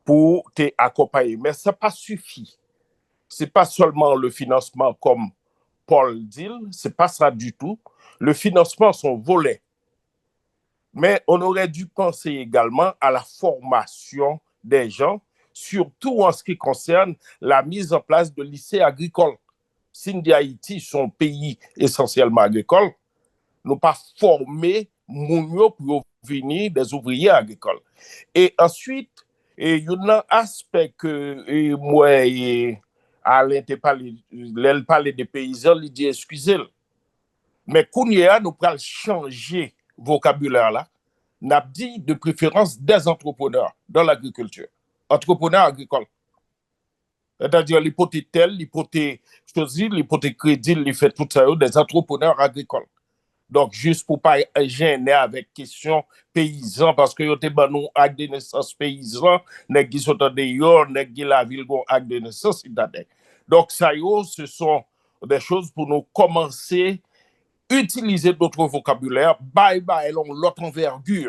pou te akonpaye. Men sa pa sifi. Se pa sèlman le financement comme Paul di l, se pa sa ditou. Le financement se yon volè. Men on aurait dû penser également à la formation des gens, surtout en ce qui concerne la mise en place de lycées agricoles. Si n di Ayiti se yon peyi esansyèlman agrikòl, nou pa fòme moun yo pou yo vini des ouvriers agricoles. E answit, e youn nan aspè ke e, m wè e, Alen te pale, lè l pale de peyizan, li di eskize l. Men kounye a, nou pral chanje vokabilè la. N ap di de préférence des entrepreneurs dans l'agriculture. Antreprenè agrikòl. Sètadi, li pote tè l, li pote chozi, li pote kredi, li fè tout sa yo, des entrepreneurs agricoles. Donk, jis pou pa jennen avèk kesyon peyizan, paske yo te ban nou ak de nesans peyizan, nèg ki sot andeyò, nèg ki lavil gon ak de nesans sitadin. Donk, sa yo, ce sont des choses pou nou kòmanse itilize d'autres vocabulaires, bay bagay la yon lòt anvègi.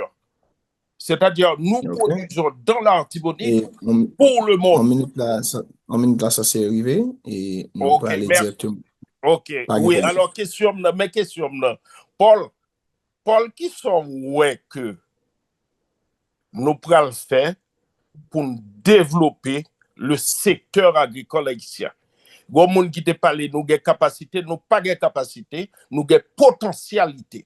Sètadi, nous produisons dans l'Artibonite pour le monde. An minit la, sa, an minit la, sa se rive, e nou prale direkteman. Ok, wi, alò, kesyon m nan, men kesyon m nan. Paul, Paul, ki sa w wè ke nou pral fè pou n devlope le secteur agricole haïtien? Gon moun ki te pale, nou gen kapasite, nou pa gen kapasite, nou gen potansyalite.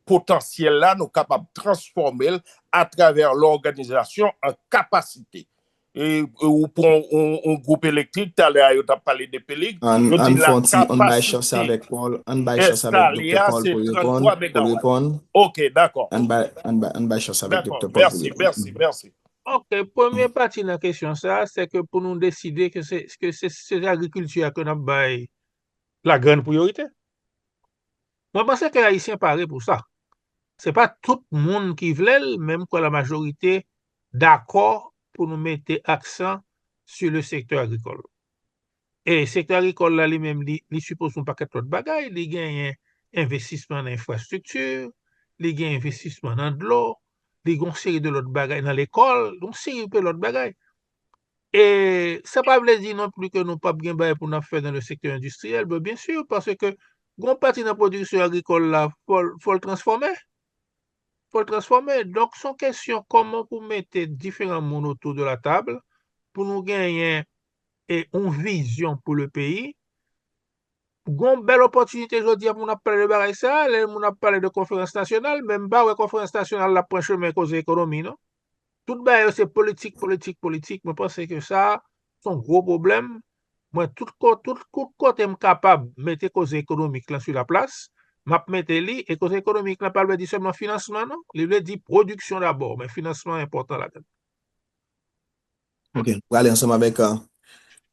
Potansyèl la, nou kapab transfòme l atravè lòganizasyon an kapasite. E, e ou pran yon, yon gwoup elektrik, talè a yo t ap pale de Pelig, yo di lakapasite enstalè a se trannntwa megawatt. Ok, dakò. Dakò, mèsi, mèsi, mèsi. Ok, premye pati nan kesyon sa a, se ke pou nou deside ke se, ke se, se agrikilti a ke n ap bay la grann priyorite. Mwen panse ke Ayisyen pare pou sa. Se pa tout moun ki vle l, men m kwè la majorite dakò pou nou mete aksan sur le secteur agricole. E sektè agrikòl la li menm, li, li sipoze yon pakèt lòt bagay. Li genyen envestisman nan enfrastrikti, li gen envestisman nan dlo, li gen yon seri de lòt bagay nan lekòl, yon seri de lòt bagay. E sa pa vle di non plis ke nou p ap gen bagay pou n ap fè dans le secteur industriel, ben, byen si, paske gon pati nan pwodiksyon agrikòl la, fò l, fò l transfòme. Fò l transfòme. Donk, se yon kesyon kòman pou mete diferan moun autour de la table, pou nou genyen e yon vizyon pou le peyi. Gon bèl opòtinite jodi a pou n ap pale de bagay sa a, lè moun ap pale de konferans nasyonal, men m pa wè konferans nasyonal la pran chemen koze ekonomi, non. Tout bagay yo se politik, politik, politik. Mwen panse ke sa, se yon gwo pwoblèm. Mwen, tout, ko- tout, tout kote m kapab mete koze ekonomik lan sou laplas, m ap mete li, e koze ekonomik lan pa vle di sèlman finansman, non. Li vle di pwodiksyon dabò, men finansman enpòtan ladan l. Ok, nou prale ansanm avèk uh,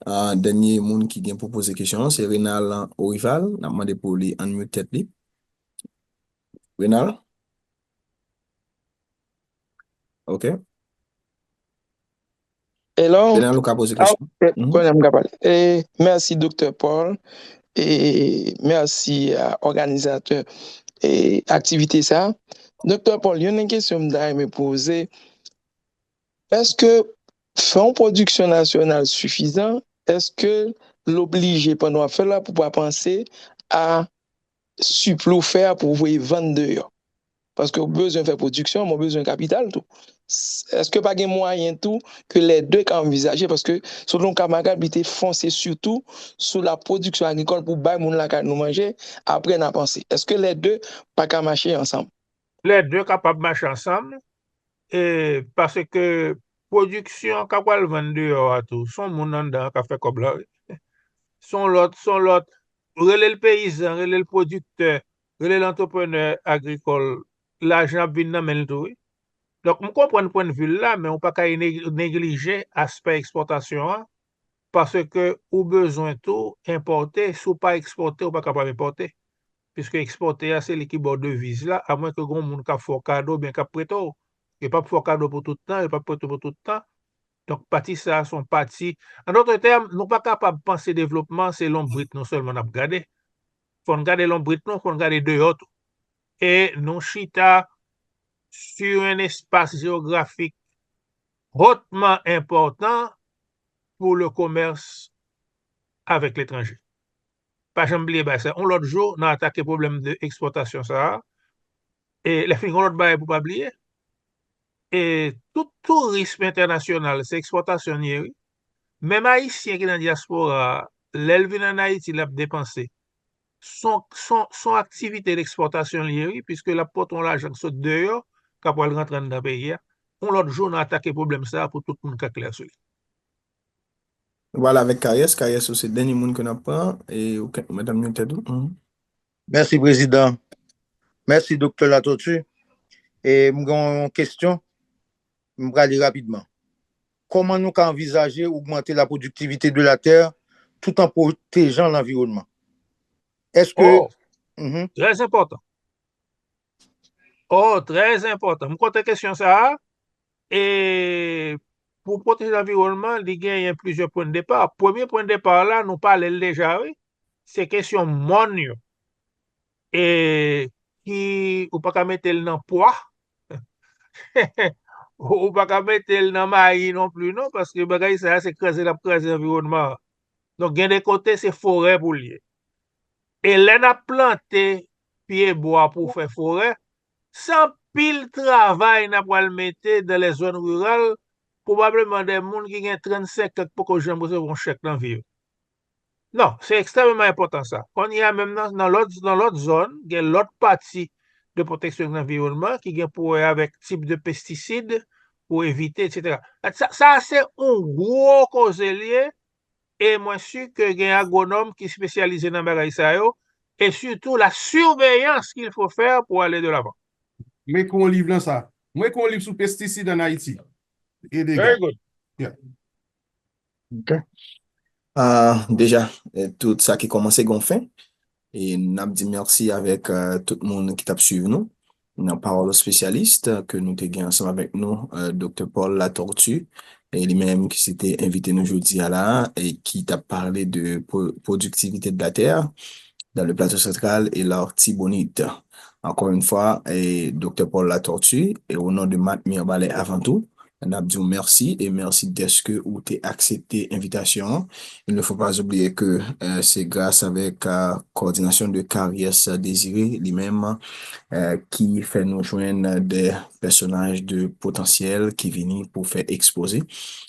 uh, dènye moun ki gen pou poze kesyon an, se Renal Orival. N ap mande pou li unmute tèt li. Renal? Ok. Hello? Renal, ou ka poze kesyon. Kounye a m ka pale. E, mèsi, Doktè Paul. E mèsi a òganizatè e aktivite sa. Doktè Paul, youn nan kesyon m ta renmen poze, èske fè yon pwodiksyon nasyonal sifizan, èske l oblije pandan w ap fè l la pou w pa panse a sipli w fè a pou w voye vann deyò? Paske w bezwen fè pwodiksyon, men w bezwen kapital tou. Èske pa gen mwayen tou ke lè de ka anvizaje? Paske selon Kamagab, li te fonse sitou sou la pwodiksyon agrikòl pou bay moun lakay nou manje, apre n a panse. Èske lè de pa ka mache ansanm? Lè de kapab mache ansanm, e, paske pwodiksyon k ap pral vann deyò a tou, se yon moun anndan an k ap fè kòb la, wi. Se yon lòt, se yon lòt, rele l peyizan, rele l pwodiktè, rele l antreprenè agrikòl, lajan ap vin nan men l tou, wi. Donk, m konprann pwennvi l la, men ou pa ka ne- neglije aspè ekspòtasyon an, paske ou bezwen tou enpòte. Si w pa ekspòte, ou pa kapab enpòte. Piske ekspòte a, se li ki ba w deviz la, amwen ke gen yon moun k ap fè w kado oubyen k ap prete w. Yo p ap fè w kado pou tout tan, yo p ap prete w pou tout tan. Donk, pati sa a se yon pati. An dòt tèm, nou pa kapab panse devlopman, se lonbrit nou sèlman n ap gade. Fò n gade lonbrit nou, fò n gade deyò tou. E nou chita sur un espace géographique hautement important pour le commerce avec l'étranger. Pa janm bliye bagay sa. Yon lòt jou, n a atake pwoblèm de ekspòtasyon sa a. E lè fini, yon lòt bagay pou pa bliye. E tout tourism entènasyonal, se ekspòtasyon l ye, wi. Menm Ayisyen ki nan dyaspora a, lè l vin ann Ayiti, l ap depanse. Son, son, son aktivite d ekspòtasyon l ye, wi, piske l ap pote yon lajan k sot deyò, k ap pral rantre anndan peyi a. Yon lòt jou, n a atake pwoblèm sa a pou tout moun ka klè sou li. Nou pral avèk Karyès. Karyès, ou se dènye moun ke n ap pran. E ou mèt anmyoute tèt ou. Mèsi, Prezidan. Mèsi, Doktè Latortue. E m gen yon kesyon. M prale rapidman. Kòman nou ka anvizaje ogmante lapwodiktivite de latè tout an pwotejan lanviwònman? Èske. Oh, mm -hmm. Trè enpòtan. Oh, trè enpòtan. M kontan kesyon sa a. E pou pwoteje lanviwònman, li genyen plizyè pwen de depa. Premye pwen de depa la, nou pale l deja, wi. Se kesyon mòn yo. E ki ou pa ka mete l nan pwa. Ou pa ka mete l nan mayi non pli, non, paske bagay sa a se kraze l ap kraze anviwònman an. Donk, gen de kote, se forè pou l ye. E lè n ap plante pye bwa pou fè forè, se anpil travay n ap pral mete dans les zones rurales, pwobableman de moun ki gen trannsenk an k poko janm resevwa yon chèk nan vi yo. Non, se ekstrèmeman enpòtan sa. Kounye a menm nan, nan lòt, nan lòt zòn, gen lòt pati de pwoteksyon lanviwònman ki gen pou wè avèk tip de pestisid pou evite, etsetera. Sa, sa se yon gwo koze l ye, e mwen si ke gen agwonòm ki espesyalize nan bagay sa yo, e surtout la surveillance qu'il faut faire pour aller de l'avant. Mwen ekri yon liv nan sa. Mwen ekri yon liv sou pestisid an Ayiti. E dega. Very good. Ok. Ah, deja, eh, tout sa ki kòmanse gon fen. E n ap di mèsi avèk, eh, tout moun ki t ap swiv nou nan Pawòl Espesyalis ke nou te gen ansanm avèk nou, eh, Doktè Paul Latortue, e li menm ki se te envite nou jodi a la, e ki t ap pale de pro- productivité de la terre dans le Plateau Central et l'Artibonite. Encore une fois, e Doktè Paul Latortue, e au nom de Matt Mirbalais avant tout, n ap di w mèsi e mèsi dèske ou te aksepte envitasyon an. Il ne faut pas oublier que, euh, c'est grâce avec, euh, coordination de Carrière Désiré, li menm, euh, ki fè nou jwenn de pèsonaj de potansyèl ki vini pou fè ekspoze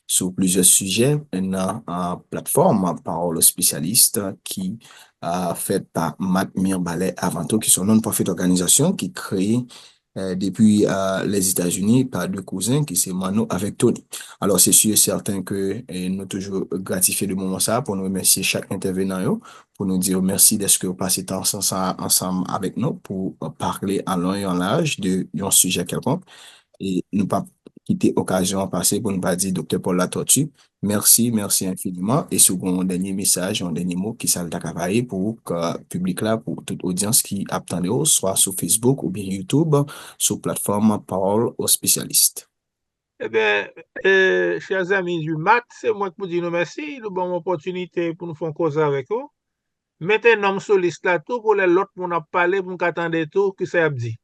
sou plizyè sijè nan, euh, platfòm Pawòl Espesyalis ki, euh, fèt pa Matt Mirbalais avant tout, ki se yon non-profit òganizasyon ki kreye eh, depi, eh, Lèzetazini pa de kouzen ki se Mano avèk Tony. Alò, se si e sèten ke, eh, nou toujou gratifye de moman sa a pou nou remèsye chak entèvenan yo, pou nou di yo mèsi dèske yo pase tan sa a ansanm avèk nou pou, eh, pale an lon e an laj de yon sijè kèlkonk. E nou p ap kite okazyon an pase pou nou pa di Doktè Paul Latortue, mèsi, mèsi enfiniman. E si w gen yon dènye mesaj, yon dènye mo, kisa l ta ka bay pou, eh, piblik la, pou tout odyans ki ap tande w, swa sou Facebook oubyen YouTube, sou platfòm Pawòl Espesyalis. Ebyen, eh, chers amis du Matt, se mwen k pou di nou mèsi. Nou ban m opòtinite pou nou fè yon koze avèk ou. Mete non m sou lis la tou pou lè lòt moun ap pale pou m ka tande tou kisa y ap di.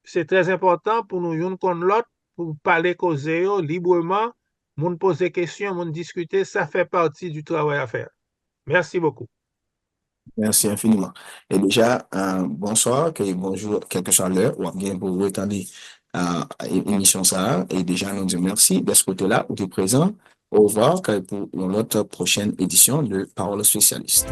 Se trè enpòtan pou nou youn konn lòt, pou pale koze yo libreman, moun poze kesyon, moun diskite, sa fè pati du travail à faire. Merci beaucoup. Merci infiniment. E deja, euh, bonsoir, ke bonjou, kèlkeswa lè w ap gen pou retande, euh, emisyon sa a. E deja, nou di mèsi dèske w te la, ou te prezan. Au revoir, kay pou yon lòt pwochèn edisyon de Pawòl Espesyalis.